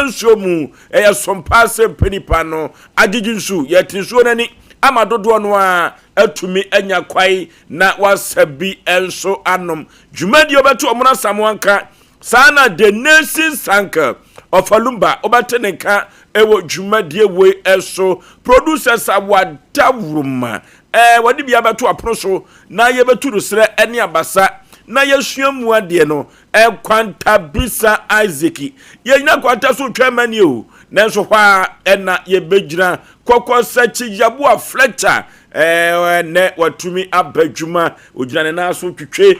nsuo mu. Ɛyɛ sompa sɛ mpɛ nipa no agyegye nsu. Yɛte nsuo no ani ama dodoɔ no a atumi anya kwae na wasa bi nso anom. Dwumadie wobɛto ɔmo no asamoa nka saa na The Nation Sanka Ɔfalumba wobɛte ne nka ɛwɔ dwumadie wei ɛso. Producers a wadawuruma wɔde bi abɛto apono so na yɛbɛtu no serɛ ɛne abasa na yɛsua mu adeɛ no. Ɛkwantabisa Isaac, yɛnyina kwanta so twɛn mani o, nanso hɔ a ɛna yɛbɛgyina kɔkɔ sɛkyi Yaboa Fletcher. Nɛ watumi aba adwuma, ogyina ne nan so twitwe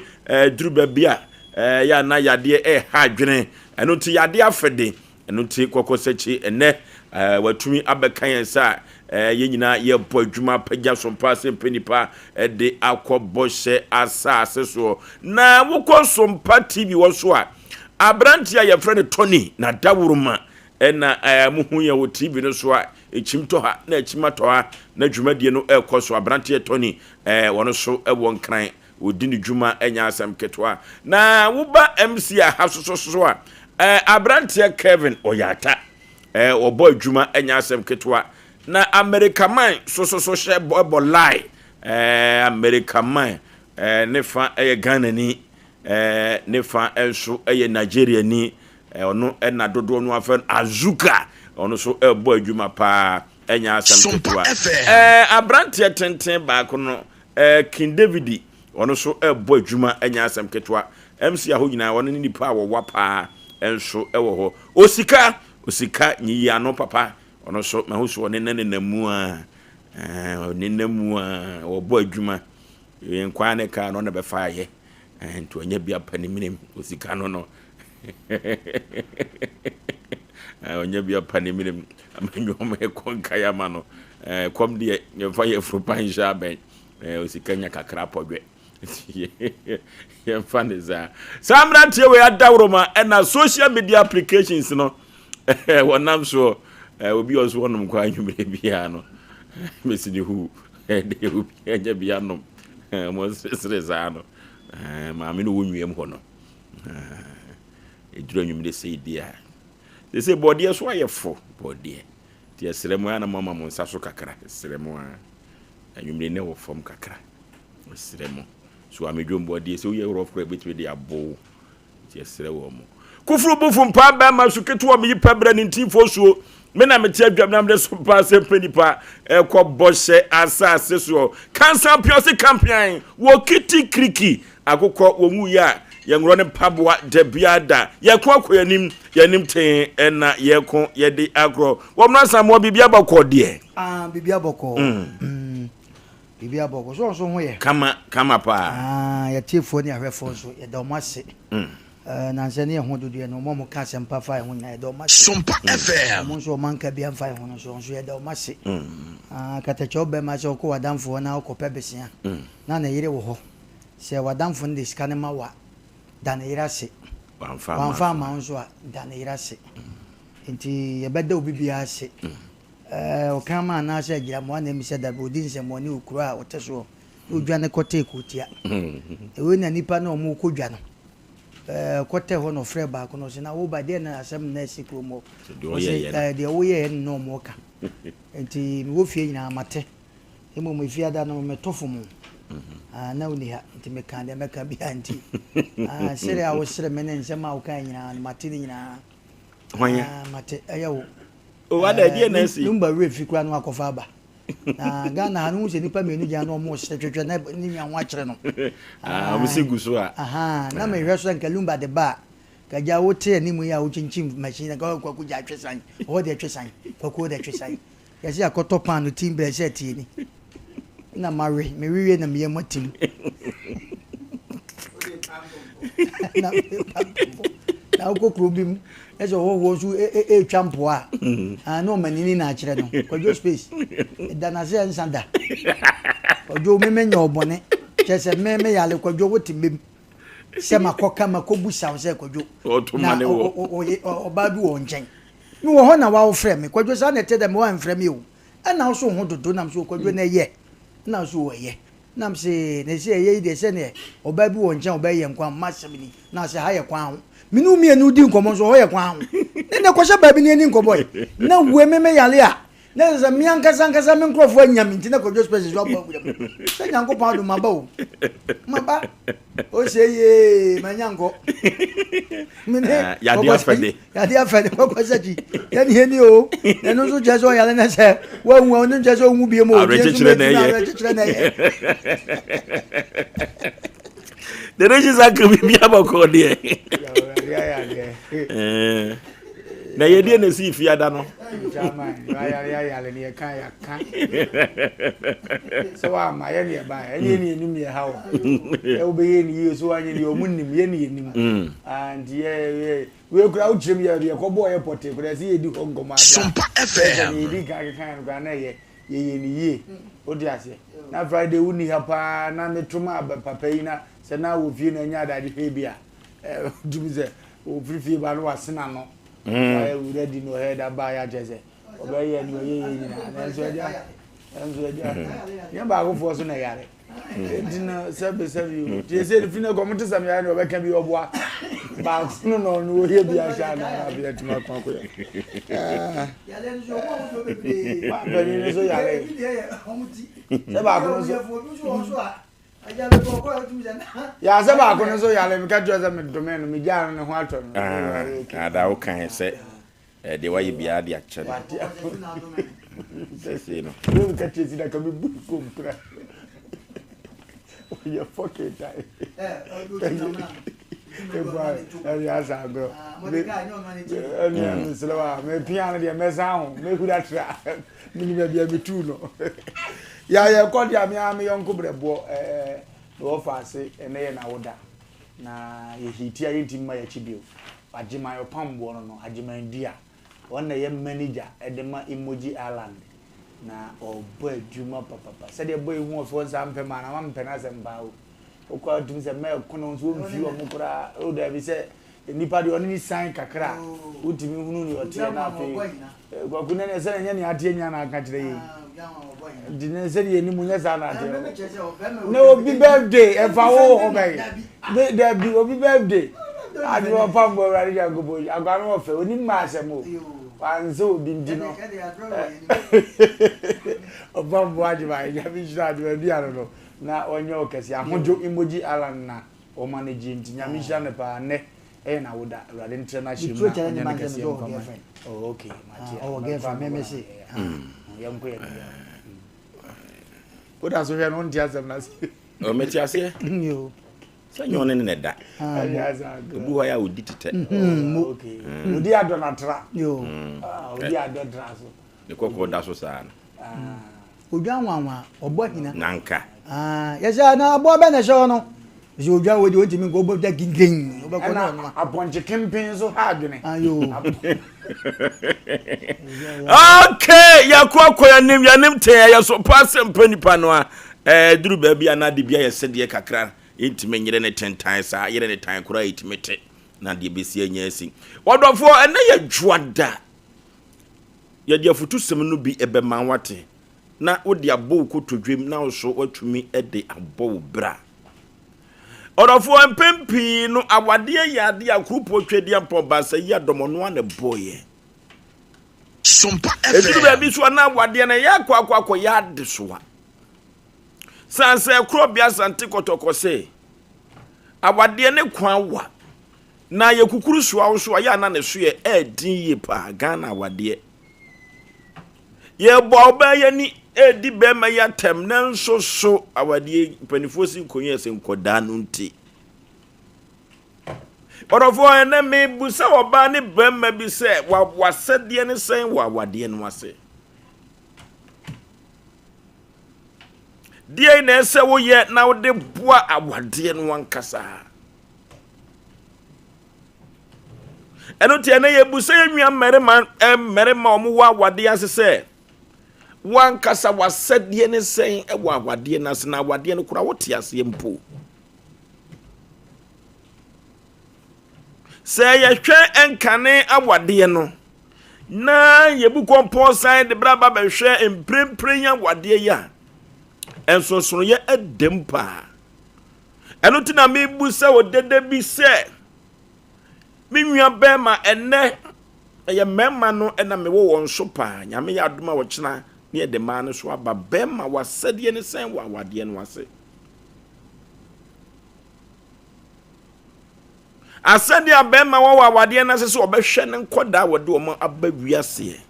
duru baabi a yɛ ana yadeɛ ɛha adwene. Ɛno nti yadeɛ afɛde, ɛno nti kɔkɔ sɛkyi ɛnɛ watumi abɛka yɛn nsa a yɛn nyinaa yɛbɔ adwuma pagya sompa sɛ mpɛ nipa ɛde akɔ bɔhyɛ asase soɔ. Na wokɔ Sompa TV wɔ so a, aberanteɛ a yɛfrɛ no Tony na daworoma ɛna muhu yɛn wɔ TV no so a, ɛkyim tɔ ha na ɛkyim atɔ ha na dwumadie no ɛrekɔ so. Aberanteɛ Tony, wɔno so ɛwɔ Nkran, wɔdi ne dwuma, ɛnyɛ asɛm ketewa. Na woba MC a ha sososo a, aberanteɛ Kevin Ɔyata, ɔbɔ adwuma, ɛnyɛ asɛm ketewa. Na America man sososo hyɛ bɔ lie. America man, ne fa ɛyɛ Ghanani, ne fa nso ɛyɛ Nigeriani. Ɔno ɛna dodoɔ no afɛ no Azuka. Ɔno nso ɛbɔ adwuma paa, ɛnyɛ asɛm ketewa. Aberanteɛ tenten baako no, King David, ɔno nso ɛbɔ adwuma, ɛnyɛ asɛm ketewa. MC aho nyinaa, ɔno ne nipa a wɔwa paa nso ɛwɔ hɔ. Osika osika nyiyi ano papa, ɔno nso mahu so ɔne nenam mu a, ɔne mu a wɔbɔ adwuma. Yɛn kwan ne kaa no ɔna bɛfa ayɛ nti ɔnyɛ bi apa ne minim. Osika no ɔnyɛ bi apa ne minim ama nnwom ɛkɔ nkae ama no. Kɔm deɛ yɛmfa yɛ furu pan nhyɛ abɛn. Osika nya kakra pɔdwɛ, yɛmfa ne saa. Saa mmeranteɛ wei adaworoma ɛna social media applications no wɔnam soɔ. Obi a ɔso wɔnom kɔ anwummerɛ biara no mɛsi ne hu de obi anya bi anom mo seresere saa no. Maame no wɔ nwiam hɔ no, ɛduru anwummerɛ sɛ di a, sɛ bɔdeɛ so ayɛ fo bɔdeɛ nti ɛsrɛ mu ana mo ama mo nsa so kakra. Ɛsrɛ mu a anwummerɛ ne wɔ fam kakra, ɛsrɛ mu so amedwom bɔdeɛ sɛ woyɛ worɔf koraa bɛtumi de abow nti ɛsrɛ wɔ mo. Koforo bufo mpaa bɛrima so ketewa meyi pɛ brɛ ne ntimfoɔ suo. Me na mete adwam na mede so paa sɛ mpɛ nipa ɛkɔ bɔhyɛ asase soɔ. Kansa pia ɔse kampean wɔ kiti kiriki akokɔ wɔn wuyi a yɛnworɔ ne mpaboa da biara da. Yɛko akɔ yɛnim yɛnim tee ɛna yɛko yɛde agorɔ wɔn no asamoa biribi abɔkɔ deɛ. Ah, biribi abɔkɔ. Biribi abɔkɔ so, ɔnso ho yɛ. Kama kama paa. Ah, yɛtiefoɔ ne ahwɛfoɔ nso, yɛda ɔmo ase. Nansɛ ne yɛ ho dodoɔ no, ɔmo a ɔmo ka asɛmpa fa yɛn ho nyinaa, yɛda ɔmo ase. Sompa FM. Ɔmo nso ɔmo anka bi amfa yɛn ho no nso, ɔnso yɛda ɔmo ase. Ah, katakyɛ ɔbɛma sɛ ɔkɔ w'adamfo hɔ na ɔkɔpɛ besia na ne yere wɔ hɔ, sɛ w'adamfo no de sika no ma wa, da ne yere ase. Wamfa ama wo nso a, da ne yere ase. Nti yɛbɛda obi biara ase. Ɔkraman anaasɛ agyiramoa na ɛmi sɛ dabi ɔdi nsɛmmɔne wɔ kuro a ɔte soɔ na odwane kɔtee kootia. Ɛwei na nipa na ɔmo kɔ dwa no kɔtɛ hɔ na ɔfrɛ baako na ɔsɛ na woba deɛ na asɛm na ɛsi kurom hɔ. Ɔsɛ deɛ woyɛɛ no na ɔmo ka. Nti mewɔ fie nyinaa mate, mmom efiada no meto fom na woni ha nti meka deɛ mɛka bia. Nti sere a wosere me ne nsɛm a woka nyinaa no, mate ne nyinaa. Mate, ɛyɛ wo. O ada ɛdeɛ na asi. Lumba werɛ fi koraa no akɔfa aba na Ghana ha no hu sɛ nipa mmienu gyina na ɔmo sere twetwe na ne nua ho akyerɛ no. Ɔmo si gu so a. Na mehwɛ so nka Lumba de ba a kagya wote anim yi a wokyinkyim machine nka Kwaku gya atwe san ɔhɔ de atwe san Kwaku de atwe san yɛsɛ akɔtɔ pan no tim brɛ sɛ tie ni na mawe mewewie na meyɛ mu atim na na wokɔ kuro bi mu ɛsɛ ɔhɔhoɔ nso ɛretwa mpoa a na ɔma nini na akyerɛ no. Kwadwo Space ɛda n'ase ɛnsa da. Kwadwo, me menyɛ ɔbɔne kyerɛ sɛ me meyale. Kwadwo, wote mbem sɛ makɔka makɔbu saw sɛ Kwadwo na ɔbaa bi wɔ nkyɛn mewɔ hɔ na wawofrɛ me. Kwadwo, saa na ɛte dɛ mewɔ amfrɛ me o, ɛna wo so ho dodo nam so. Kwadwo, na ɛyɛ ɛna wo so ɛyɛ. Nam se na ɛsɛ ɛyɛ yi deɛ sɛdeɛ ɔbaa bi wɔ nkyɛn a ɔbɛyɛ nkwan m'asɛm ni na sɛ ha yɛ kwan ho me ne wo mmienu di nkɔmmɔ nso hɔ yɛ kwan ho ne na kɔhyɛ baabi ne ani nkɔmmɔ yi na wue me me yale a na ɛsɛ sɛ me ankasa ankasa me nkurɔfoɔ anya me nti na kɔdwo space so abɔ awura mu sɛ Nyankopɔn adom maba o maba o sɛ yee manya nkɔ me ne ah, yade afɛde yade afɛde kɔkɔ sɛkyi yɛne yɛni o ɛno nso kyerɛ sɛ ɔyare no sɛ woahu a ɔno nkyerɛ sɛ ɔhu bie mu o awerɛkyekyerɛ na ɛyɛ awerɛkyekyerɛ na ɛyɛ dede kyi sa ka biribi abɔkɔ deɛ na yɛdeɛ na ɛsii fiada no sɛ woama yɛ ne ɛba ɛne ne yɛnim yɛ ha wɔ wobɛyɛ ne yie so woanyɛ ne yɛ ɔmo nim yɛ ne yɛnim nti yɛ wei koraa wokyerɛ mu yɛ yɛkɔbɔɔ yɛ pɔtee koraa sɛ yɛdi hɔ nkɔmmɔ Sompa FM. Yɛdi kan keka no koraa na ɛyɛ yɛyɛ ne yie wote aseɛ na Friday wonni ha paa na meto ma papa yi na sɛ na wɔ fie na anya adagye hwɛ bi a wotumi sɛ wɔfiri fie ba no wasena no wayɛ wura di no ɔhɛ da baa yɛ akyɛ sɛ ɔbɛyɛ ne ɔyɛ yɛ nyinaa nanso agya nanso agya nyɛ baakofoɔ so na ɛyare nti no sɛbi sɛbi o nti ese efi ne kɔm te sɛm yare na ɔbɛka bi ɔboa baako no na ɔno ɔyɛ bi ahyɛ ana na afei atumi akɔ akɔyɛ panyin no so yare sɛ baako no so yà sɛ baako no so yare meka kyerɛ sɛ medome no megyaa no ne ho atɔ no ada wo kan sɛ Deɛ wayɛ biara de akyɛ no. Sɛsei no. Wei ka kyerɛ si na ka mebu kom kora. Ɔyɛ fɔke tae. Ɛyɛ asa agorɔ. Ɛne mesrɛ wa mepia no deɛ mɛsan ho mɛhura tra menim baabi a metuu no. Yɛ yɛkɔ deɛ me ara me yɔnko brɛboɔ ɛɛ na wɔfa ase ɛnɛ yɛ n'awoda na yɛhiti a yɛntumi ma yɛakyi bio. Agyeman ɔpam boɔ no no, Agyeman Dua, ɔno na ɛyɛ manager de ma Emoji Island, na ɔbɔ adwuma papapa. Sɛdeɛ boy yi ho ɔfɛ ɔnsa mpɛ maa no, ama mepɛ n'asɛm paa o. Wokɔ a wotumi sɛ mɛɛko no nso ɔmfii wɔn koraa, o daabi sɛ nnipa deɛ ɔne ne sian kakra a, wotumi hunu deɛ ɔteɛ na afei Kwaku nɛ sɛ ɛnyɛ nea ateɛ nyinaa na aka kyerɛ yɛn nti ne sɛdeɛ yɛnim nyɛ saa na ateɛ na obi birthday ɛfa wo hɔ bɛn dabi obi birthday ade wɔfa mbɔ awurade nyankopɔn akwa no wɔfɛ onim ma asɛm o wansɛ obi nti no ɔfa mbɔ agyema nyame nhyira agyema dua no no na ɔnyɛ ɔkɛse ahodwo emoji alan na ɔma no gye nti nyame nhyira no paa nnɛ Ɛyɛ na woda awurade ntrɛ no ahyɛ mu na ɔnyɛ no kɛseɛ mfa ma oh okay mate ɔwɔ girlfriend mɛmɛ se yɛnkɔ yɛ woda so hwɛ no wonte asɛm no ase mete aseɛ sɛ nyɛ ɔne ne na ɛda obi hɔ yɛ a ɔdi tetɛ ɔdi adɔ no atra ɔdi adɔ tra so ne kɔkɔɔ da so saa no Odwan nwanwa, ɔbɔ ahina. Nanka. Ah, yɛsɛ na aboa bɛ na ɛhyɛ hɔ no. Sɛ odwan wɔ deɛ ɔntumi nkɔ, ɔbɔ da gingin, ɔbɛkɔ na ɔnoa. Apɔnkye kempen nso ha adwene. Ayo. Okay, yɛakɔ akɔ yɛnim yɛnim te ɛyɛ so paa sɛ mpa nipa no a ɛduru baabi a na ade bi ayɛ sɛdeɛ kakra yɛntumi nyere ne tentan saa yere ne tan koraa yɛtumi te na deɛ bɛsi anya asi wɔdɔfoɔ ɛnɛ yɛ dwoada Yɛde afotusɛm no bi bɛma woate, na wode abɔ wo kotodwem na wo nso woatumi de abɔ wo bra. Ɔdɔfoɔ, mpɛn pii no awadeɛ yɛ adeɛ a kurupoɔ Twedeampɔn Baasa yi adɔm ɔno ara na ɛbɔeɛ. Sompa Ɛduru FM. baabi so a na awadeɛ no ɛyɛ akɔ akɔ akɔyɛ adesoa. San sɛ Korɔbea Asante Kɔtɔkɔ se awadeɛ ne kwan wa. Na yɛ kukuru soa wo so a yɛ a na ne so yɛ ɛɛden yie paa Ghana awadeɛ. Yɛbɔ ɔbaa yi ani ɛɛdi bɛrima yi atɛm nanso so awadeɛ mpanimfoɔ si nkonnwa yɛ sɛ nkɔdaa no nti. Ɔdɔfoɔ ɛnɛ mebusa ɔbaa ne bɛrima bi sɛ wasɛdeɛ ne sɛn wɔ awadeɛ no ase. Deɛ na ɛsɛ woyɛ na wode boa awadeɛ no ankasa. Ɛno nti ɛnɛ yɛbu sɛ yɛn nua mmarima mmarima a wɔwɔ awadeɛ ase sɛ wankasa wasɛdeɛ ne sɛn wɔ awadeɛ no ase na awadeɛ no koraa wote aseɛ mpo. Sɛ yɛhwɛ nkane awadeɛ no na yɛbu kɔmpɔn san de bra ba bɛhwɛ mprempren awadeɛ yi a. Nsonsonoeɛ da mu paa. Ɛno nti na mebu sɛ wɔ dede bi sɛ, me nua bɛrima ɛnnɛ ɛyɛ mmarima no na mewɔ wɔn so paa. Nyame yɛ adom a ɔkyena ne yɛde mmaa no so aba. Bɛrima w'asɛdeɛ ne sɛn wɔ awadeɛ no ase? Asɛdeɛ a bɛrima wɔ wɔ awadeɛ no ase sɛ ɔbɛhwɛ ne nkɔdaa a wɔde wɔn aba wiaseɛ.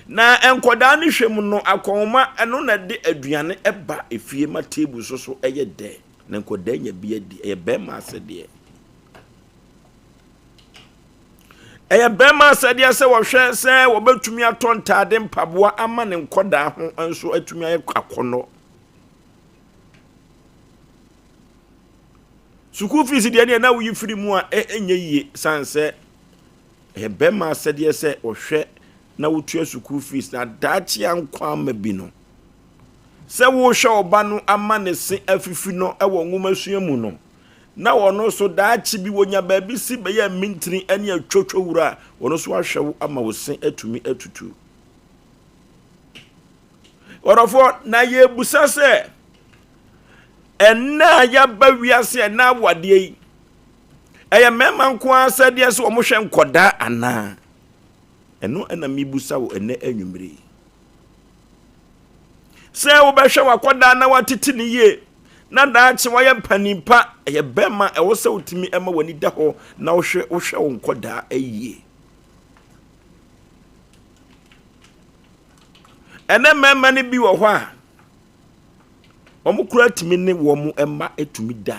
Na nkɔdaa no hwɛ mu no, akɔnhoma ɛno na ɛde aduane ɛba efie ma table so so ɛyɛ dɛ na nkɔdaa nya bi adi. Ɛyɛ bɛrima asɛdeɛ. Ɛyɛ bɛrima asɛdeɛ sɛ wɔhwɛ sɛ wɔbɛtumi atɔ ntaade mpaboa ama ne nkɔdaa ho nso atumi ayɛ akɔnnɔ. Sukuu fees deɛ neɛ na woyi firi mu a ɛnyɛ yie san sɛ ɛyɛ bɛrima asɛdeɛ sɛ ɔhwɛ na wotua sukuu fees na daakye ankɔ ama bi no sɛ wohwɛ ɔba no ama ne se afifi no wɔ nwomasua mu no na ɔno nso daakye bi wɔnya baabi si bɛyɛ mintini ne atwotwo wura a ɔno nso ahwɛ wo ama wo se atumi atutu. Ɔdɔfoɔ, na yɛbusa sɛ, ɛnna a yɛaba wiase ɛnna awadeɛ yi, ɛyɛ mmarima nko ara sɛdeɛ sɛ wɔhwɛ nkɔdaa anaa? Ɛno ɛna mebusa wo ɛnɛ anwummere yi. Sɛ wobɛhwɛ w'akɔdaa na watete ne yie na daakye wayɛ panin pa, ɛyɛ bɛrima ɛwɔ sɛ wotumi ɛma w'ani da hɔ na wohwɛ wohwɛ wo nkɔdaa yie. Ɛnɛ mmarima no bi wɔ hɔ a, wɔn koraa tumi ne wɔn mma tumi da.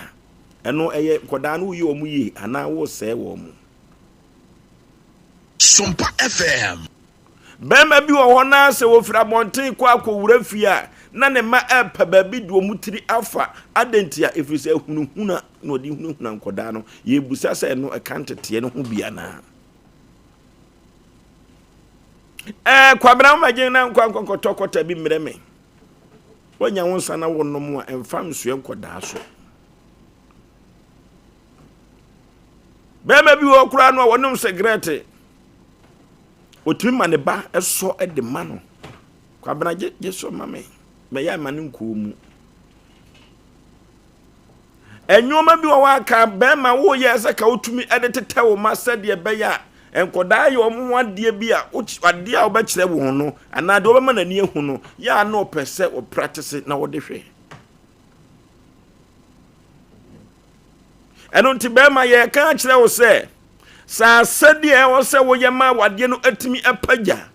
Ɛno ɛyɛ nkwadaa no woyi wɔn yie anaa wosɛe wɔn. Sompa FM. Barima bi wɔ hɔ na sɛ wɔfiri abɔnten kɔ akɔwura fie a, na ne mma ɛrepɛ baabi de wɔn tiri afa. Adɛn ntia? Ɛfiri sɛ ahunahuna na ɔde hunahuna nkwadaa no. Yɛrebisa sɛ ɛno ɛka nteteɛ no ho bi anaa? Ɛɛ Kwabena womɛgye na nkɔ nkɔnkɔtɔ kɔta bi mmerɛ me. Woanya wo nsa na wonom a ɛmfa nsoɛ nkɔdaa so. Bɛrima bi wɔ koraa no a wɔnom sigaret. Otumi ma ne ba sɔ de ma no. Kwabena gye gye sɔ ma me. Mɛyɛ ama no nkɔɔ mu. Nneɛma bi wɔ hɔ a ka bɛrima woyɛ sɛ ka wotumi de tetɛ wo ma sɛdeɛ ɛbɛyɛ a nkɔdaa yɛ wɔn ho adeɛ bi a adeɛ a wobɛkyerɛ wɔn no anaa deɛ wɔbɛma n'ani ahu no yɛ a na ɔpɛ sɛ ɔpratese na wɔde hwɛ. Ɛno nti bɛrima yɛreka akyerɛ wo sɛ sɛ asɛdeɛ ɛwɔ sɛ woyɛ ma awadeɛ no atumi apagya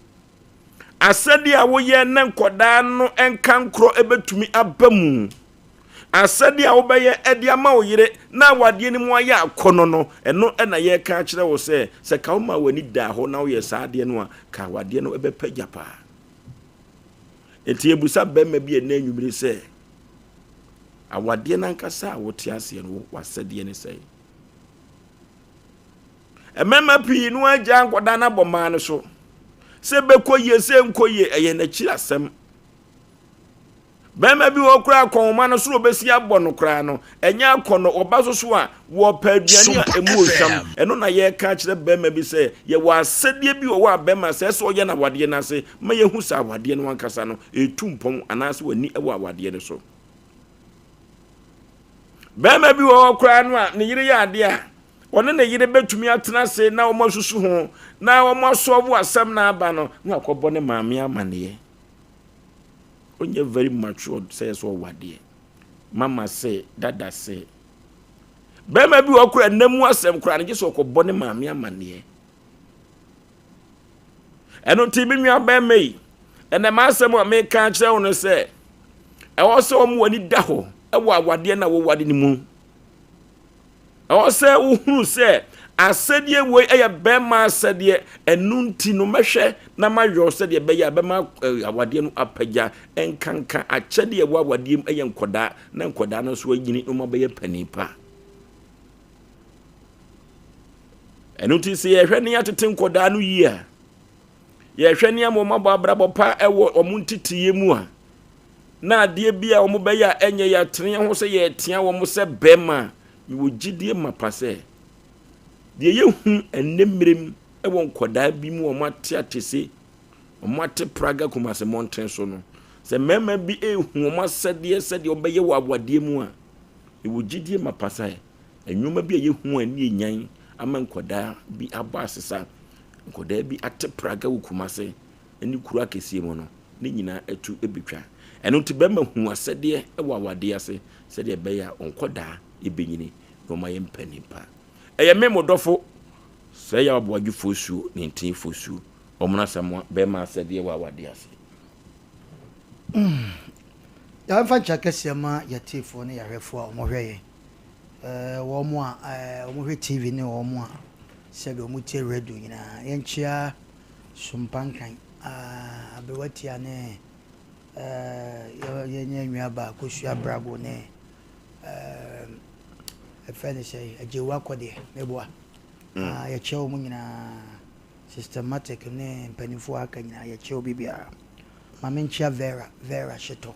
asɛdeɛ a woyɛ na nkɔdaa no nkankorɔ ɛbɛtumi aba mu Asɛdeɛ a wobɛyɛ de ama wo yere na awadeɛ no mu ayɛ akɔnnɔ no, ɛno na yɛreka akyerɛ wo sɛ, sɛ ka womaa w'ani daa hɔ na woyɛ saa adeɛ no a, ka awadeɛ no bɛpagya paa. Enti yɛbusa barima bi ɛnnɛ anwummere sɛ, awadeɛ no ankasa a wote aseɛ no, w'asɛdeɛ ne sɛn? Mmarima pii no agya nkɔdaa no abɔ mmaa no so. Sɛ bɛkɔ yie, sɛ nkɔ yie, ɛyɛ n'akyiri asɛm. Barima bi wɔ hɔ koraa akɔnhoma no soro obesi abɔ no koraa no, ɛnyɛ akɔnnɔ. Ɔba so so a, wɔpɛ aduane a emu ohwam. Ɛno na yɛreka akyerɛ barima bi sɛ, yɛwɔ asɛdeɛ bi wɔ hɔ a barima sɛ ɛsɛ ɔyɛ no awadeɛ no ase ma yɛhu sɛ awadeɛ no ankasa no ɛretu mpɔn anaasɛ w'ani wɔ awadeɛ no so. Barima bi wɔ hɔ koraa no a ne yere yɛ adeɛ a, ɔne ne yere bɛtumi atena ase na wɔasusu ho na wɔasɔɔvo asɛm no aba no na wakɔbɔ ne maame amaneɛ. Ɔnyɛ very matured sɛ yɛ sɛ ɔwɔ adeɛ. Mama se, dada se. Bɛrima bi wɔ kora nna mu asɛm koraa no gye sɛ ɔkɔbɔ ne maame amanneɛ. Ɛno nti me nua bɛrima yi, ɛnɛ m'asɛm a meka akyerɛ wo no sɛ, ɛwɔ sɛ wɔn ani da hɔ wɔ awadeɛ na wɔwade no mu. Ɛwɔ sɛ wohunu sɛ asɛdeɛ wei yɛ bɛrima asɛdeɛ, ɛno nti no mɛhwɛ na mayɔ sɛdeɛ ɛbɛyɛ a bɛma eh, awadeɛ no apagya, nkanka akyɛdeɛ ɛwɔ awadeɛ mu yɛ nkɔdaa, na nkɔdaa no nso anyini na wɔabɛyɛ panin pa. Ɛno nti sɛ yɛhwɛ ne yɛatete nkɔdaa no yie a, yɛhwɛ ne ama wɔabɔ abrabɔ pa wɔ wɔn nteteeɛ mu a, na adeɛ bi a wɔbɛyɛ a ɛnyɛ yɛatene yɛn ho sɛ yɛretea wɔn sɛ bɛrima a, mewɔ gyidie mapa sɛ deɛ yɛhu ɛnnɛ mmerɛ mu wɔ nkwadaa bi mu a wɔate atese, wɔate Praga Kumase mmɔnten so no, Sɛ mmarima bi rehu wɔn asɛdeɛ sɛdeɛ wɔbɛyɛ wɔ awadeɛ mu a, mewɔ gyidie mapa sɛ nneɛma bi a yɛhu a ɛne yɛnyan ama nkwadaa bi abɔ asesa, nkwadaa bi ate praga wɔ Kumase ne kuro akɛseɛ mu no, ne nyinaa atu bɛtwa. Ɛno nti bɛrima hu asɛdeɛ wɔ awadeɛ ase sɛdeɛ ɛbɛyɛ a wɔn nkwadaa bɛnyini na wɔayɛ mpanin pa. Ɛyɛ me mo dɔfo sɛ yɛ aboadwofoɔ suo ne nteefoɔ suo. Wɔn asamoa bɛrima asɛdeɛ wɔ awadeɛ ase. Yɛmfa nkyɛ kɛseɛ ma yɛtiefoɔ ne yɛahwɛfoɔ a wɔhwɛ yɛn. Ɛɛ wɔn a ɛɛ wɔhwɛ TV ne wɔn a sɛdeɛ wɔtie radio nyinaa. Yɛnkyea Sompankan, Aberewatia ne ɛɛ yɛn nuabaa Kosua Brago ne ɛɛ ɛfɛ ne sɛ Agyewa Kɔdeɛ Meboa. Yɛkyea wɔn nyinaa. Systematic ne mpanyinfoɔ a aka nyinaa yɛkyea obi biara. Ma menkyea Vera, Vera Hyetɔ.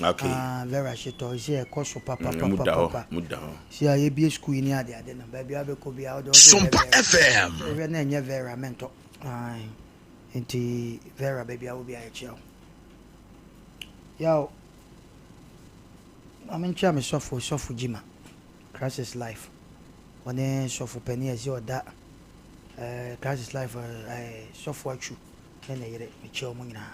Okay. Ah, Vera Hyetɔ, ɛsɛ ɛkɔ so Mm, mu da hɔ, papapapapa. mu da hɔ. Si a yɛbie sukuu yi ne ade ade no, baabi a wobɛkɔ biara wode wode wohwɛ Sompa Vera. FM. Wohwɛ na ɛnyɛ Vera mentɔ. Ae. Nti Vera baabi a wo biara yɛkyea wo. Yaw, ma menkyea me sɔfo, Sɔfo Gyima, Christ is Life. Ɔne sɔfo panin a ɛsɛ ɔda eh, Christ is Life eh, Sɔfo Atwu ne ne yere, mekyia wɔn nyinaa.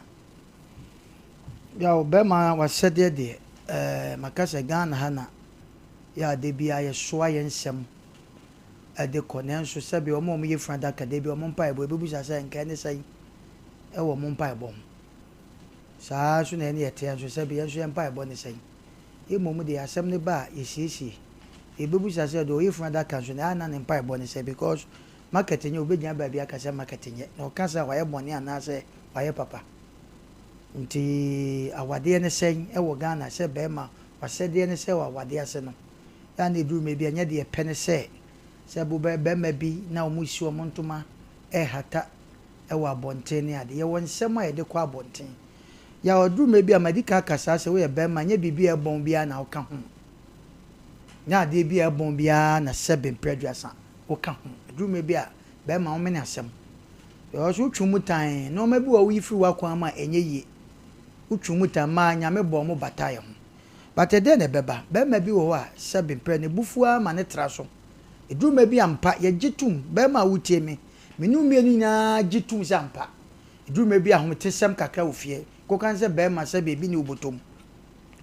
Yaw, bɛrima w'asɛdeɛ deɛ, eh, maka sɛ Ghana ha na yɛ a da biara yɛsoa yɛn nsɛm de kɔ, nanso sɛbe wɔn a wɔyɛ funu adaka da bi wɔn mpaebɔ, yɛbɛbisa sɛ nka ɛne sɛn wɔ wɔn mpaebɔ ho. Saa ara nso na yɛne yɛteɛ nso, sɛbe yɛn nso yɛn mpaebɔ ne sɛn. Yɛn mmom deɛ asɛm no ba a, yɛsiesie. Yɛbɛbisa sɛ deɛ ɔyɛ funu adaka nso no, ɛyɛ a na ne mpaebɔ ne sɛn because market nyɛ, ɔbɛgyina baabi aka sɛ market nyɛ, na ɔka sɛ wayɛ bɔne anaasɛ wayɛ papa. Nti awadeɛ ne sɛn wɔ Ghana sɛ bɛrima wasɛdeɛ ne sɛ wɔ awadeɛ ase no, yɛ a na ɛduru mmerɛ bi a ɛnyɛ deɛ ɛpɛ ne sɛ sɛ bo bɛ bɛrima bi na wɔn resi wɔn ntoma rehata wɔ abɔnten ne ade. Yɛwɔ nsɛm a yɛde kɔ abɔnten. Yɛ a ɔduru mmerɛ bi a madi kan aka saa sɛ woyɛ bɛrima nyɛ biribi a ɛbɔn biara na woka ho. Nyɛ adeɛ bi a ɛbɔn biara na sɛbe mprɛ aduasa woka ho. Ɛduru mmerɛ bi a bɛrima womene asɛm. Because wotwe mu tann, nnoɔma bi wɔ hɔ a woyi firi w'akwan mu a ɛnyɛ yie. Wotwe mu tann, mmaa Nyame bɔɔ mo bataa yɛ ho. But ɛdeɛn na ɛbɛba? Bɛrima bi wɔ hɔ a sɛbe mprɛ ne bo fu ara ma no tra so. Ɛduru mmerɛ bi a ampa yɛgye tom, bɛrima a wotie me, me ne wo mmienu nyinaa gye tom sɛ ampa ɛduru mmerɛ bi a ahometesɛm kakra wɔ fie. Kɔka ne sɛ bɛrima sɛbe ebi nni wo bɔtɔ mu.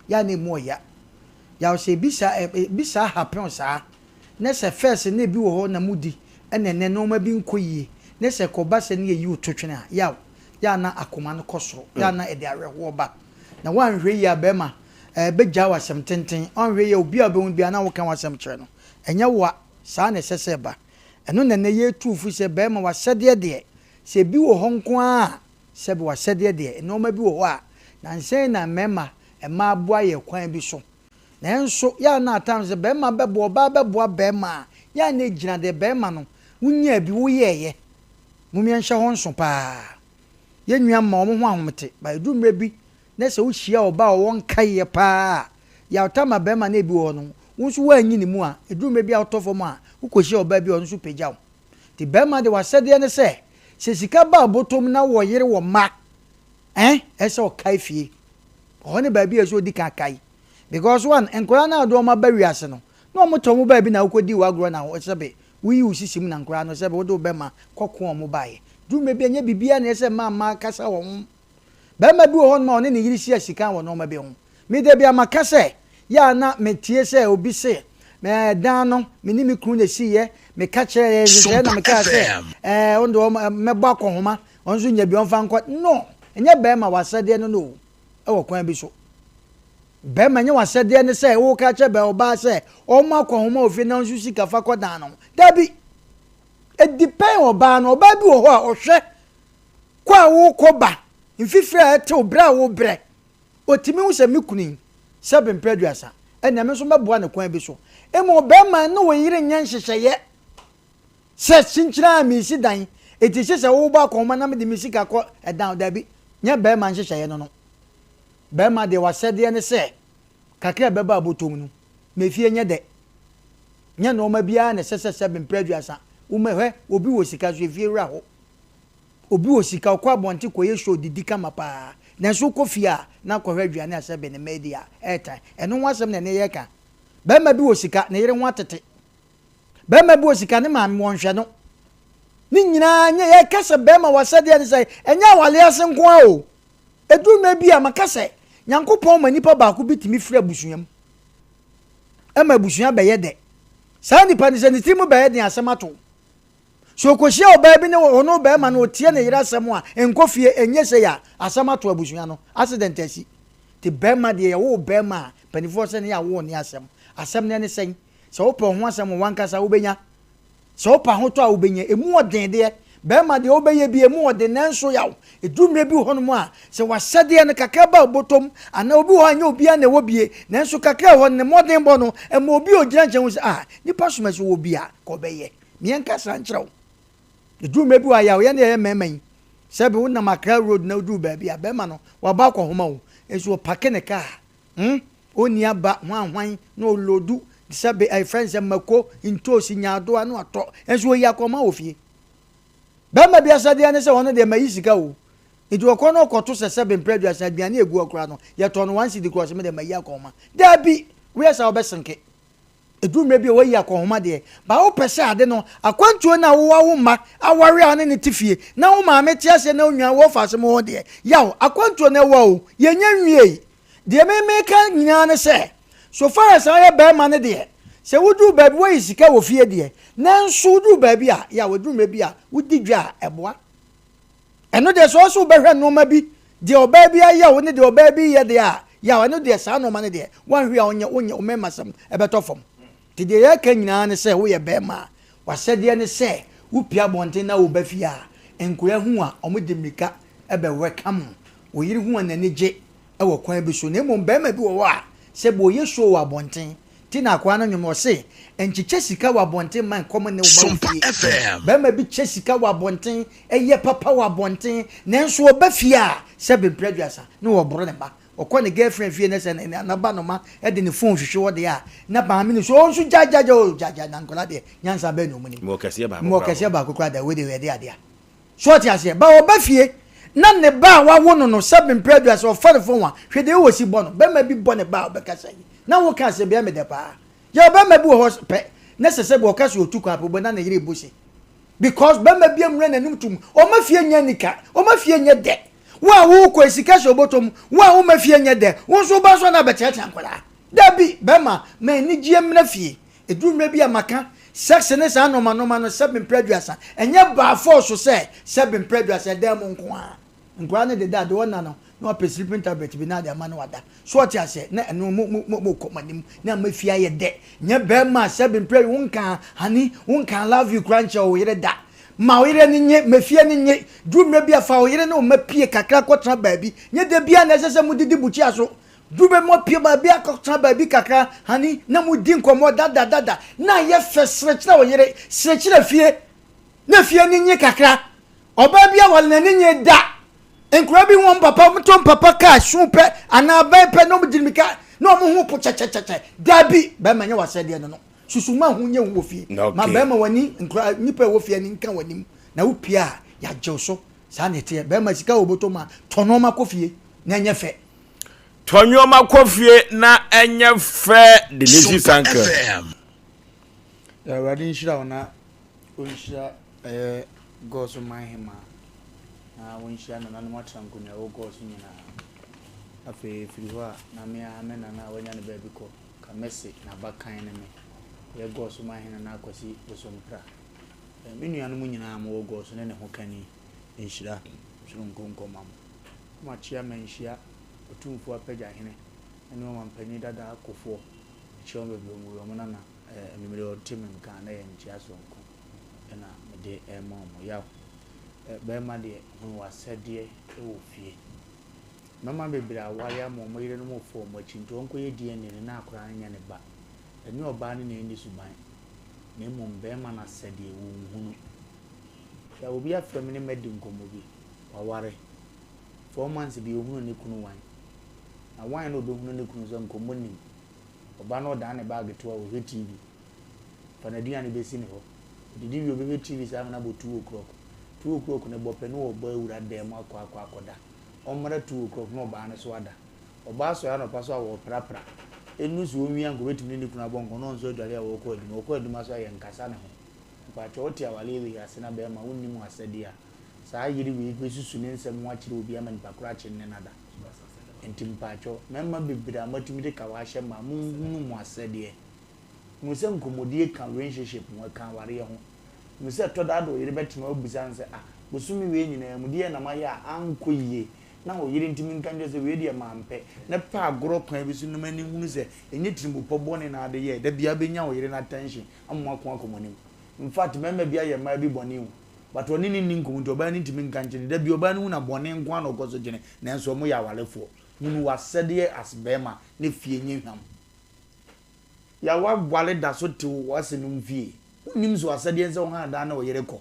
Yɛ a na ɛmu ɔya. Yaw sɛ ebi saa ɛ ebi saa happen saa na sɛ first na ebi wɔ hɔ na mudi ɛna ɛnɛ nnoɔma bi nkɔ yie ne sɛ ɛkɔba sɛ ne yɛyi wo to twene a yaw yɛ a na akoma no kɔ soro yɛ a na ɛde awerɛhoɔ ba na woanhwɛ yie a bɛrima ɛɛ bɛgyaa wo asɛm tenten woanhwɛ yie a obi a wobɛhu biara na woka w'asɛm kyerɛ no ɛnyɛ woa saa na ɛsɛ sɛ ɛba ɛno na ɛnɛ yɛretu wo fo sɛ bɛrima w'asɛdeɛ deɛ sɛ ebi wɔ hɔ nko ara a sɛbe w'asɛdeɛ deɛ nnoɔma bi wɔ hɔ a nansa yi na mmarima mmaa boa yɛ kwan bi so Nanso yɛ a na at times sɛ barima bɛboa ɔbaa bɛboa barima a, yɛ a na ɛgyina deɛ barima no wonyaa bi woyɛɛyɛ. Mom yɛnhyɛ hɔ nso paa. Yɛn nua mma wɔn ho ahomete but ɛduru mmerɛ bi na sɛ wohyia ɔbaa a ɔwɔ nkaeɛ paa a, yaw ta ma barima no ebi wɔ hɔ no wo nso woanyi ne mu a, ɛduru mmerɛ bi a wotɔ fam a wokɔhyia ɔbaa bi a ɔno nso pagya wo. Nti barima deɛ w'asɛdeɛ ne sɛ, sɛ sika ba wo bɔtɔ mu na wɔ yere wɔ mma eh, ɛsɛ sɛ ɔkae fie. Ɔhɔ ne baabi a ɛsɛ sɛ ɔdi kan kae. Because one, nkwadaa no a wode wɔn aba wiase no, na wɔn te wɔn baabi na wokɔdii w'agorɔ na sɛbe woyi wo sisi mu na nkwadaa no sɛbe wode wo bɛma kɔko wɔn baeɛ. Duru mmerɛ bi a ɛnyɛ biribiara na ɛsɛ sɛ mmaa mmaa kasa wɔn ho. Barima bi wɔ hɔnom a ɔne ne yere si asikan wɔ nneɛma bi ho. Me da bi a maka sɛ, yɛ a na metie sɛ obi se, Ɛɛ, dan no, me ne me kunu na esiiɛ. Meka kyerɛɛ nhyehyɛeɛ na Sompa mekaa sɛ, FM. ɛɛ, ɔno deɛ mɛbɔ akɔnhoma, ɔno nso nya bi ɔmfa nkɔ. No! Ɛnyɛ barima w'asɛdeɛ no no o, ɛwɔ kwan bi so. Barima, ɛnyɛ w'asɛdeɛ ne sɛ woka kyerɛ bɛ ɔbaa sɛ ɔmmɔ akɔnhoma wɔ fie na ɔnso sika fa kɔ dan no ho. Dabi! Ɛdipɛn ɔbaa no. Ɔbaa bi wɔ hɔ a ɔhwɛ kɔ a wokɔ ba, mfifire a ɛtew, brɛ a wobrɛ. Otumi hu sɛ me kunu yi, sɛbe mprɛ aduasa, ɛnneɛ me nso mɛboa no kwan bi so. Mmom barima ne wo yere nyɛ nhyehyɛeɛ sɛ kyenkyene a meresi dan, enti gye sɛ wobɔ akɔnhoma na mede me sika kɔ dan. Dabi, nyɛ barima nhyehyɛeɛ no no. Barima deɛ w'asɛdeɛ ne sɛ kakra a ɛbɛba abɔtɔm no, ma efie nyɛ dɛ. Nyɛ nnoɔma biara na ɛsɛ sɛ sɛbe mprɛ aduasa woma. Hwɛ, obi wɔ sika nso efie wura hɔ. Obi wɔ sika ɔkɔ abɔnten kɔyɛ show didi kama paa. Nanso wokɔ fie a, na akɔhwɛ aduane a sɛbe ne mma redi a, ɛretan. Ɛno ho asɛm na ɛnnɛ yɛreka. Barima bi wɔ sika, ne yere ho atete. Barima bi wɔ sika, ne maame wɔnhwɛ no. Ne nyinaa nyɛ yɛka sɛ barima w'asɛdeɛ ne sɛ ɛnyɛ awale ase nko ara o. Ɛduru mmerɛ bi a maka sɛ Nyankopɔn ma nipa baako bi tumi firi abusua mu ma abusua bɛyɛ dɛ. Saa nipa no sɛ ne tiri mu bɛyɛ den asɛm ato. Sɛ ɔkɔhyia ɔbaa bi ne ɔno barima no ɔtie ne yere asɛm a nkɔ fie ɛnyɛ sei a asɛm ato abusua no. Accident asi. Nti barima deɛ yɛwoo barima a mpanifoɔ sɛ ne yɛawoo ne asɛm. Asɛm no ɛne sɛn? Sɛ wopɛ wo ho asɛm wɔ w'ankasa wobɛnya. Sɛ wopɛ ahotɔ a wobɛnya. Ɛmu ɔden deɛ, barima deɛ wobɛyɛ bi ɛmu ɔden nanso yaw. Ɛduru mmerɛ bi wɔ hɔnom a, sɛ w'asɛdeɛ no kakra ba wo bɔtɔm anaa obi wɔ hɔ a ɛnyɛ obiara na ɛwɔ bie nanso kakra wɔ hɔ no ne mmɔdenbɔ no ɛma obi a ɔgyina nkyɛn hu sɛ ah nipa som ɛsɛ ɔwɔ bi a ka ɔbɛyɛ. Meɛnka saa nkyerɛ wo. Ɛduru mmerɛ bi wɔ a yaw yɛn deɛ yɛyɛ mmarima yi sɛbe wonam Accra road na woduru baabi a barima no wabɔ akɔhoma o nso ɔpake ne kaa Hmm onni aba hwan hwan na ɔlodu sɛ be ɛfrɛ no sɛ mako, ntoosi, nyaadoa na watɔ nso oyi akɔma wɔ fie. Bɛrima bi asɛdeɛ ne sɛ ɔno deɛ mayi sika o nti ɔkɔ na ɔkɔto sɛ sɛbe mprɛ aduasa aduane egu hɔ koraa no yɛtɔ no one cedi koraa ɔsɛ me deɛ mayi akɔma. Daabi woyɛ saa wobɛsenke. Ɛduru mmerɛ bi a woayi akɔnhoma deɛ, but wopɛ sɛ ade no, akwantuo no a wowɔ wo mma aware a wo ne no te fie, na wo maame te aseɛ na wo nua wɔ faase mo hɔ deɛ, yaw, akwantuo no ɛwɔ o, yɛnnya nwiei. Deɛ me meka nyinaa ne sɛ, so far as woyɛ barima no deɛ, sɛ woduru baabi woayi sika wɔ fie deɛ, nanso woduru baabi a, yaw, ɛduru mmerɛ bi a, wodi dwa a, ɛboa. Ɛno deɛ sɛ ɔsɛ wobɛhwɛ nnoɔma bi, deɛ ɔbaa bi ayɛ wo ne deɛ ɔbaa bi yɛ deɛ a, yaw, ɛno deɛ saa nnoɔma no deɛ, woanhwɛ a wonyɛ, wonyɛ, wo mmarimasɛm ɛbɛtɔ fam. Nti deɛ yɛreka nyinaa ne sɛ woyɛ barima a, w'asɛdeɛ ne sɛ wopue abɔnten na woba fie a, nkoa hu a, wɔde mmirika bɛ welcome wo. Wo yere hu a n'ani gye wɔ kwan bi so. Na mmom barima bi wɔ hɔ a, sɛ bɛ ɔyɛ show wɔ abɔnten, Nti na akoa no nwom ɔse, Nkyekyɛ sika wɔ abɔnten mma nkɔm nne wo ba wɔ Sompa fie. FM. Barima bi kyɛ sika wɔ abɔnten, yɛ papa wɔ abɔnten, nanso ɔba fie a, sɛbe mprɛ aduasa na ɔboro ne ba. Ɔkɔ ne girlfriend fie na sɛ n'abanoma de ne phone hwehwe hɔ deɛ a, na maame no so, ɔno nso gyae gyae gyae oo gyae gyae, na nkwadaa deɛ nyansa bɛn na wɔn nim. Mewɔ kɛseɛ baako Mewɔ koraa kɛseɛ wɔ hɔ. baako koraa da, wei deɛ ɛde adeɛ a. So ɔte aseɛ? Ba ɔba fie na ne ba a wawo no no sɛbe mprɛ aduasa ɔfa ne phone a, hwɛ deɛ ɔsi bɔ no. Bɛrima bi bɔ ne ba a ɔbɛkasa yi. Na wo ka asɛm bi ɛyɛ me dɛ paa. Yɛwɔ bɛrima bi wɔ hɔ pɛ na sɛ sɛbi ɔka sɛ ɔtu kwan pɛ wobɛ na ne yere bu se. Because bɛrima bi amuna n'anim tum. Ɔma fie nyɛ anika. Ɔma fie nyɛ dɛ. Wo a wokɔ yi sika hyɛ ɔbɔtɔ mu. Wo a woma fie nyɛ dɛ. Wo nso woba nso a na abɛteatea nkwadaa. Dabi bɛrima ma anigyeɛ mmra fie. Ɛduru mmerɛ bi a maka sex ne saa nnoɔma nnoɔma no sɛbi mprɛ aduasa. Ɛnyɛ by force sɛ sɛbi mprɛ aduasa ɛdan mu nko ara. Nkwadaa no deda a, deɛ ɔnna no, na wapɛ sleeping tablet bi na ade ama no wada. So ɔte aseɛ? Na ɛno mo mo mo mokɔ mo anim na ama fie ayɛ dɛ. Nyɛ bɛrima a sɛbe mprɛ yi wonkaa honey, wonkaa love you koraa nkyerɛ wo yere da. Ma wo yere ani nye, ma fie ani nye. Duru mmerɛ bi a fa wo yere ne wo mma pie kakra kɔtena baabi. Nyɛ da biara na ɛsɛ sɛ modidi bukyia so. Duru baabi moapue baabi akɔtena baabi kakra honey, na modi nkɔmmɔ dada dada. Na ayɛ fɛ, serekyerɛ wo yere, serekyerɛ fie. Na fie ani nye kakra. Ɔbaa bi aware n'ani nye da. Nkwadaa bi hu wɔn papa, wɔn to papa kaa su pɛ anaa abɛn pɛ na wɔn gyina mirika na wɔn ho po kyɛkyɛkyɛkyɛ. Dabi, bɛrima nyɛ w'asɛdeɛ no no. Susu ma ho nyɛ hu wɔ fie. Ma bɛrima w'ani, nkwadaa, nnipa a ɛwɔ fie ani nka w'anim. Na wopie a, yɛagye wo so. Saa na ɛteɛ. Bɛrima sika wɔ bɔtɔ mu a, tɔ nneɛma kɔ fie na ɛnyɛ fɛ. Tɔ nneɛma kɔ fie na ɛnyɛ fɛ. Denise Sompa Sankar. FM. Awurade nhyira wo na ɔnhyira ɛyɛ Goso man hemaa na wɔnhyira nananom atena nkonnwa ɛwɔ Goso nyinaa. Afei ɛfiri hɔ a na me ara me nana a wanya ne baabi kɔ ka mɛse n'abakan ne me ɛyɛ Goso man hene Nana Akwasi Bosompra. Me nuanom nyinaa a mowɔ Goso ne ne ho kani nhyira soronko nkɔ ma mo. Na makyea manhyia Otumfoɔ Apagya hene ne ɔmampanyin dada Kofoɔ mekyea wɔn bebree wɔn wɔn nana anwummere ɔnte me nka a na ɛyɛ nkyea soronko na mede rema wɔn. Yaw, barima deɛ hunu w'asɛdeɛ wɔ fie. Mmarima bebree aware ama wɔn yerenom refa wɔn akyi nti wɔnkɔyɛ DNA no na akwadaa no nyɛ ne ba. Ɛnyɛ ɔbaa no na ɛnni suban na mmom barima no asɛdeɛ wɔnhunu. Yaw, obi afrɛ me ne madi nkɔmmɔ bi, waware. 4 months bi ɔhunu ne kunu wan. Na wan na ɔbɛhunu ne kunu sɛ nkɔmmɔ nim. Ɔba no ɔdan ne baage to a ɔhwɛ TV. Fa n'aduane bɛsi ne hɔ. Ɔdidi wie ɔbɛhwɛ TV saa ama no abɔ 2 o'clock. 2 o'clock no bɔ pɛ na ɔbɔ awura dan mu akɔ akɔ akɔda. Ɔmmra 2 o'clock na ɔbaa no so ada. Ɔbaa sɔre anɔpa so a wɔreprapra. Ɛnnu so ɔnwie anka ɔbɛtumi ne ne kunu abɔ nkɔmmɔ na ɔno nso adware a ɔrekɔ adwuma. Ɔkɔ adwuma so a yɛnkasa ne ho. Mpakyɛw wote awareɛ wei ase na bɛrima wonnim w'asɛdeɛ a, saa yere wei bɛsusu ne nsɛm ho akyerɛ obi ama nipa korɔ akye ne no ada. Nti mpakyɛw mmarima bebree a moatumi de kawa ahyɛ mmaa monhunu mo asɛdeɛ. Hunu sɛ nkɔmmɔdie ka relationship ho, ɛka awareɛ ho. Hunu sɛ ɛtɔ da a de wo yere bɛtena hɔ abisa no sɛ ah bosome wei nyinaa mu deɛn na mayɛ a ankɔ yie na wo yere ntumi nka nkyerɛ wo sɛ wei deɛ mampɛ na pɛ agorɔ kwan bi so na ma no nhunu sɛ ɛnyɛ tirimupɔ bɔne na ade yɛɛ. Da biara bɛnya wo yere no attention ama moako akɔ mo anim. Infact mmarima bi ayɛ mmaa bi bɔne o but ɔne no nni nkɔmmɔ nti ɔbaa no ntumi nka nkyerɛ no. Da biara ɔbaa no hu na bɔne nko ara na ɔkɔ so dwene nanso wɔyɛ awarefoɔ. Hunu w'asɛdeɛ as barima na fie nyɛ hwam. Yaw aware da so te wo w'asenom fie. Wonnim so asɛdeɛ nsɛ wo haa daa ne wo yere kɔ.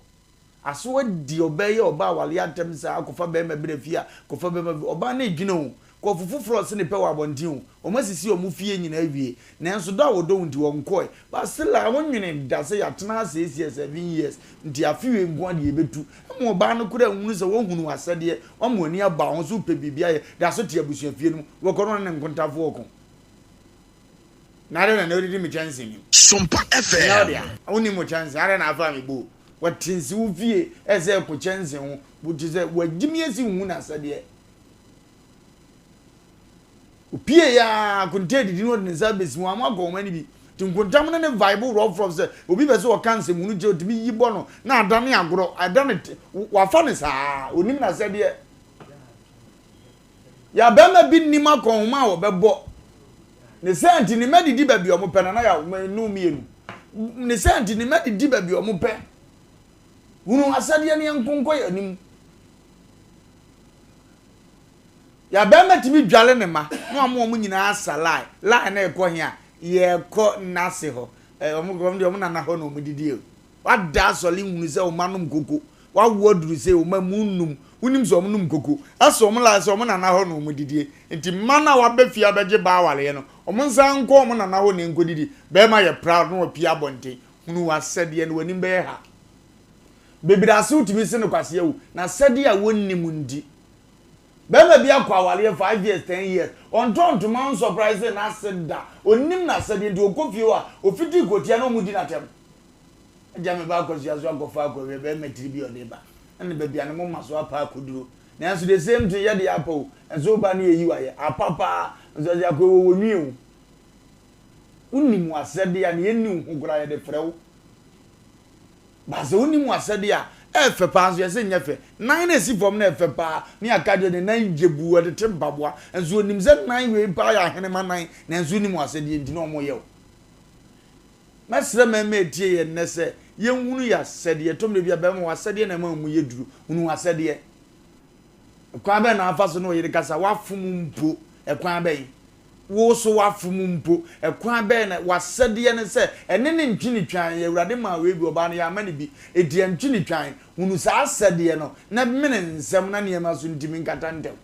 Aso adi ɔbaa yi a ɔba aware atɛm saa kɔfa bɛɛma bra fie a kɔfa bɛɛma fie ɔbaa no redwene o kɔfo foforɔ ɔse ne pɛ wɔ abɔnten o wɔn asisi wɔn fie nyinaa awie nanso dɔ a wɔdɔ wo nti wɔnkɔɛ but still a wonwene da sɛ yɛatena ha six years seven years nti afe wei nko ara deɛ yɛbɛtu ama ɔbaa no koraa nhunu sɛ woahunu w'asɛdeɛ wama w'ani aba wo ho so wopɛ biribi ayɛ da so te abusua fie no mu wobɛkɔ no ɔne ne nkontafoɔ ɔko. Na adɛn na na wodidi me kyɛnsee no mu? Sompa Ɛnyɛ wo FM. dea. Wonni mo kyɛnsee, adɛn na afaa me bowl? Wɔte nsi wo fie sɛ ɛko kyɛnsee ho, te sɛ wɔagye me asi wo ho n'asɛdeɛ. Opie ya akonta adidi na ɔde ne nsa abɛsi ho, ama akɔ wɔn ani bi. Nti nkontam no ne vibe rɔfrɔf sɛ obi pɛ sɛ ɔka nsɛmhunu kyerɛ otumi yi bɔ no na adane agorɔ, adane wafa no saa, onim n'asɛdeɛ. Yaw barima bi nnim akɔnhoma a wɔbɛbɔ. Ne saa nti, ne mma didi baabi a wɔpɛ. Nana Yaw, me ne wo mmienu. Ne saa nti, ne mma didi baabi a wɔpɛ. Hunu asɛdeɛ ne yɛnko nkɔ yɛn anim. Yaw barima tumi dwale ne mma na wama wɔn nyinaa asa line. Line no rekɔ he a? Yɛrekɔ Nase hɔ. Ɛ, wɔn deɛ wɔn nana hɔ na wɔdidi o. Wada asɔre nhunu sɛ wo mma nom koko. Wawo aduru sei, wo mma mu nnum. Wonim sɛ wɔn nom koko. Asɛ wɔn line sɛ wɔn nana hɔ na wɔn didie. Nti mma no a waba fie abɛgye baa awareɛ no, wɔn nsan nkɔ wɔn nana hɔ na nkɔdidi. Barima yɛ proud na wapue abɔnten. Hunu w'asɛdeɛ na w'anim bɛyɛ ha. Bebree ase wotumi se no kwasea wu. N'asɛdeɛ a wɔnnim nti. Barima bi akɔ awareɛ five years, ten years, ɔntɔ ntoma nsɔpraise n'ase da. Ɔnnim n'asɛdeɛ nti ɔkɔ fie hɔ a, ɔfiti kɔtia na wɔdi no atɛm. Agya me ba akɔsua so akɔfa akɔhwɛ bɛrima tiri bi a ɔde ba ɛna baabi a ne moma so apa akɔduro nanso the same thing yɛde apa o nso woba ne yɛyi wayɛ apa paa nso ɛsɛ akɔ ɛwɔ wɔ nwi o wonim w'asɛdeɛ a ne yɛnni wo ho koraa yɛde frɛ wo ba sɛ wonim w'asɛdeɛ a ɛfɛ paa nso yɛsɛ nyɛ fɛ nan na ɛsi fam na ɛfɛ paa ne aka deɛ ne nan gye bu ɛde te mpaboa nso onim sɛ nan wei paa yɛ ahenema nan nanso wonim w'asɛdeɛ nti na ɔmo yɛ o. Mɛsrɛ mmarima a ɛtie yɛn nnɛ sɛ, yɛnhunu yɛn asɛdeɛ. Ɛtɔ mmerɛ bi a, barima, w'asɛdeɛ na ɛma wo mu yɛ duru. Hunu w'asɛdeɛ. Ɛkwan bɛn na afa so ne wo yere kasa? W'afom mpo, ɛkwan bɛn? Wo so w'afom mpo, ɛkwan bɛn na w'asɛdeɛ ne sɛ, ɛne ne ntwe ne twan. Awurade maa wei bi, ɔbaa no, yɛamma no bi. Enti ɛntwe ne twan. Hunu saa asɛdeɛ no, na mene nsɛm na nneɛma so ntumi nkata ntɛm.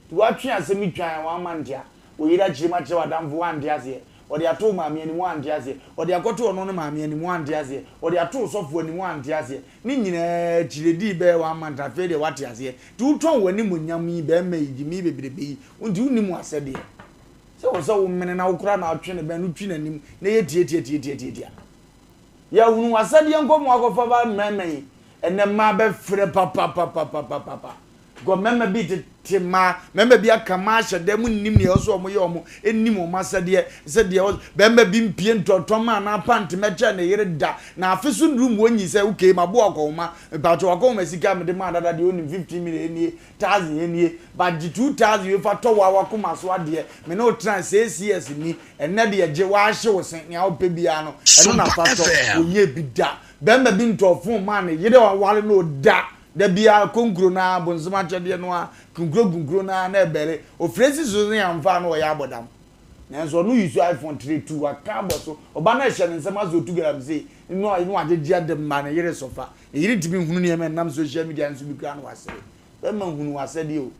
Nti woatwe asɛm yi twan a wamma nte a, wo yere akyerɛ mu akyerɛ w'adamfo woante aseɛ, ɔde ato wo maame anim woante aseɛ, ɔde akɔto ɔno ne maame anim woante aseɛ, ɔde ato wo sɔfo anim woante aseɛ, ne nyinaa akyire dii bɛyɛ one month afei deɛ woate aseɛ. Nti wotɔn w'animuonyam yi bɛɛma yi gyimii bebrebe yi wo nti wonnim w'asɛdeɛ. Sɛ wɔ sɛ wo mene na wo koraa na wotwe ne bɛn no twi n'anim na ɛyɛ tiatiatiatiatiatia. Yɛahunu w'asɛdeɛ nkɔmmɔ akɔfa ba mmarima yi ɛnɛ mmaa bɛfrɛ papapapapapapa. Because mmarima bi tete mmaa, mmarima bi aka mmaa ahyɛ dɛm nnim nea ɛwɔ sɛ wɔyɛ wɔn, nnim wɔn asɛdeɛ sɛ deɛ ɛwɔ barima bi mpie ntɔntɔn ma anaa pant mɛkyɛ ne yere da na afe so nnuru mu wɔnyi sɛ okay mabo akɔnhoma mpakyɛ wakɔnhoma sika a mede maa dada deɛ ɔnim 15 million nie thousand nie but gye 2000 wei fa tɔ wa wakoma so adeɛ me ne wo tena six years ni ɛnɛ deɛ gye wahye wo se nea wopɛ biara no ɛno na Sompa fa tɔ FM. wɔnyɛ bi da barima bi ntɔɔ phone maa ne yere a waware no da Da biara konkuro no ara, bonsam akyɛdeɛ no ara, kunkuro kunkuro no ara na ɛbɛre. Ɔfiri si so ne amfa a na ɔyɛ abɔdam. Nanso ɔno use iPhone 3 tu, waka abɔ so. Ɔba no ɛhyɛ ne nsam asɛ ɔtu galamsey na wagyegye de ma ne yere sɔfa. Ne yere ntumi nhunu nneɛma ɛnam social media no so bi koraa na wasere. Bɛrima hunu w'asɛdeɛ o.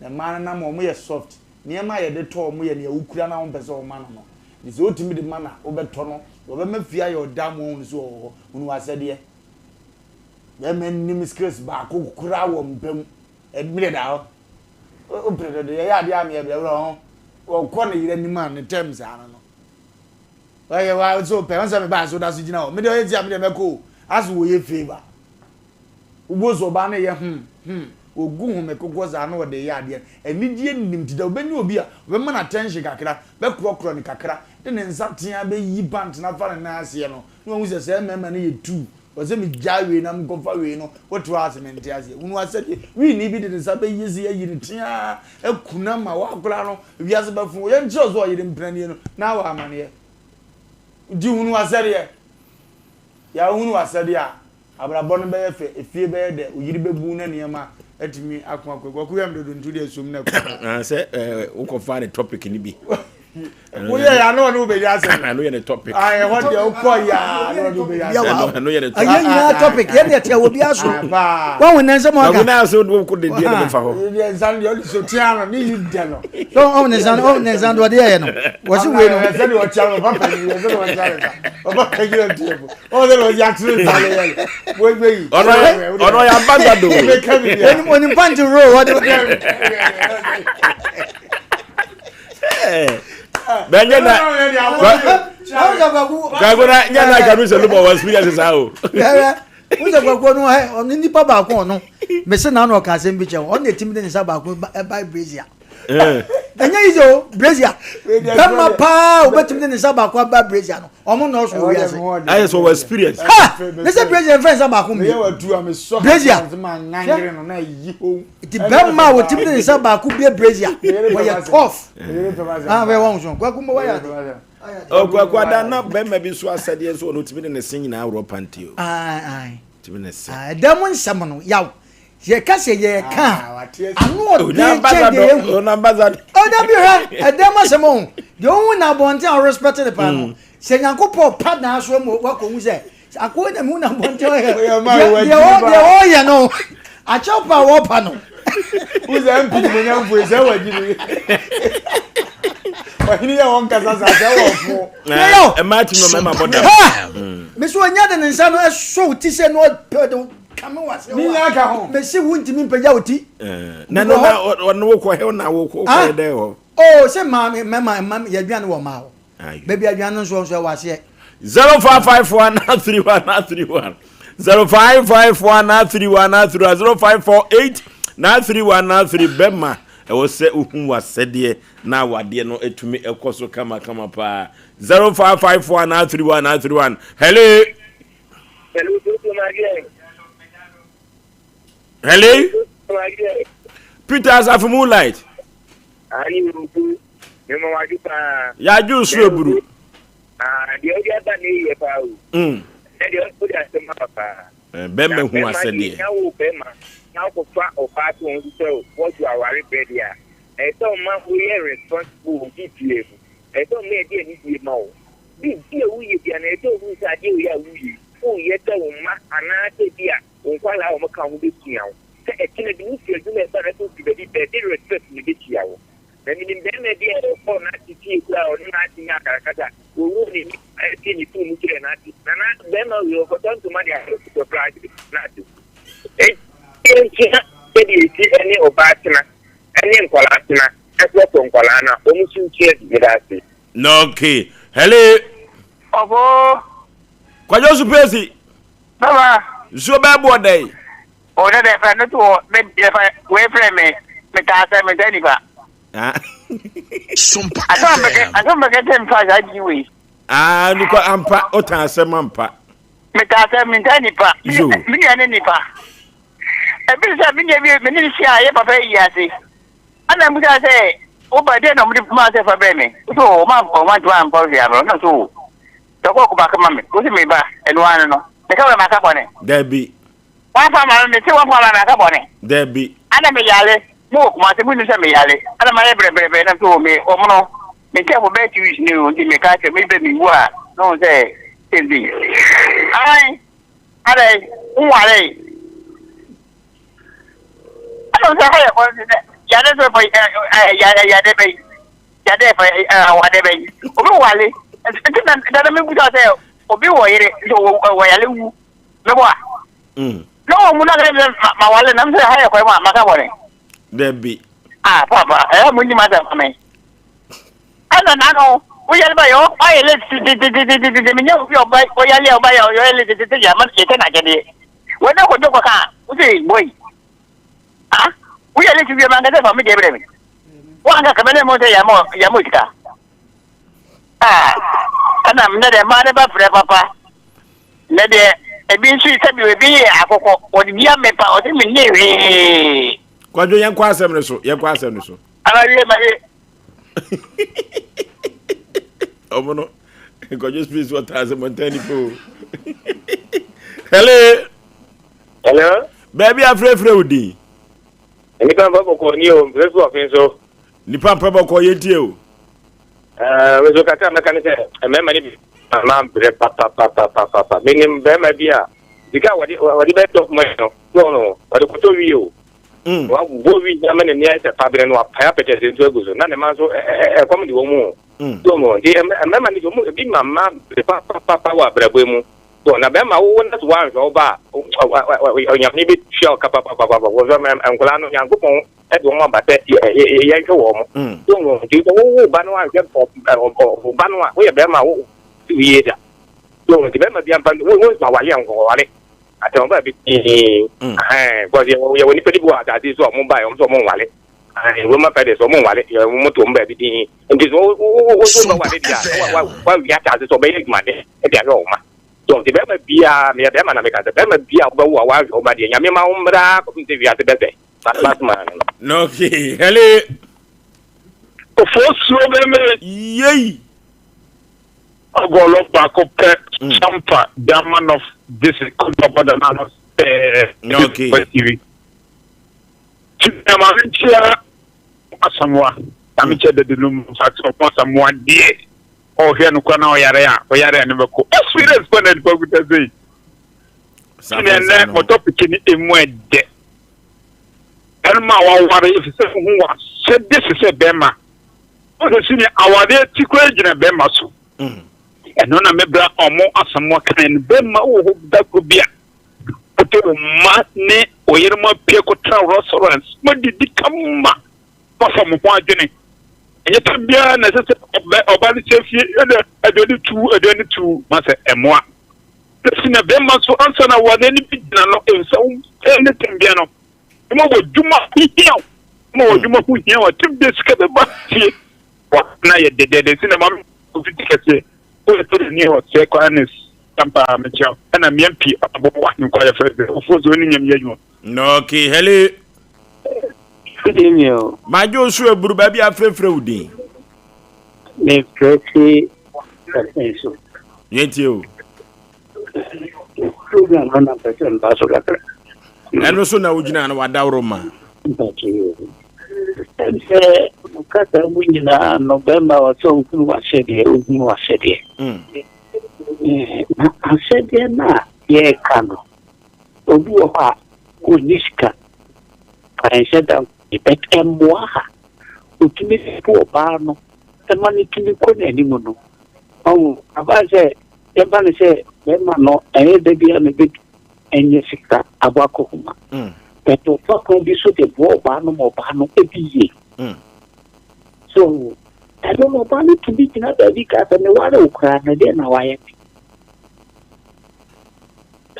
Na mmaa no nam a wɔyɛ soft. Nneɛma a yɛde tɔ wɔn yɛ nea wokura no a wompɛ sɛ wɔma no no. Nti sɛ wotumi de ma no a, wobɛtɔ no. Wɔbɛma fie ayɛ ɔda ama woahunu sɛ ɔwɔ hɔ. Hunu w'asɛdeɛ. Bɛrima nnim skills baako koraa wɔ mpa mu. Ɛmmerɛ da hɔ. Wopere dodo, yɛyɛ adeɛ a meyɛ brɛ worɔ ho. Wɔkɔ ne yere anim a ne tɛm saa no no. Wɔyɛ wa so pɛ, wɔn sɛ me ba so da so gyina hɔ. Me deɛ ɔyɛ ti a me deɛ mɛkɔ o. Aso wɔyɛ favour. Wobɔ so ɔbaa no yɛ hmm hmm. Wɔgu home kokɔ saa na wɔde yɛ adeɛ. Anigyeɛ nnim ti da wobɛnya obi a ɔbɛma no attention kakra, bɛkorɔkorɔ no kakra, de ne nsa tea bɛyi pant no afa ne nan aseɛ no, na wahu sɛ sɛɛ mmarima no yɛ tuu. Wɔ sɛ megyae wei na mekɔfa wei no, wote hɔ a sɛ mente aseɛ. Hunu asɛdeɛ wini bi de ne nsa bɛyi se ayi ne teaa aku no ama woakora no, wiase bɛfo wo. Yɛnkyerɛ wo sɛ ɔyere mpranie no, na awɔ amaneɛ. Nti hunu asɛdeɛ. Yɛ wohunu w'asɛdeɛ a, abrabɔ no bɛyɛ fɛ, efie bɛyɛ dɛ, wo yere bɛbu wo na nneɛma atumi ako akɔ. Kwaku yɛ me dodo nti wodeɛ som na kɔ. Ah, sɛ eh, wokɔfaa ne topic no bi. Woyɛ ya na ɔne wobɛdi asɛm. Ɛno yɛ ne topic. Ah, ɛhɔ deɛ wokɔ ya na ɔne wobɛdi asɛm. Ɛno yɛ ne topic. Ɛyɛ nyinaa topic. Yɛn deɛ tia wɔ bi aso. Wɔn wɔn nsa mu aka. Kwaku naa so wokɔ de deɛ na bɛfa hɔ. Deɛ nsa no deɛ ɔde so tia no ne yi dɛ no. So ɔwɔ ne nsa ɔwɔ ne nsa deɛ ɔde yɛ no. Wɔsi wei no. Ɛsɛ deɛ ɔtia no papa yi ɛsɛ deɛ ɔtia no papa yi na tiɛ fo. Ɔwɔ sɛ deɛ ɔde akyerɛ nsa no yɛ no. Ɔno ɔno ɔyɛ ambassador. Onim onim panty roll wɔde. Bɛnyɛ na kwaku na nyɛ na kanu sɛ lubɔ wɔ experience saa o. Wosɛ kwaku ɔno ɛ ɔno nipa baako ɔno mese na ɔno ɔka asɛm bi kyɛn ɔno na etimi de ne nsa baako ɛba brazier. Ɛnyɛ yi sɛ o brazier bɛma paa obetumi de ne nsa baako aba brazier no ɔmo nɔɔso wɔ wiase. Ayɛ sɛ ɔwɔ experience. Ha ne sɛ brazier nfɛn nsa baako mi brazier nti bɛma a wotumi de ne nsa baako bie brazier wɔyɛ tough. Ah bɛ wɔn so kwaku mo wɔyɛ ade. Ɔkwaku ada na bɛma bi nso asɛdeɛ nso ɔno tumi de ne se nyinaa worɔ panty o. Tumi ne se. Ɛdan mu nsɛm no yaw. Yɛka sɛ yɛka a, ano ɔden kyɛn deɛ yɛhu. Ɔda bi hwɛ ɛdan mu asɛm o. Deɛ ohu na abɔnten a ɔrespect ne paa no, sɛ Nyankopɔn pa naa so ma wakɔhu sɛ akoa na mehu na abɔnten ɔyɛ deɛ ɔyɛ no akyɛw pa a wɔpa no. Wosɛ mp nimonyamfo yi sɛ wagyi mi. Ɔhene yɛ wɔn kasa sa sɛ wɔ fo. Ɛmaa ti no mɛma bɔ dam. Mesi onya de ne nsa no ɛsɔ wo ti sɛ na ɔpɛ de kame wo ase. Ne nyinaa ka ho. Mesi wo ntumi mpagya wo ti. Na no na ɔno wokɔ hɛ na wokɔ wokɔ dɛ hɔ. Oh sɛ maa mɛma mma yɛ aduane wɔ maa hɔ. Baabi aduane no nso nso ɛwɔ aseɛ. 0554 931 931 0554 931 931 0548 931 93 bɛma ɛwɔ sɛ wohu w'asɛdeɛ na awadeɛ no atumi ɛkɔ so kamakama paa 0554 931 931 hello. Hello. Peter Asafo Moonlight. Yɛadwo so aburu. Bɛma hu asɛdeɛ. Na wo bɛma na wokɔfa ɔbaa to ho so sɛ wɔdwo aware berɛ deɛ a, ɛyɛ sɛ ɔma woyɛ responsible wɔ biribiara mu. Ɛyɛ sɛ ɔma ɛde anidie ma wo. Biribi a woyɛ biara no, ɛyɛ sɛ wohunu sɛ adeɛ wei a woyɛ yi, woreyɛ sɛ wo mma anaasɛ bi a wo nkwadaa a wɔka wo ho bɛsua wo. Sɛ ɛkyena bi wofiri adwuma ɛba na sɛ wofiri baabi ba a, ɛde respect na ɛbɛhyia wo. Na menim barima bi a ɔkɔɔ n'ase fie koraa a ɔne n'ase nyaa akasakasa, wɔwuu n'ani tee ne tiri mu kyerɛɛ n'ase. Nana, barima wei ɔkɔtɔ ntoma de ayɛ ɔkɔtɔ koraa de n'ase. Enti yɛnsua sɛdeɛ ɛsi ne ɔbaa tena ne nkwadaa tena, ɛsoɔsoɔ nkwadaa no a, wɔn nso nsua bi. Meda ase. Okay. Hello. Ɔfo. Kwadwo Supesi. Baba. Nsuo bɛɛ boɔ dɛn? O ne dɛ fɛ no to hɔ me yɛ fɛ wei frɛ me me taa sɛ me taa nipa. Sompa Asɛm bɛkɛ FM. asɛm bɛkɛ sɛ mfa saa gyi wei. Ah, nukwa ampa o taa asɛm ampa. Me taa sɛ me taa nipa. Yo. Me nua ne nipa. Ebi sɛ me nua bi me ne no hyia yɛ papa yi ase. Ana mbusa sɛ wo ba deɛ na ɔmo de maa sɛ fa brɛ me. So ɔmo amfa ɔmo antuma amfa hwee abrɛ no so. Tɔkɔ kɔ baako ma me. Wo se me ba ɛno ano no. Me ka wɛ ma ka bɔne. Dabi. Wamfa ama me, mese wamfa ama me aka bɔne. Dabi. Ana me yare, mo wɔ Kumasi, mo nim sɛ me yare. Ana mayɛ brɛbrɛbrɛ na so me ɔmono, me nkyɛn for bɛyɛ 2 weeks ni o, nti me ka kyerɛ me bɛ me wu a, na wɔn sɛ same thing. Ae, adɛn, wo nware. Ana wɔn sɛ ha yɛ kɔn sɛ yare sɛ fɔ yare yare bɛyi, yare fɔ awade bɛyi. Obi wale, nti na dada me busa sɛ obi wɔ yere, nti wɔ yare wu. Mebɔ a. Mm. Na wɔn mu na kɛ ma ma wale na sɛ ha yɛ kwan mu a maka bɔne. Dabi. Ah papa, ɛyɛ mo nni m'asɛm ma me. Ɛna na no, woyare ba yɛ ɔyɛ late tetetetetete menyɛ obi a ɔba ɔyare a ɔba yɛ ɔyɛ late tetete yɛ ama yɛkyɛ n'akyɛdeɛ. Wɔn na kɔdwo kɔka a, wose boy. Ah, woyɛ late wie ma nkasa fa me deɛ brɛ me. Wɔn anka kɛmɛ ne mo sɛ yɛ mo yɛ mo sika. Ah, ɛna mnɛ deɛ mmaa ne ba frɛ papa. Nɛ deɛ ebi nso sɛbi ebi yɛ akokɔ wɔde di amepa ɔde me ne hwee. Kwadwo yɛn kɔ asɛm no so yɛn kɔ asɛm no so. Amawie mawie. Ɔmo no Kwadwo space wɔ taa sɛ mɔntan nipa o. Hello. Hello. Baabi afrɛfrɛ wo din. Nipa mpɛ bɔkɔ ni o mfrɛfrɛ ɔfen so. Nipa mpɛ bɔkɔ yɛn tie o. Ɛɛ me nso kakra mɛka ne sɛ mmarima no bi ma brɛ papapapapapa. Menim barima bi a sika a wɔde wɔde bɛtɔ kuma no no no wɔde kɔtɔ wie o. Mm. Wabɔ wi na ama n'ani ayɛ sɛ pabene no wapae apɛtɛsɛ nso agu so na ne ma nso ɛkɔm de wɔn mu o. So no nti mmarima no bi ebi ma mma brɛ papapapa wɔ abrabɔ mu. So na bɛrima wowo na so woanhwɛ wo ba a onyame bɛtua wo ka papapapapa. Wɔ sɛ nkwadaa no Nyankopɔn de wɔn aba sɛ yɛnhwɛ wɔn. So no nti sɛ wowo ba no anhwɛ wo ba no a woyɛ bɛrima a wo yie da. So nti bɛrima bi ampa wo wo awale a nkɔwale atɛn ɔba bi pii. Ɛhɛn because yɛwɔ nipa bi wɔ asase so a wɔn ba yɛ wɔn sɛ wɔn nwale. Ɛhɛn Roman fɛdɛ sɛ wɔn nwale yɛ wɔn to wɔn baabi din. Nti sɛ wo wo wo so bɛwale bi a wa wa wa wi asase so ɔbɛyɛ adwumaden ɛde ahwɛ wɔn ma. So nti bɛrima biara meyɛ bɛrima na meka sɛ bɛrima biara wobɛwo a wahwɛ wo ba deɛ Nyame ma wo mmra kɔpem sɛ wiase bɛsɛ. Okay, hello. Ofo suo bɛmɛ. Yei. Ɔgɔlɔ baako pɛ Champa German of this Kɔdɔbɔ da n'ano pɛɛ. Okay. TV. Kyia maame nkyia Asamoah. Maame nkyia dadi no mu nfa sɛ ɔmo Asamoah deɛ ɔhwɛ no kora na ɔyare a ɔyare a ne bɛkɔ. Experience kɔ na nipa kuta sɛ yi. Ɛnɛ nɛ mo topic ni emu ɛdɛ. Barima a waware efisɛ wohu w'asɛde te sɛ bɛrima. Wosɛ si ne awareɛ ti koraa gyina bɛrima so. Mm. Ɛno na me bra ɔmo asɛm wɔkae no bɛrima wɔ hɔ da koro bi a wode wo mma ne wo yere mo apue kɔtra restaurant moadidi kama moafa mo ho adwene. Ɛnyɛ tam biara na ɛsɛ sɛ ɔba no hyɛ fie ɛna aduane tu aduane tu ma sɛ ɛmoa. Ɛsi na bɛrima nso ansa na awareɛ no bi gyina no ɛsɛ wo ne tam biara no ma wɔ dwuma ho hia wo ma wɔ dwuma ho hia wo atim de sika bɛba fie na yɛ dɛdɛdɛ si na ma obi ti kɛseɛ woyɛ sɛ ni ɔsɛ kwan ne sampa mekyia ɛna mmea pii abɔ wɔ ahenkwa yɛ fɛ sɛ ofuo so ne nyam yɛ adwuma. Okay, hello. Good evening. o. Madwo so aburu baabi afrɛfrɛ wo din. Mefrɛ fi ɛsɛn so. Yɛntie o. Program no na mpɛ sɛ mba so kakra. Ɛno so na wogyina no wadaworo ma. Ɛm sɛ mo kasa mu nyinaa no bɛrima wɔ sɛ ohunu w'ahyɛdeɛ ohunu w'ahyɛdeɛ. Na ahyɛdeɛ no a yɛreka no obi wɔ hɔ a ɔnni sika ɛnhyɛ da but mmoa ha otumi po ɔbaa no ɛma no tumi kɔ n'anim no ɔho aba sɛ yɛmfa no sɛ bɛrima no ɛnyɛ da bi a na bɛtumi ɛnyɛ sika abɔ akɔhoma but ɔfa kwan bi so de boa ɔbaa no ma ɔbaa no ɛdi yie so ɛno no ɔbaa no tumi gyina baabi ka sɛ meware wo koraa no deɛ na wayɛ me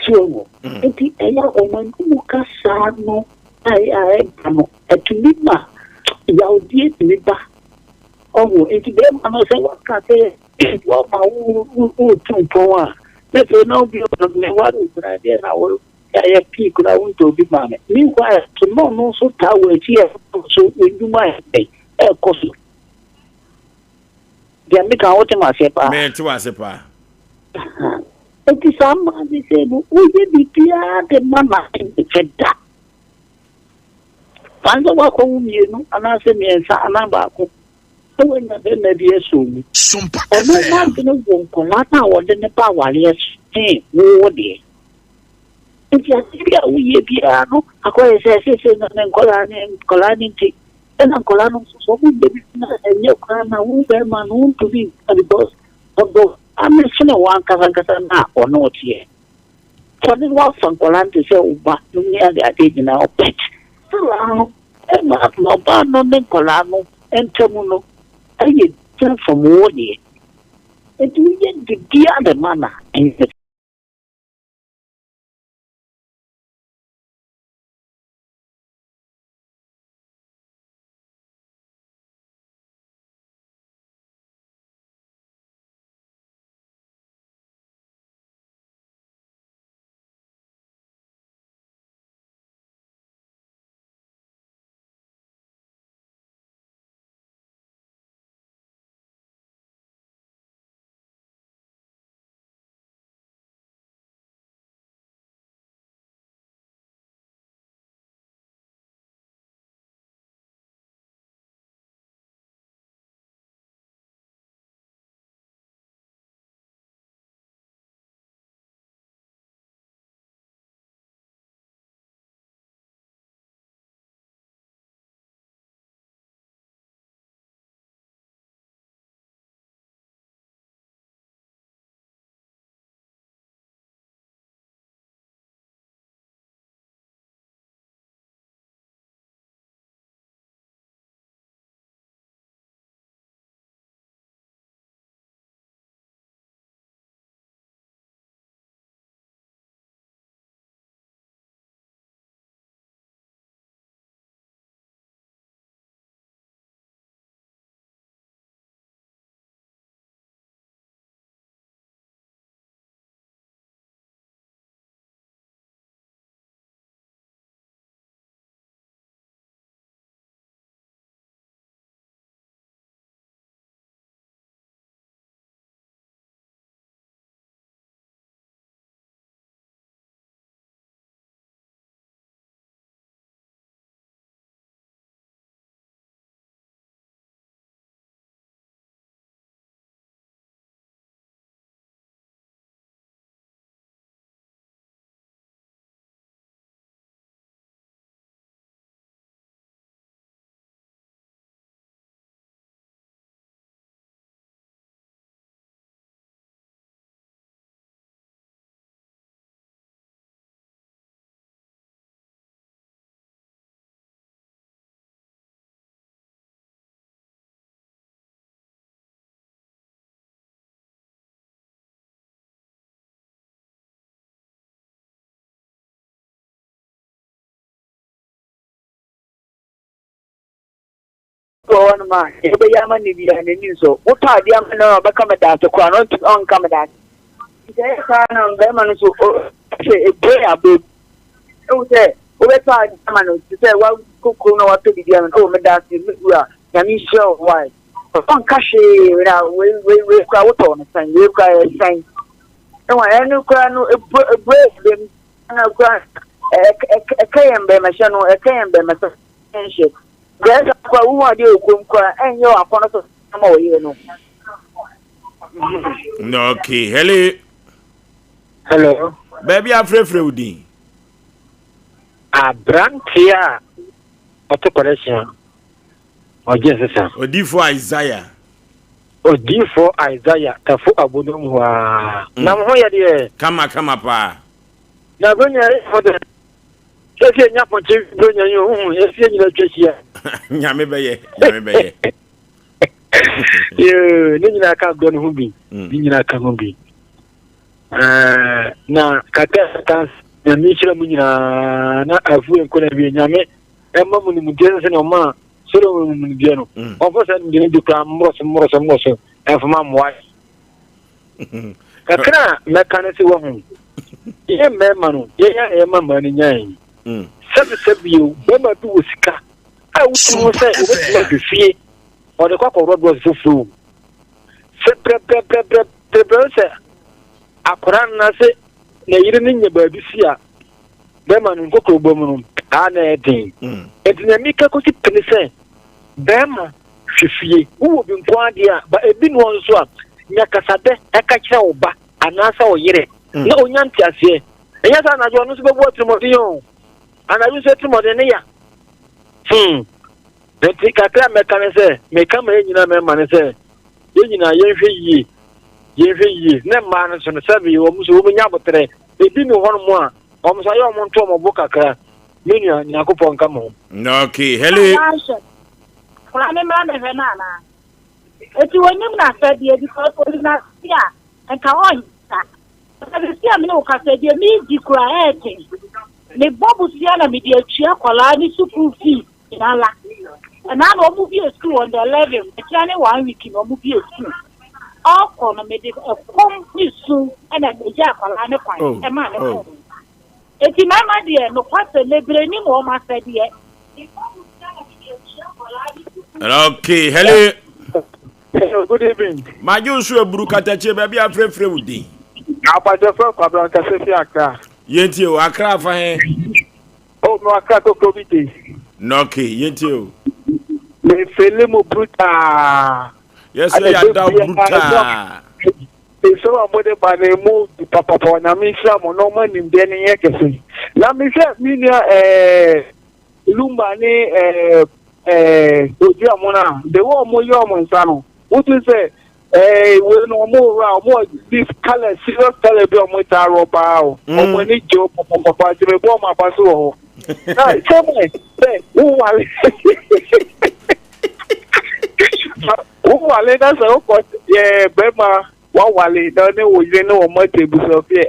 so ɛwɔ nti ɛyɛ ɔman mu kasa no a ɛba no ɛtumi ma yawdeɛ tumi ba ɔho nti bɛrima no sɛ waka sɛ wɔma wotu mpɔn a na afei na obi meware wo koraa deɛ na wo yɛ pii koraa wontɔ obi ma me meanwhile so na ɔno nso taa wɔ akyi a so nnwuma a ɛkɔ so deɛ meka wote m aseɛ paa Mɛnte w'ase paa. nti saa mmaa ne sɛ no woyɛ biribiara de ma na nkyɛ da fan sɛ woakɔwo mmienu anaasɛ mmiɛnsa anaa baako sɛ woanya bɛrima bi asɔ mu Sompa ɔno FM. n'adwene wɔ nkɔlaa no a wɔde ne ba awareɛ sen wo deɛ nti ade bi a woyɛ biara no akɔyɛ sɛ seesei no ne nkɔlaa ne nkɔlaa ne nti ɛna nkɔlaa no nso sɛ ɔmo yɛ bi na ɛnyɛ koraa na wo bɛrima no wontumi nka because ɔdɔ ame sene wo ankasa ankasa na ɔne wo teɛ sɔne wafa nkɔlaa no te sɛ wo ba no ne ade ade nyinaa ɔpɛt still no ɛma. ma ɔbaa no ne nkwadaa no ntam no yɛ different from wo deɛ. Nti woyɛ biribiara de ma no a, ɛnyɛ Wɔ hɔnom a, nea wobɛyɛ ama no biara, n'ani nsɔ. Wotɔ adeɛ ama no a, ɔbɛka meda ase koraa no, ɔntumi ɔnka meda ase. Nti ɛyɛ saa na barima no nso sɛ ebue aba mu. Ehu sɛ wobɛtɔ adeɛ ama no te sɛ wakɔ kurom na watɔ biribi ama no, oh meda ase, me wura, Nyame nhyira wo, why? Ɔnka hwee na wei wei wei koraa wotɔɔ no sɛn, wei koraa yɛ sɛn. Ehu a ɛno koraa no ebue ebue aba mu na koraa ɛka yɛn bɛremahyɛ no, ɛka yɛn bɛremahyɛ nhyɛ. Deɛ ɛsɛ koraa wohu adeɛ wɔ kurom koraa ɛnyɛ wɔ akɔnɔ sɛ ama wɔ yere no. Okay, hello. Hello. Baabi afrɛfrɛ wo din. Aberanteɛ a ɔte kɔrɛhyia ɔgye nsesa. Odiifoɔ Isaiah. Odiifoɔ Isaiah tafo abodom hɔ a. Na mo ho yɛ deɛ. Kama kama paa. Na bronya yɛ fo dɛ. Sɛsi enya pɔnkye bronya yi o, esi enyina atwa ahyia. Nyame bɛyɛ, nyame bɛyɛ. Yoo, ne nyinaa ka agorɔ no ho bi. Mm. Ne nyinaa ka ho bi. Na kakra ka nyame nhyira mu nyinaa na afuo nkɔ na wie nyame ɛma mu nimdeɛ no sɛ ɔma Solomon mu nimdeɛ no. Mm. Ɔmfa saa nimdeɛ no bi koraa mmorɔ so mmorɔ so mmorɔ so ɛmfama mmoa Kakra a mɛka ne sɛ wahu yɛn mmarima no yɛn a yɛma mmaa no nyae mm. sɛbisɛbi o bɛrima bi wɔ sika a wotumi ho sɛ wobɛtumi ahwɛ fie ɔde kɔ akɔworɔ drɔs foforɔ o sɛ brɛbrɛbrɛbrɛbrɛ sɛ akwadaa no ase na yere no nya baabi si a bɛrima no nkokoro bɔ mu no a na ɛyɛ den mm. nti na mika kɔsi pene sɛ bɛrima hwɛ fie. Wowɔ bi nko ara deɛ a, ba ebi nni hɔ nso a, nya kasadɛ ka kyerɛ wo ba anaasɛ wo yere mm. na ɔnya nteaseɛ. Ɛnyɛ sɛ anadwo ɔno nso bɛbu atirimuɔden o. Anadwo nso atirimuɔden ne ya. Hmm. Nti kakra a mɛka ne sɛ, meka ma yɛn nyinaa mɛma ne sɛ, yɛn nyinaa yɛnhwɛ yie. Yɛnhwɛ yie. Ne mmaa no nso no, sɛbe wɔn nso wɔn nya aboterɛ. Ebi ni hɔnom a, wɔn nso ayɛ wɔn nto wɔn bo kakra. Me nua, Nyankopɔn nka mo ho. Okay, hello. Akwadaa no mmra mmɛhwɛ no anaa? Eti onim n'asɛdeɛ because onim n'asɛdeɛ a nka ɔnyɛ saa. Sɛsi a me ne wo kasa deɛ medi koraa ɛɛden. Mebɔ bosea na mede atua akwadaa ne sukuu fees nyinaa. Ɛnaa na wɔn bie sukuu on the 11 ɛkyerɛ ne one week na wɔn bie sukuu. Ɔkɔ no mede ɛkɔm ne su ɛna megya akwadaa ne kwan ɛma ne kɔ. Eti mmarima deɛ nokwasɛm bebree nim wɔn asɛdeɛ. Okay, hello. Hello, good evening. Madwo nso aburu katakyie baabi afrɛfrɛ wo din. Abagyɛ fɛ Kwabena kasa fi Accra. Yɛntie o, Accra afa he? Oh, me Accra kokro bi de. Na okay, yɛntie o. Me fele mo brutaa. Yɛsɛ yɛada brutaa. Nsɛm a mode ba no emu du papapa Onyame nhyira mo na ɔma nimdeɛ no nyɛ kɛse. Na mehwɛ me nua ɛɛ Lumba ne ɛɛ ɛɛ Odua mo no a the way ɔmo yɛ ɔmo nsa no wotu sɛ ɛɛ wei no ɔmo wura ɔmo this colour serious colour bi a ɔmo taa rɔ paa o ɔmo ani gye o papapapa nti mebɔ ɔmo aba so wɔ hɔ. Na sɛ mo sɛ wowale Wowale na sɛ wokɔ yɛ bɛrima wawale na ɔne wo yere ne wɔn ate abusuafie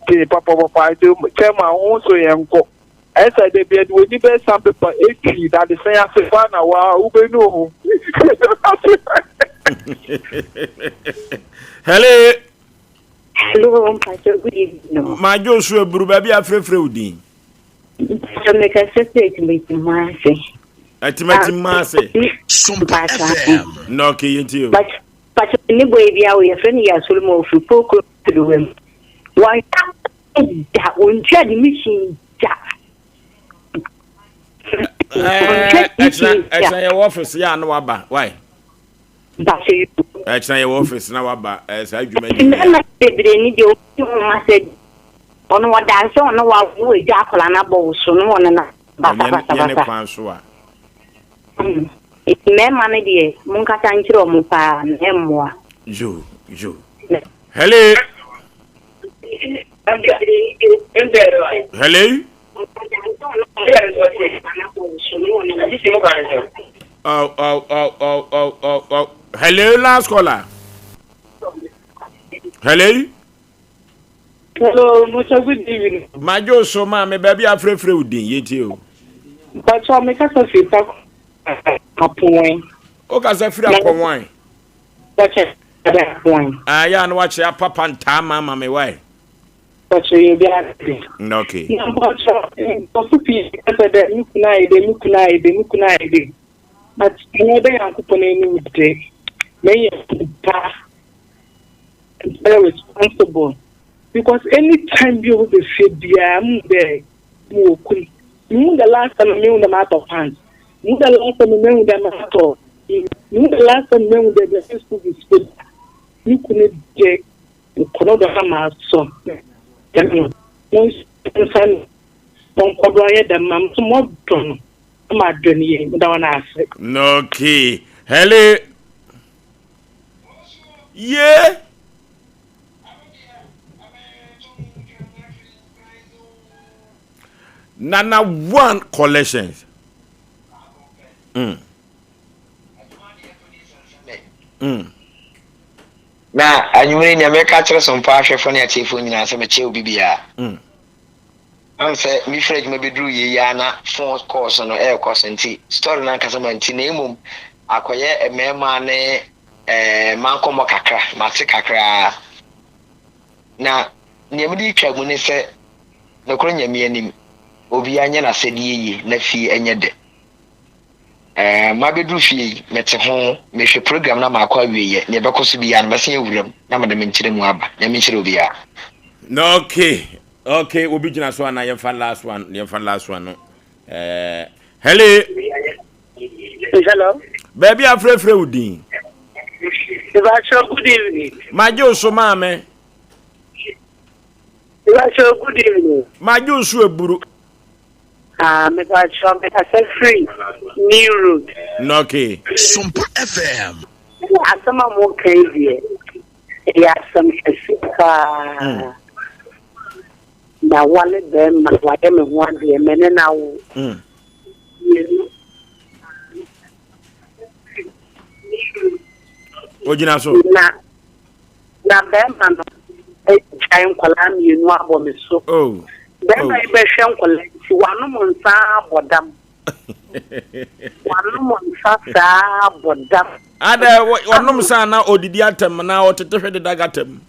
te papapapa nti kyɛma wo nso yɛn nkɔ ɛsɛ de bi ɛde w'ani bɛ sandpaper etwi dadesɛn ase fa na wa wobɛnu ho. Hello. Hello, Mpacho, good evening. Majo so eburu baabi afrɛfrɛ wo din. Mpacho mekasa firi Atimatim ase. Atimatim ase. Sompa FM. Na okay yɛntie o. Mpacho ne boy bi a wɔyɛfrɛ no Yasoro ma ofiri Pokuro Perewa mu. Wɔn da wɔntua de mission da. Ɛkyena ɛkyena yɛwɔ office yɛ ano waba why? Ɛkyena yɛwɔ office na waba ɛɛ saa adwuma yi. Mmarima bebree ni deɛ wɔn ho ma sɛ ɔno wɔda sɛ ɔno wawo agya akwadaa no abɔ wo so no wɔn nana basabasabasa. Yɛ ne kwan so a. Mmarima no deɛ monkasa nkyerɛ wɔn paa na ɛmmoa. Yo yo. Hello. Hello. Oh, oh, oh, oh, oh, oh, oh. Hello, last caller. Hello. Hello, Musa, good evening. Majo so ma me baby afrefre wo din yetie o. Mpacho me kasa fi pa apowen. O kasa firi apowen. Mpacho apowen. Ah ya no wakyerɛ apapa ntaa ma ma me wae. Mpacho yɛ obi ade. Okay. Na mpacho nkurɔfo pii kasa dɛ me kunu ayɛ dɛ me kunu ayɛ dɛ me kunu ayɛ dɛ. But ɛnyɛ dɛ Nyankopɔn anim de meyɛ pa very responsible because anytime bi obi bɛ fie biara mu dɛ mu wɔ kun. Mehu the last time mehu dɛ matɔ pants. Mehu the last time mehu dɛ matɔ. Mehu the last time mehu dɛ bɛ school fees po. Me kunu de nkɔdɔ dɔ na ma sɔ. Mo nsa nkɔdɔ ayɛ dɛm ma mo mo dɔ no na ma dɔ no yie. Mo da wɔn ase. Okay. Hello. Yeah. Nana one collections. Mm. Na anwummere nea mɛka akyerɛ Sompa ahwɛfoɔ ne atiefoɔ nyinaa sɛ mekyɛ obi biara. Mm. Am sɛ mefiri adwuma bɛduru yei ara na phone calls no ɛrekɔ so nti story no ankasa manti na mmom akɔyɛ mmarima ne eh, mmaa nkɔmmɔ kakra mate kakraa na nea mede retwa mu ne sɛ nokorɛ Nyame anim obiara nyɛ n'asɛdeɛ yie na fie ɛnyɛ dɛ. Ɛɛ, mabɛduru fie yi, mete ho, mehwɛ program no ama akɔ awieɛ. Nea ɛbɛkɔ so biara no, mɛsan awura mu na mede me nkyerɛmu aba. Nyame nhyira obiara. Okay, okay, obi gyina so ana yɛmfa last one, yɛmfa last one no. Eh, hello. Hello. Baabi afrɛfrɛ wo din. Ìbáṣọ good evening. Magye wo so maame. Ìbáṣọ good evening. Magye wo so eburu. Ah, mepakyɛw mekasa firi New Road. Okay. Sompa FM. Ɛna asɛm a moka yi deɛ, ɛyɛ asɛm kɛseɛ paa. Mawale bɛrima, wayɛ me ho adeɛ, me ne no awo mmienu. Ogyina so. Na na bɛrima no agyae nkwadaa mmienu abɔ me so. Oh. Bɛrima yi bɛhwɛ nkwadaa nti wanom nsa abɔ dam. Wanom nsa saa abɔ dam. Ada ɔnom nsa na odidi atɛm na ɔtete hwɛ deda gatam.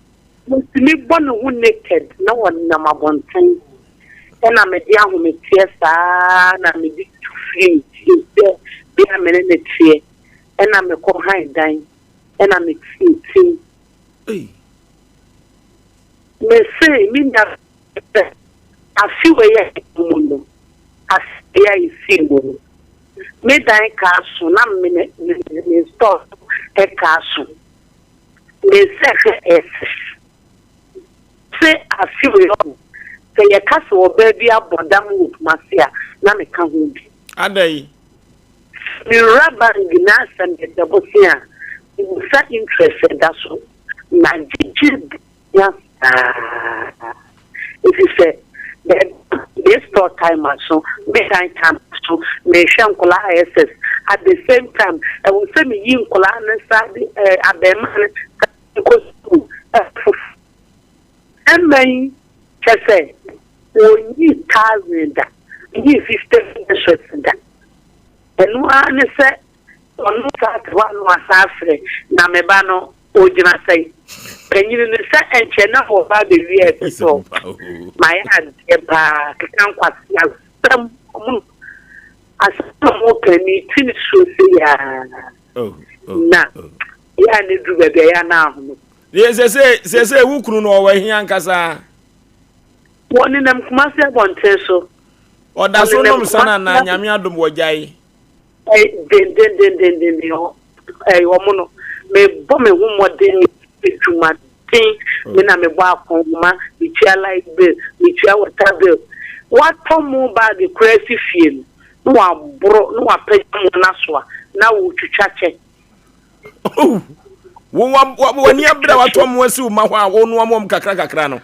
Otumi bɔ ne ho naked na ɔnam abɔnten ɛna mede ahometeɛ saa na mede tu firi ne fie sɛ bea a me ne no teɛ ɛna mekɔ han dan ɛna me tintim. Mese me nua sɛ afe wei a yɛwɔ mu no afe wei a yɛsii mu no me dan kaa so na me me me store ɛkaa so. Me sɛ hwɛ ɛsɛ se afe wei ɔho sɛ yɛka sɛ ɔbaa bi abɔ dam wɔ Kumasi a na me ka ho bi. Adɛn? Sɛ me wura bank na sɛ me pɛ bosea a me busa interest ɛda so na gyegye bosea saa efisɛ baabi a me store time aso me dan time aso me hwɛ nkwadaa ISS at the same time ɛwɔ sɛ me yi nkwadaa no saa de ɛɛ abɛɛmaa no saa kɔ school ɛfofo ɛmma yi kyɛ sɛ wɔnyi thousand da nyi 50 pesos da ɛno ara ne sɛ Ɔno saa te hɔ a na wasan afrɛ na me ba no ɔgyina sɛn? Panyini no sɛ ɛnkyɛ na ɔba abɛwie ɛtotɔ mayɛ adeɛ paa keka nkwaseasɛm ɔmo asɛm a ɔmo ka mi ti ne suo sɛ yaa na yɛ a ne duru baabi a yɛ a na ahome. Deɛ sɛsɛ sɛsɛ wo kunu no ɔwɔ he ankasa? Wɔnenam Kumasi abɔnten so. Ɔda so nom sana na Nyame adom wɔgyae. Dendendendenden ɛyɛ wɔn no mebɔ me ho mmɔden adwumaden me na mebɔ akɔnhoma metua light bill metua water bill watɔ mo baage koraa si fie no na waboro na wapagya mo no asoa na wotwitwa kyɛ. Oh, wo wa wa w'ani abere a watɔ mo asi wo ma hɔ a wonoa mo kakra kakra no.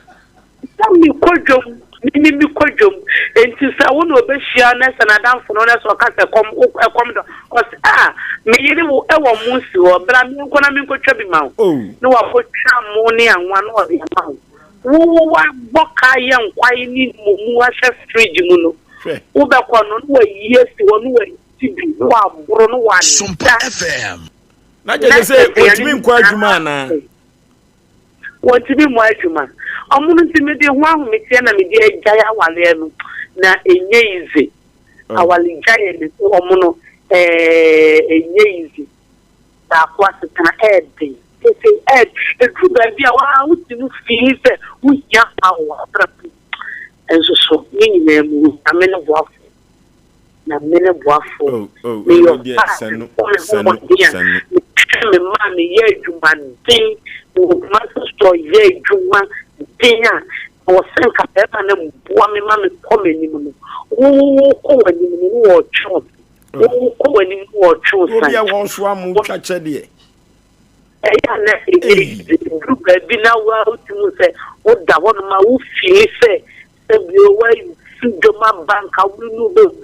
Sɛ mekɔ dwom, me me kɔ dwom. Enti sɛ wo na ɔbɛhyia na sɛ n'adamfo no na sɛ ɔka sɛ ɛkɔm ɛkɔm dɔ ɔsɛ a me yere wo ɛwɔ mo si hɔ bra menkɔ na menkɔtwa bi ma wo. Oh. Na wakɔtwa mo ne anwa na ɔde ama wo. Wo wo wabɔ ka yɛ nkwae ne mmomu ahyɛ fridge mu no. Hwɛ. Wobɛkɔ no na wayi asi hɔ na wayi bi na waboro na wada. Sompa FM. Na kyerɛ sɛ ɔntumi nkɔ adwuma anaa? Wɔntumi mmɔ adwuma. Ɔmo no nti mede ho ahometeɛ na mede agyae awareɛ no na ɛnyɛ easy. Oh. Awaregyaeɛ no ɔmo no ɛɛ ɛnyɛ easy. Baako asetena ɛɛden. Sese ɛɛ ɛduru baabi a waa wotumi fii sɛ wohia mmoa wɔ w'abrabɔ mu. Nso so ne nyinaa mu Nyame ne boafo. Na me ne boafo. Oh, oh, Meyɛ ɛno deɛ ɔbaa a sanu, mebɔ me ho sanu, mmɔden a sanu. mehwɛ me mma a meyɛ adwumaden wɔ Kumasi store yɛ adwuma den a ɛwɔ sɛ nka bɛrima no boa me ma mekɔ m'anim no. Wo wo wokɔ w'anim no na wɔretwe wo. Oh. Wo wokɔ w'anim no wɔretwe wo Obi san. a wɔsoa mo twa kyɛ deɛ. Ɛyɛ a na ɛyɛ Ei. easy. Ɛduru baabi na wo ara wotumi hu sɛ woda hɔnom a wo feeli sɛ Sɛ bio, woafi dwom aba nka wo ne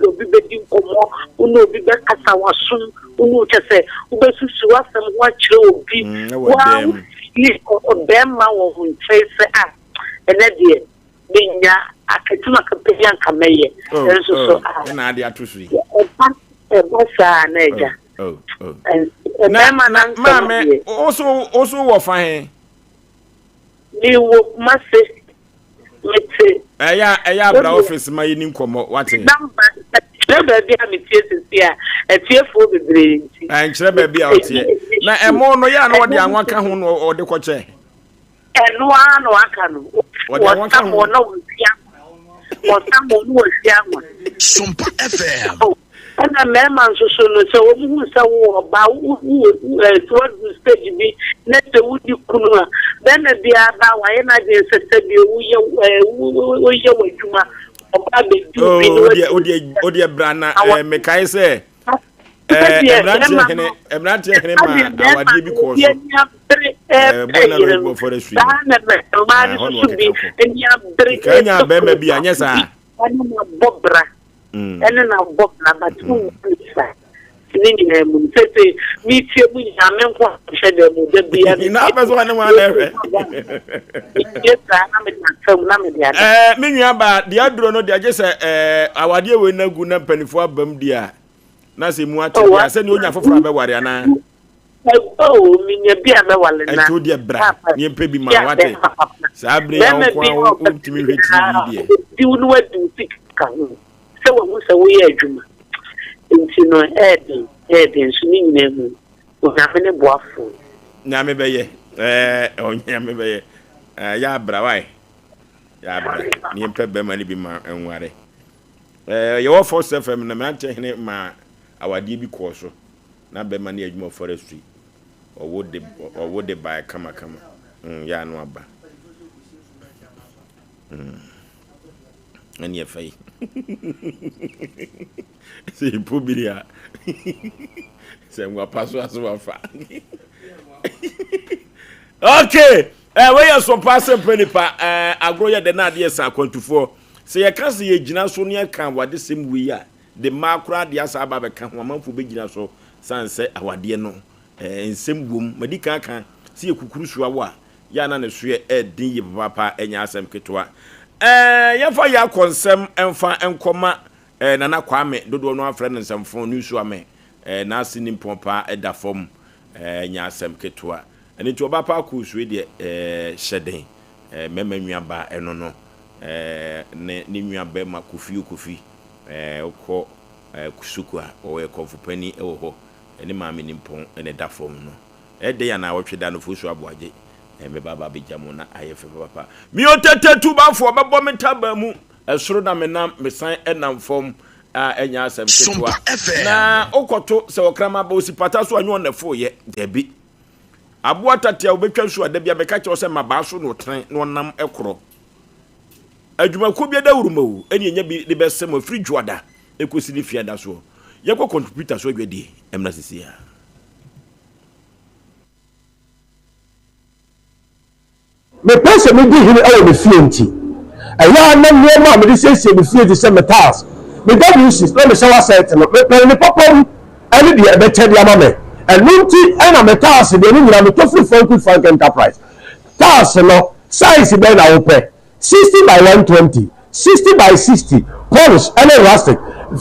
obi bɛdi nkɔmmɔ, wo ne obi bɛkasa w'asom, wo ne kyɛ sɛ wobɛsusu w'asɛm ho akyerɛ obi. Mm, Woa wofili ɔbɛrima wɔ wo nkyɛn sɛ a ɛnɛ deɛ menya akatum akapɛ yi anka mɛyɛ. Oh, Nso so oh, a ɛna ade ato so yi. Ɛba ɛba saa na agya. Oh, oh, oh. Mmarima na nsɛm maame, wo so wɔ fa he? Mewɔ Kumase. Mete. Ɛyɛ a ɛyɛ a bra office ma yɛni nkɔmmɔ wate. Number kyerɛ baabi a metie sisi a atiefoɔ bebree nti. Ɛnkyerɛ baabi a ɔteɛ. Na ɛmo no yɛ a na ɔde anwa ka ho na ɔde kɔkyɛ. Ɛno ara na waka no. Ɔde anwa ka ho. Wɔsa mo na wɔhwie anwa. Wɔsa mo na wɔhwie anwa. Sompa FM. Ɛna mmarima nso so no, sɛ wɔn hu sɛ wowɔ ɔba, wo wo wo ɛɛ sɛ woaduru stage bi na sɛ wonni kunu a, barima biara ba a wayɛ n'adwene sɛ sɛdeɛ woyɛ ɛɛ wo wo woyɛ w'adwuma, ɔba abɛdi wo bi na Oh, wodeɛ wadi wodeɛ wodeɛ bra na na wa ɛɛ mekae sɛ sɛdeɛ ɛɛ mmeranteɛ barima hene no mmeranteɛ hene ma sɛdeɛ barima awadeɛ bi no kɔɔ obi so. ani abere. abere ɛɛ ɛpɛ bɔyɛ na yere ɔyɛ no forestry saa no na mmaa ɛɛ no hɔ na nso so bi ɔkeka kɔ ani abere nka nya ɛpɛ bɛrima bi koo anyɛ saa ɛne na bɔ bra mm. ɛne na bɔ bra but wo saa ne nyinaa mu no sese metie mu nyinaa me nko a mehwɛ dɛ mu da bia na apɛ sɛ ɔne wɔn ana ɛhwɛ metie saa na mede aka mu na mede ada ɛɛ me nua baa deɛ aduro no deɛ agye sɛ ɛɛ awadeɛ wei na gu na mpanimfoɔ abam di a na sɛ mu ate deɛ sɛ ne onya foforɔ abɛware anaa Oh, minya bi a mɛwale na. Ɛnti wo deɛ bra ne yɛmpɛ bi ma wate. Saa bere yi a wo nko a wontumi nhwɛ TV deɛ. Di wo no wadi wo sika ka ho sɛ wahu sɛ woyɛ adwuma. Nti no ɛɛden ɛɛden nso ne nyinaa mu Onyame ne boafoɔ. Nyame bɛyɛ ɛɛ Onyame bɛyɛ ɛɛ yɛ abra wae yɛ abra ne yɛmpɛ bɛrima no bi ma nware ɛɛ yɛwɔ Force FM na mmeranteɛ hene ma awadeɛ bi kɔɔ so. Na bɛma no yɛ adwuma wɔ forestry. Ɔwo de ɔwo de bae kama kama. Mm, yɛ ano aba. Mm. Ɛne ɛfɛ yi. Sɛ ipo biri a. Sɛ nwapa so aso wafa. Okay. Eh, wei yɛ so pa sɛ mpɛ nipa. Eh, agorɔ yɛ dɛ na adeɛ sa akwantufoɔ. Sɛ yɛka sɛ yɛgyina so ne yɛka awadesɛm wei a, de mmaa koraa deɛ asan aba abɛka ho, amanfoɔ bɛgyina so sane sɛ awadeɛ no nsɛm wom. Madi kan aka sɛ yɛ kukuru so awo a, yɛ a na ne so yɛ ɛden yie papaapa, ɛnyɛ asɛm ketewa. Ɛɛ yɛmfa yɛ akɔ nsɛm mfa nkɔma ɛɛ Nana Kwame, dodoɔ no afrɛ no nsɛmfo, ne nsu ame, ɛɛ n'ase nimpɔn paa ɛda fam, ɛɛ nyɛ asɛm ketewa. Ɛno nti ɔbaa paa kɔɔ sue deɛ ɛɛ hyɛ den, ɛɛ mmarima nua baa ɛno no, ɛɛ ne ne nua bɛrima Kofi o Kofi. Ɛɛ wokɔ ɛɛ sukuu a, ɔyɛ kɔmfo panin wɔ hɔ. Ne maame nimpɔn na ɛda fam no. Ɛyɛ dɛn a naawɔtwe da no Fosu Aboagye mɛba aba abɛgya mo na ayɛ fɛ papaapa. Me otete tubafoɔ bɛbɔ me ntaban mu. Ɛsoro na menam, mesan nam fam a ɛnyɛ asɛm ketewa. Na wokɔto sɛ ɔkraman ba osi pata so a nyɛ ɔnɛfoyɛ. Dabi. Aboa tate a wobɛtwa nsu a da bi a mɛka kyerɛ wo sɛ mmabaa so na ɔtene na ɔnam korɔ. Adwumakuo bi adawuruma o, ɛne ɛnya bi de bɛsɛ mo ɛfiri dwoada ɛkɔsi ne fiada soɔ. Yɛnkɔ kɔmputa so adwadie mmra seesei ara. Mepɛ sɛ midi hene wɔ me fie nti, ɛyɛ a na nneɛma a mede siesie me fie te sɛ me tiles, me WCs, na me shower set no, mepɛ ne papa mu ne deɛ ɛbɛkyɛ de ama me. Ɛno nti na me tiles deɛ ne nyinaa metɔ firi Frank Frank Enterprise. Tiles no, size bɛn na wopɛ? 60 by 120, 60 by 60, polish ne rustic,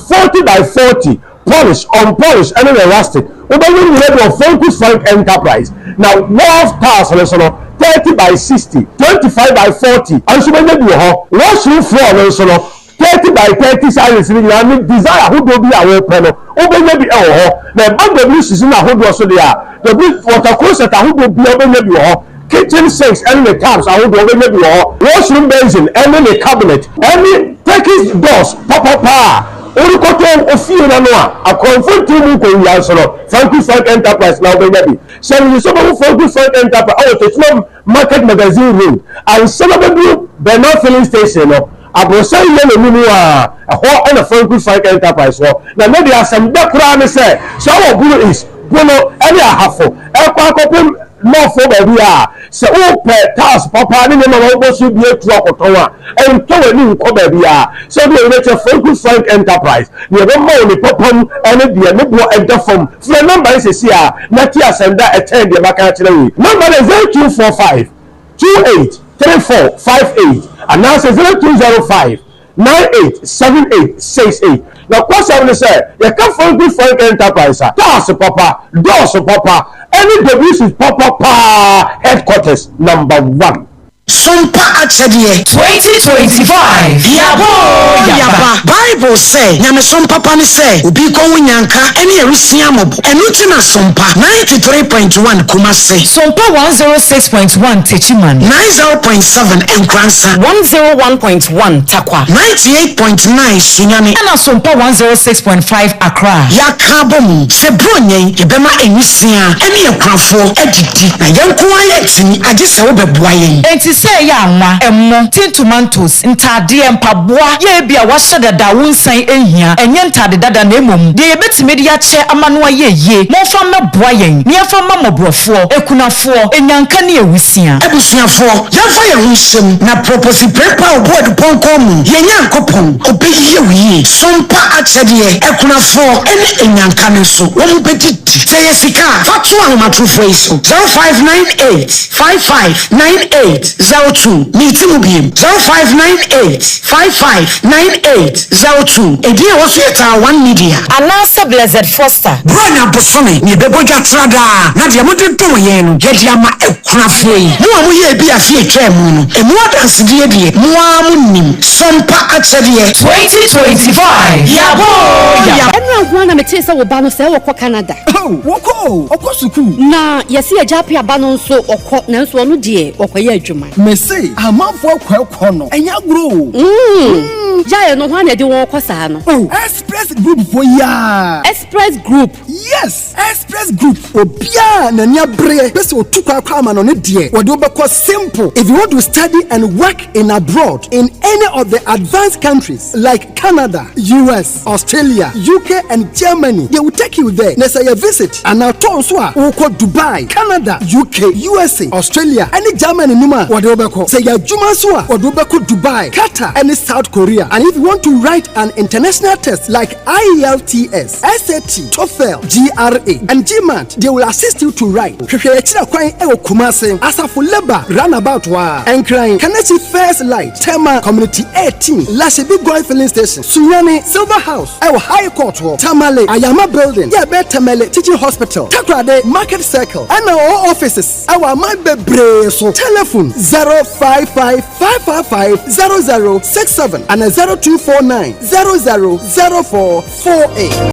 40 by 40, polish, unpolish ne ne rustic. Wobɛnya ne nyinaa bi wɔ Franku Frank Enterprise. Na wharf tiles no nso no, 30 by 60, 25 by 40 nso wobɛnya bi wɔ hɔ. Washroom floor no nso no, 30 by 30 sizes no nyinaa ne design ahodoɔ bi a wopɛ no, wobɛnya bi wɔ hɔ. Na ɛba WCs no ahodoɔ so deɛ a, W water closet ahodoɔ biara wobɛnya bi wɔ hɔ. Kitchen sinks ne ne taps ahodoɔ wobɛnya bi wɔ hɔ. Washroom basin ne ne cabinet ne Turkish doors papapa a worekɔtɔ wo fie no ano a akorɔmfo ntew mu nkɔwia nso no, Franco Frank Enterprise na wobɛnya bi. Hyɛ no nso sɛ wobɛhu Franco Frank Enterprise wɔ Techiman Market Magazine Road ansa na wobɛduru Bernard Filling Station no, Aborosan yellow no mu a, ɛhɔ na Franco Frank Enterprise wɔ. Na ne deɛ asɛm dɛ koraa ne sɛ, sɛ wowɔ Bono East, Bono ne Ahafo ɛkɔ akɔpem North baabi a, sɛ wopɛ tiles papa ne nneɛma ma wobɔ so bi atu akɔtɔn a, ɛntɔ w'ani nkɔ baabiara. Sɛ wode w'ani bɛkyerɛ Franco Frank Enterprise, deɛ ɛbɛma wo ne papa mu ne deɛ ne boɔ ɛda fam. Frɛ nɔmba yi seesei ara na te asɛm da a ɛkyɛn deɛ maka akyerɛ wo yi. Nɔmba no yɛ 0245 28 34 58 anaasɛ 0205 98 78 68. Nokwasɛm ne sɛ, yɛka Franco Frank Enterprise a, tiles papa, doors papa, ne WC papa paa headquarters number one. Sompa akyɛdeɛ. 2025 Yaba oo yaba. Bible sɛ, Nyamesom papa ne sɛ obi rekɔ ho nyanka ne awisia mmɔbɔ. Ɛno nti na Sompa 93.1 Kumasi. Sompa 106.1 Techiman. 90.7 Nkoransa. 101.1 Tarkwa. 98.9 Sunyani. Ɛna Sompa 106.5 Accra. Yɛaka abɔ mu sɛ Buronya yi yɛbɛma nwisiaa ne akunafoɔ adidi na yɛn nko ara yɛntumi agye sɛ wobɛboa yɛn. Enti. Sɛ ɛyɛ anwa, ɛmo, tin tomantos, ntaadeɛ, mpaboa, yɛ ebia woahyɛ dada a wonsan nhia, ɛnyɛ ntaade dada na mmom deɛ yɛbɛtumi de akyɛ ama no ayɛ yie, momfa mmɛboa yɛn na yɛmfa mma mmɔborɔfoɔ, akunafoɔ, anyanka ne awusia. Abusuafoɔ, yɛmfa yɛn ho nhyɛ mu na prɔpɔsi prepa a ɔbɔ adupɔnkɔn mu, yɛn Nyankopɔn, ɔbɛyɛ wo yie. Sompa akyɛdeɛ, akunafoɔ ne anyanka no nso, wɔn bɛdidi. Sɛ ɛyɛ sika a, fa to ahomatorofoɔ yi so, 0598 55 98 02. Meti mu biem, 0598 55 98 02. Edin a ɛwɔ so yɛ Taa One Media. Anaasɛ Blessed Foster. Buronya bosome na yɛbɛbɔ dwa tra daa, na deɛ mode dom yɛn no, yɛde ama akunafoɔ yi. Mo a moyɛɛ bi afe a ɛtwaa mu no, emu adansedie deɛ, mo ara monim. Sompa akyɛdeɛ. 2025 Yɛabɔ oo yɛabɔ. Ɛnora nko ara na metee sɛ wo ba no sɛɛ ɔkɔ Canada. Oh, wɔkɔ o, ɔkɔ sukuu. Na yɛse Agya Appiah ba no nso ɔkɔ nanso ɔno deɛ ɔkɔyɛ adwuma. Mese amanfoɔ kɔ ɛkɔ no, ɛnyɛ agorɔ o. Mm, gyae no, hwan na ɛde wɔn kɔ saa no? Oh, Express Group foɔ yi ara. Express Group? Yes, Express Group. Obiara a n'ani abereɛ pɛ sɛ ɔtu kwan kɔ amanɔne deɛ, wɔde wo bɛkɔ simple. If you want to study and work in abroad in any of the advanced countries like Canada, US, Australia, UK and Germany, they will take you there. Na sɛ yɛ visit anaa tour nso a, wokɔ Dubai, Canada, UK, USA, Australia ɛne Germany nom a, wɔde wo bɛkɔ. Sɛ yɛ adwuma nso a, wɔde wo bɛkɔ Dubai, Qatar ɛne South Korea. And if you want to write an international test like IELTS, SAT, TOEFL, GRA and GMAT, they will assist you to write. Hwehwɛ yɛn akyiri kwan wɔ Kumasi, Asafo Labour Runabout hɔ ara, Nkran, Kaneshie First Light, Tema Community 18, Lashibi Goil Filling Station, Sunyani, Silver House wɔ High Court hɔ, Tamale, Ayama Building, yɛ ɛbɛn Tamale Teaching Hospital, Takoradi, Market Circle, ɛna wɔwɔ offices wɔ aman bebree so. Telephone 055 555 0067 ana 0249 00 04 48.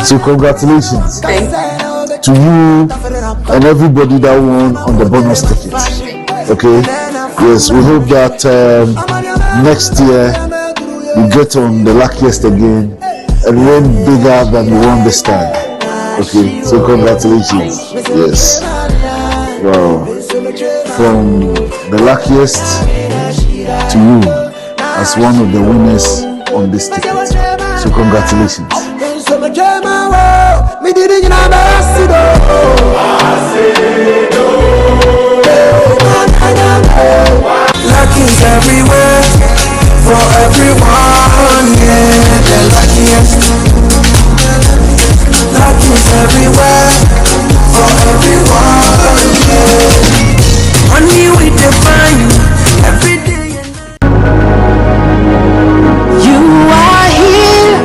So congratulations to you and everybody that won on the bonus ticket. Okay? Yes, we hope that um, next year you get on the luckiest again and win bigger than you won this time. Okay, so congratulations. Yes. Wow. From the luckiest to you as one of the winners on this ticket. So congratulations. Luck is everywhere for everyone. Yeah, the luckiest. Luck is everywhere for everyone. Yeah. Money we define every day. You are here,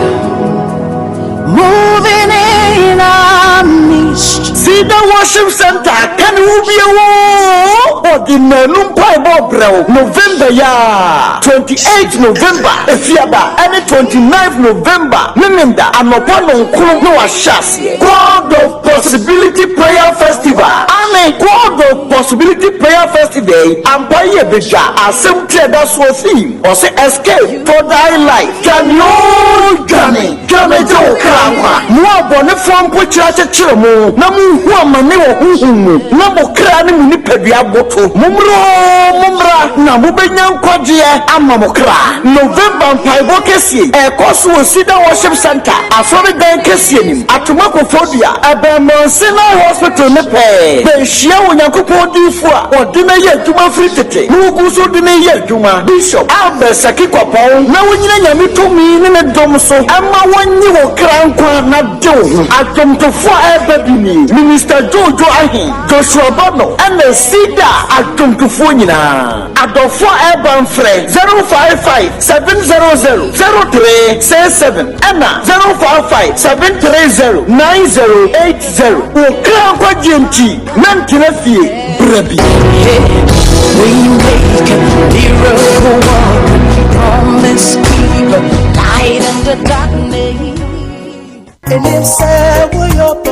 moving in our midst. Cedar Worship Center ka ne wo bio oo Ɔde nnanu mpaebɔ rebrɛ wo November yi ara, 28 November Efiada ɛne 29 November Memenda anɔpa nɔnkron na wɔahyɛ aseɛ. God of Possibility Prayer Festival Aane, God of Possibility Prayer Festival yi ampa yi yɛ bedwa asɛm ti a ɛda soɔ theme ɔse Escape for thy life Dwane oo dwane, dwane gye wo kra nkwa. Mo abɔnefoɔ mpokyerɛ akyekyere mo, na mohu amane wɔ honhom mu, na mo kra ne mo nipadua aboto. Mommra oo, mommra, na mobɛnya nkwagyeɛ ama mo kra. November mpaebɔ kɛseɛ yi ɛrekɔ so wɔ Cedar Worship Centre, Asɔredan kɛseɛ no mu, Atoma Koforidua, ɛbɛn Mount Sinai Hospital no pɛɛ. Bɛnhyia Onyankopɔn diyifoɔ a wɔde no ayɛ adwuma firi tete na wɔgu so de no reyɛ adwuma, Bishop Albert Saki Kwapɔn, na wonyina Nyame tumi ne ne dom so mma wɔnnye wo kra nkwa na de wo ho. Adwomtofoɔ a ɛreba bi nie, Minister Jojo Ahe, Joshua Bono ɛna Cedar adwomtofoɔ nyinaa. Adɔfoɔ a ɛreba mfrɛ 055 700 0367 ɛna 055 730 9080. Wo kra nkwagyeɛ nti, mɛntena fie, bra bi. Waymaker, miracle worker, promise keeper, light in the darkness.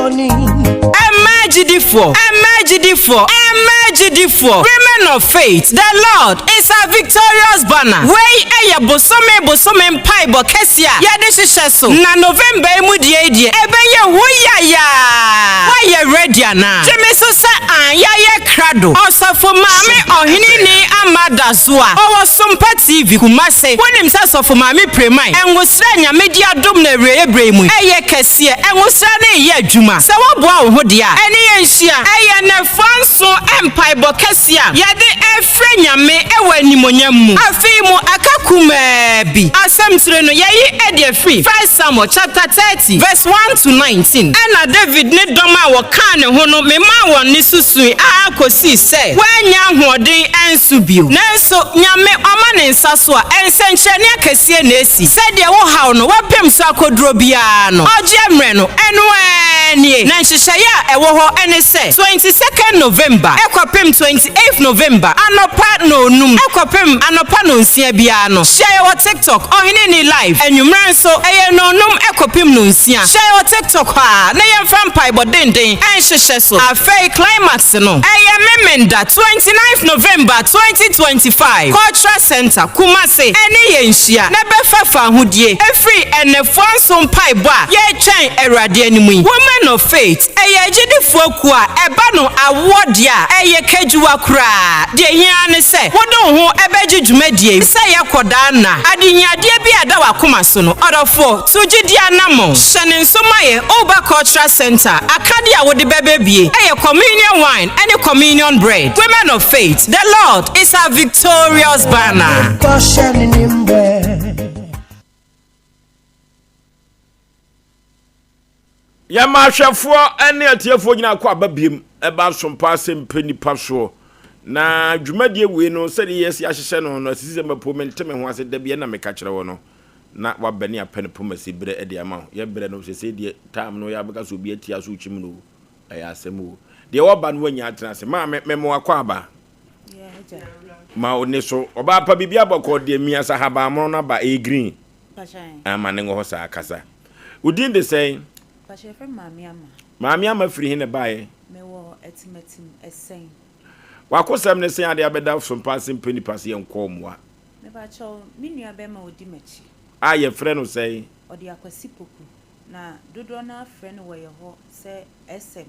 Ɛmma agyidifoɔ, ɛmma agyidifoɔ, ɛmma agyidifoɔ. Women of Faith, The Lord is our victorious banner. Wei yɛ bosome bosome mpaebɔ kɛseɛ a yɛde hyehyɛ so. Na November yi mu deɛ yi deɛ, ɛbɛyɛ hu yayaa! Woayɛ ready anaa? Gye me so sɛ aane, yɛayɛ krado. Ɔsɔfo Maame Ɔheneni Ama Dazoa, ɔwɔ Sompa TV, Kumase. Wonim sɛ Sɔfo Maame Preman, Ngosra a Nyame de adom no awieeɛ berɛ yi mu yi, ɛyɛ kɛseɛ. Ngosra no reyɛ adwuma. Sɛ woaboa wo ho deɛ a, ɛne yɛn nhyia. Ɛyɛ nnafua nson mpaebɔ kɛseɛ a yɛde refrɛ Nyame wɔ animuonyam mu. Afe yi mu aka kumaa bi. Asɛmtire no, yɛayi de afiri First Samuel chapter 30 verse 1 to 19. Ɛnna Dawid ne dɔm a wɔkaa ne ho no memaa wɔn nne so sui ara kosii sɛ wɔannya ahoɔden ansu bio. Nanso Nyame ɔma ne nsa so a, nsɛnkyerɛnne akɛseɛ na esi. Sɛdeɛ wo haw no wapem so akoduro biara no, ɔgyeɛ mmerɛ no, ɛno ara nie. Na nhyehyɛeɛ a ɛwɔ hɔ ne sɛ, 22nd November kɔpem 28th November anɔpa nnɔnnum kɔpem anɔpa nnɔnsia biara no, hyia yɛ wɔ TikTok, Ɔhene Ni Live. Anwummerɛ nso, ɛyɛ nnɔnnum kɔpem nnɔnsia. Hyia yɛ wɔ TikTok hɔ ara na yɛmfa mpaebɔ denden nhyehyɛ so. Afei climax no, ɛyɛ Memenda, 29th November 2025, Cultural Centre, Kumasi, ɛne yɛn nhyia na bɛfa fahodie ɛfiri ɛnnɛfoa nso mpaebɔ a yɛretwɛn Awurade anim yi. Women of Faith, ɛyɛ agyidifoɔ kuo a ɛba no awoɔ deɛ a, ɛyɛ kadwuwa koraa. Deɛ ɛhia ara ne sɛ wode wo ho bɛgye dwumadie yi sɛ yɛkɔ daa nna. Adehiadeɛ bi a ɛda w'akoma so no, ɔdɔfoɔ, tu gyidie anammɔn. Hyɛ no nso ma yɛn Oba Cultural Centre akadeɛ a wode bɛba bie yɛ Communion Wine ne Communion Bread. Women of Faith, the Lord is our victorious banner. Yɛma ahwɛfoɔ ne atiefoɔ nyinaa kɔ aba biem ɛba asompa asɛm pɛ nipa soɔ. Na dwumadie wei no sɛdeɛ yɛsi ahyehyɛ no no asisi sɛ mapo mente me ho ase da bi ɛna meka kyerɛ wɔ no na wabɛ ne apɛ no pomasi berɛ de ama wo. Yɛ berɛ no sɛsɛ deɛ time no yɛ abɛka sɛ obi atia so kyim no ɛyɛ asɛm o. Deɛ wɔba no wanya atena ase. Maa me me mo akɔ aba. Ma wo ne so. Ɔbaa pa biribi abɔkɔ deɛ miasa habanmono no aba ɛyɛ green. Ama ne ngɔ hɔ saa kasa. Wo din de sɛn? Mpakyɛ yɛfrɛ me Maame Ama. Maame Ama firi he na ɛbaeɛ? Mewɔ Atimatim, Ɛsɛn. W'akosɛm ne sɛn ade abɛda so mpa ase mpɛ nipa se yɛnkɔ mmoa? Mepakyɛw, me nua bɛrima a ɔdi m'akyi. A yɛfrɛ no sɛn? Ɔde Akwasi Poku, na dodoɔ no ara frɛ no wɔ yɛ hɔ sɛ SM.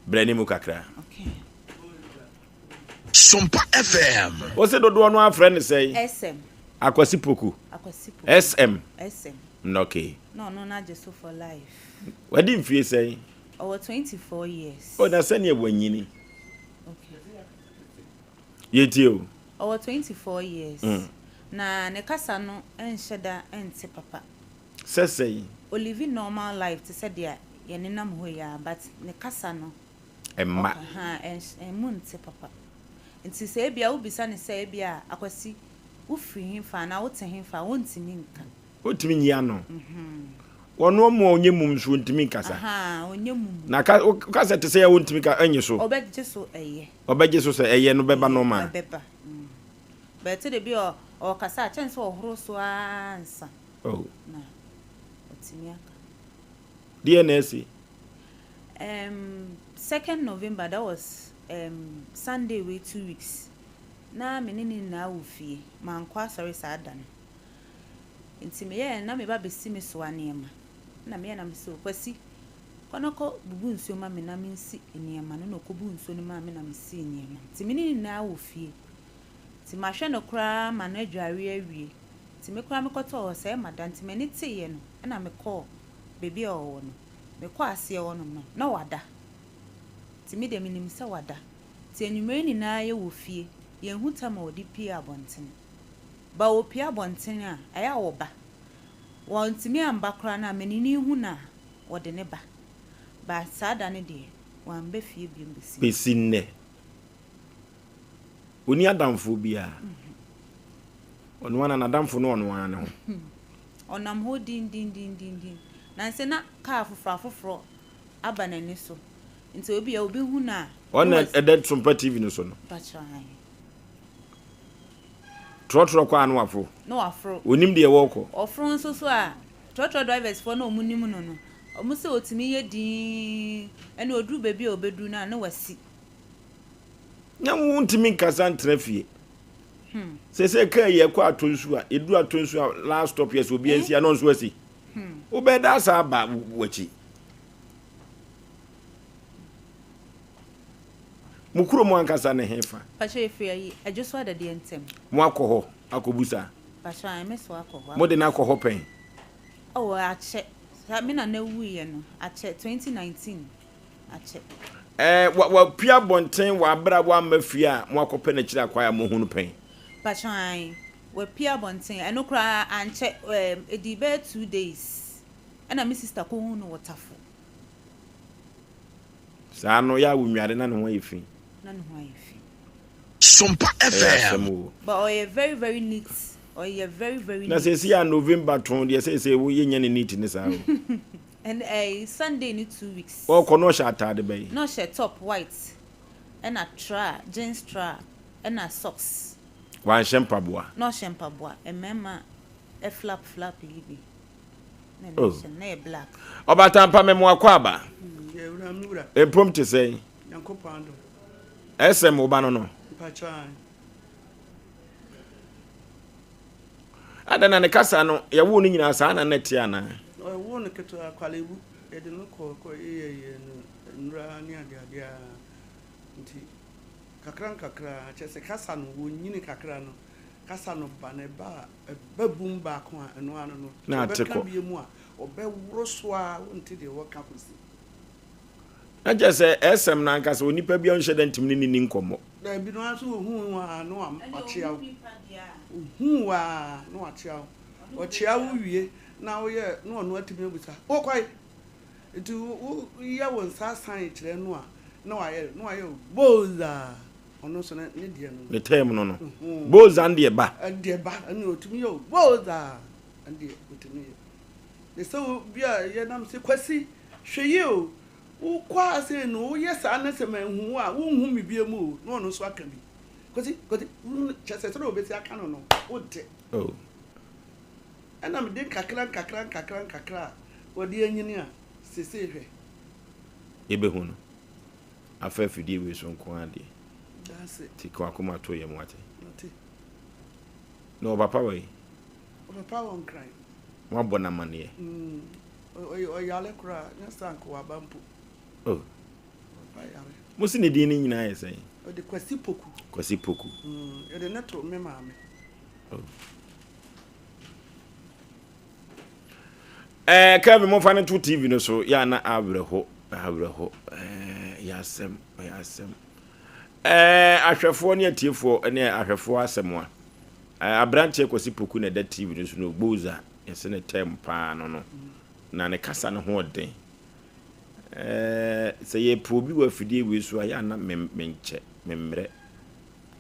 Brɛ ne mu kakra. Okay. Sompa FM. Wo se dodoɔ no ara frɛ no sɛn? SM. Akwasi Poku. Akwasi Poku. SM. SM. Okay. Na ɔno no agye so for life. Wadi mfie sɛn? Ɔwɔ 24 years. Oh, na sɛdeɛ wanyini. Okay. Yɛtie o. Ɔwɔ 24 years. Mm. Na ne kasa no nhyɛ da nte papa. Sɛ sɛn? Ɔlive normal life te sɛ deɛ yɛnenam hɔ yi ara but ne kasa no Ɛmma. Ɔka ha ɛmu nte papa. Nti sɛ ebia wobisa no sɛ ebia Akwasi wofiri hefa anaa wote hefa a ɔntumi nka. Ɔntumi nyi ano. Ɔno ɔmo a ɔnyɛ mum nso ɔntumi nkasa. Ahaa ɔnyɛ mum. Na ka woka sɛ te sɛ yɛ ɔntumi ka ɛnye so. Ɔbɛgye so ɛyɛ. Ɔbɛgye so sɛ ɛyɛ no bɛba normal. Ɛbɛba. But ɛtɔ da bi a ɔkasa a kyɛn sɛ ɔhoro so ara ansa Oh. na ɔtumi aka. Deɛ na asi? Um, second November, that was um, Sunday wei 2 weeks. Na me ne ne nyinaa wɔ fie. Mankɔ asɔre saa da no. Nti meyɛɛ na me ba bɛsi me soa nneɛma. Na meyɛɛ na me sɛ, Kwasi, kɔ na kɔ bubu nsuo ma me na mensi nneɛma no. Na ɔkɔbu nsuo no maa me na mesii nneɛma. Nti me ne ne nyinaa wɔ fie. Nti mahwɛ no koraa ma no adware awie. Nti me koraa mekɔtɔɔ hɔ sɛ ɛma da. Nti m'ani teeɛ no, ɛna mekɔɔ baabi a ɔwɔ no. Mekɔɔ aseɛ hɔnom no, na wada. Nti me deɛ menim sɛ wada. Nti anwummerɛ nyinaa yɛwɔ fie, yɛnhu tam a ɔde pue abɔntene. Ba ɔpue abɔntene a, ɛyɛ a ɔba. Wantumi amba koraa no a, m'ani no hu no a, ɔde ne ba. But saa da no deɛ, wamba fie biom bɛsi nnɛ. Bɛsi nnɛ. Ɔnni adamfoɔ biara. Ɔno ara n'adamfo no ɔno ara ne ho. Ɔnam hɔ dindindindindin. Nansa na kaa afoforɔ afoforɔ aba n'ani so. Nti obi a obi hu no a. Ɔna ɛda Sompa TV no so no. Mpakyɛ ahe. Trɔtrɔ kɔ a na waforo. Na waforo. Onim deɛ wɔrekɔ. Ɔforo nso so a, trɔtrɔ drivers foɔ na wɔn nim no no, wɔn sɛ otumi yɛ dinn, ɛna oduru baabi a obeduru no a na wasi. Na wontumi nkasa ntena fie. Sese kaa yi ɛkɔ atɔ nsu a, yɛduru atɔ nsu a last stop yɛ sɛ obi ansi a na ɔnso asi. Wobɛda asa aba w'akyi. Mo kurom ankasa ne hefa? Pacho yɛfiri ayi Adwo so adadeɛ ntɛm. Mo akɔ hɔ akɔbusa? Pacho ae me so akɔ hɔ. Mo de no akɔ hɔ pɛn? Oh akyɛ, saa me nana wuiɛ no akyɛ 2019 akyɛ. Ɛɛ wa wapue abɔnten wɔ abere a wamma fie a mo akɔpɛ no akyiri akwan a moahu no pɛn? Pacho ae wapue abɔnten ɛno koraa ankyɛ ɛɛ ɛdii bɛyɛ 2 days ɛna me sister kɔhuu no wɔ Tafo. Saa no yɛ a wonware na ne ho ayɛ fi. Na ne ho ayɛ fi. Sompa Ɛyɛ FM. asɛm o. But ɔyɛ very very neat ɔyɛ very very Na neat. seesei a November tɔn deɛ seesei wo yɛnya ne neat ne saa o. Ɛn ɛyi Sunday ne 2 weeks. Ɔkɔ na ɔhyɛ ataade bɛn? Na ɔhyɛ top white ɛna tra jeans tra ɛna socks. Wanhyɛ mpaboa? Na ɔhyɛ mpaboa mmarima flap flap yi bi. Oh. Ɔbatampa me mo akwaaba. Mpom te sɛn? SM wo ba no no. Adɛn na ne kasa no yɛwoo no nyinaa saa na na ɛte anaa? Ɔwoo no ketewa Kwalebu yɛde no kɔ kɔ yɛyɛ no nnura ne adeade a nti kakra nkakra kyerɛ sɛ kasa no wɔnyini kakra no kasa no ba na ɛba a Ɛba bum baako a, ɛno ara no no. Na Sɛ ate ɔbɛka kɔ. bio mu a, ɔbɛworo so ara, wonte deɛ wɔka kɔsi. Na kyerɛ sɛ, ɛsɛm no ankasa, onipa biara nhyɛ da ntumi ne no nni nkɔmmɔ. Dabi, no ara nso ohuu wo ara na wakyea wo. Ohuu wo ara na wakyea wo. Ɔkyea wo wie na woyɛ na ɔno atumi abisa, wokɔ he? Nti woyɛ wo nsa sign kyerɛ no a, na wayɛ na wayɛ wo boozaa. Ɔno nso ne ne deɛ no no. Ne term no no. Boza no deɛ ba. Ɛdeɛ ba ɛne ɔtumi yɛ o boza ɛdeɛ ɔtumi yɛ. Ne sɛ obi a yɛnam sɛ Kwasi hwɛ yie o wokɔ ha sei no woyɛ saa na sɛ manhu wo a wonhu me biom o na ɔno nso aka bi. Kwasi Kwasi kyɛ sɛ sɛdeɛ ɔbɛsi aka no no wonte. Oh. Ɛna mede nkakra nkakra nkakra nkakra a wɔde anyini a sesei hwɛ. Yɛbɛhu no. Afa afidie wei so nko ara deɛ. Ti ka wakoma to yam wate. Na ɔpapa wɔ yi. Ɔpapa wɔ nkran. Wabɔ no amaneɛ. Mm, ɔyare koraa, nyɛ saa nka waba mpo. Oh. Ɔpapa yare. Mo si ne din no nyinaa yɛ sɛn? Ɔde Kwasi Poku. Kwasi Poku. Mm, yɛde ne to me maame. Oh. Eh, Kevin, momfa no to TV no so. Yɛ na awerɛho, awerɛho. Eh, yɛ asɛm, yɛ asɛm. Eh, ahwɛfoɔ ne atiefoɔ ne ahwɛfoɔ asɛm a. Eh, aberanteɛ Kwasi Poku na ɛda TV no so no, Gboza, yɛsɛ ne tɛm paa no no. Na ne kasa no ho ɔden. Eh, sɛ yɛpɛ obi wɔ afidie wei so a, yɛ ana menkyɛ, memmerɛ.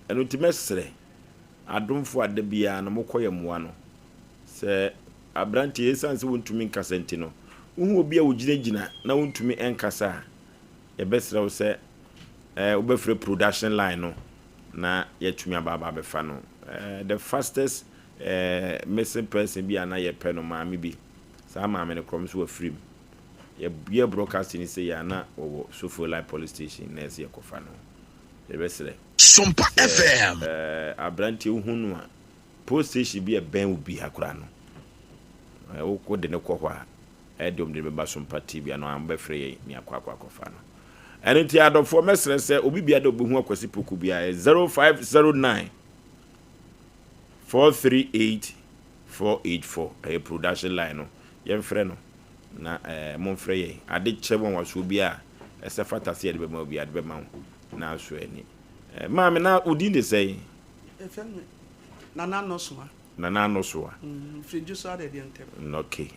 Ɛno nti mɛsrɛ adomfoɔ a da biara no mokɔ yɛ mmoa no. Sɛ aberanteɛ, ɛsiane sɛ wontumi nkasa nti no, wohu obi a ɔgyinagyina na wontumi nkasa a, yɛbɛsrɛ wo sɛ eh, wobɛfrɛ production line no na yɛatumi aba aba abɛfa no. Eh, the fastest eh, missing person bi a na yɛpɛ no, maame bi. Saa maame no korɔm nso wafiri mu. Yɛyɛ broadcasting no sei a na wɔwɔ Sofoline police station na ɛsɛ yɛkɔfa no. Yɛbɛsrɛ Sompa sɛ FM. eh, aberanteɛ wohu no a, Post station bi a ɛbɛn wo biara koraa no, wode no kɔ hɔ a, ɛde wɔn de no bɛba Sompa TV ano a wɔbɛfrɛ yɛn ne akɔ akɔ akɔfa no. Ɛno nti adɔfoɔ mɛsrɛ sɛ obi biara dɛ ɔbɛhu Akwasi Poku biara 0509 438 484 ɛyɛ production line no yɛmfrɛ no na ɛɛ momfrɛ yɛn ade kyɛ nwanwasoɔ bi a ɛsɛ fata sɛ yɛde bɛma obi ade bɛma wo na aso ani maame na wo din de sɛn? Yɛfrɛ me Nana Anosoa. Nana Anosoa. Mm, firi Dwoso Adɛdeɛ ntɛm. Mm, ok.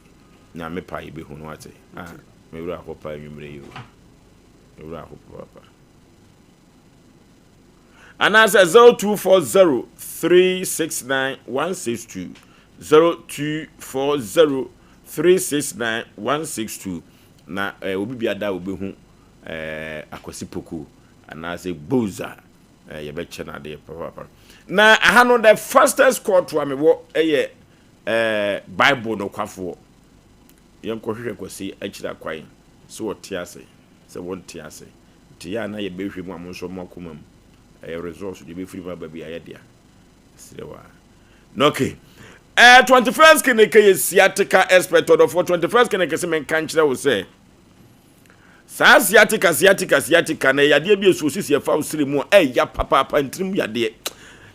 Nyame pa yɛbɛhu no wate. Ah, me werɛ aho paa anwummerɛ yi o. Me werɛ aho papaapa. Anaasɛ 0240 369 162 0240 369 162 na eh, obi biada a obehu eh, Akwasi Poku anaasɛ Boza Eh, yɛbɛkyɛ no adeɛ papaapa. Na aha no, the fastest court a mewɔ yɛ eh, Bible nokwafoɔ. Yɛnkɔhwehwɛ Kwasi akyiri akwan, sɛ wɔte ase, sɛ wɔnte ase. Nti yɛ a na yɛbɛhwɛ mu a mo nso mo akoma mu. Ɛyɛ resource deɛ ɛbɛfiri mu aba bi ayɛ dea. Serɛ wa. Na okay. Eh, 21st clinic yɛ sciatica expert ɔdɔfoɔ. 21st clinic sɛ menka nkyerɛ wo sɛ saa sciatica sciatica sciatica na ɛyɛ adeɛ bi esu osisi ɛfa wo sere mu a ɛya papaapa ntirim yadeɛ.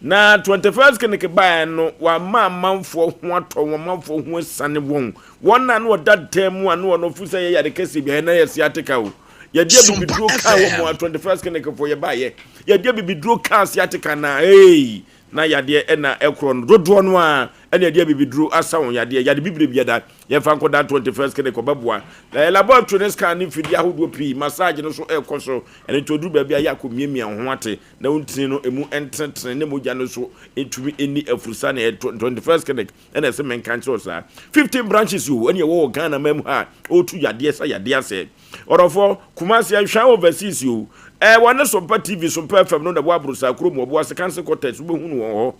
Na 21st clinic baeɛ no wama amanfoɔ ho atɔ wɔn, amanfoɔ ho asiane wɔn. Wɔn a na wɔda dan mu a na wɔn afu sɛ yɛ yare kɛseɛ bi a ɛna yɛ sciatica o. Yɛde abibiduro kaa wɔn mu a 21st clinic foɔ yɛbaeɛ. Yɛde abibiduro kaa sciatica na hey na yadeɛ ɛna ɛkorɔ no dodoɔ no a ɛna yɛde abibiduro asa wɔn yadeɛ. Yade bibire biada yɛmfa nkɔda 21st clinic ɔbɛboa. Na yɛ laboratory ne scan ne mfidie ahodoɔ pii, massage no so ɛrekɔ so. Ɛno nti oduru baabi a yɛ akɔ miamia wo ho ate na wo ntini no emu ntenetene ne mogya no so ntumi nni afurusa na yɛ 21st clinic ɛna ɛsɛ menka nkyerɛ wo saa. 15 branches o ɛna ɛwɔ wɔ Ghana man mu ha a ɔretu yadeɛ sa yadeɛ asɛ. Ɔdɔfoɔ, Kumasi ɛhwan overseas o. Ɛɛ wɔne Sompa TV, Sompa FM no na ɛwɔ Aborosaa kurom, Ɔboase Council Quarters, wobɛhu no wɔn hɔ.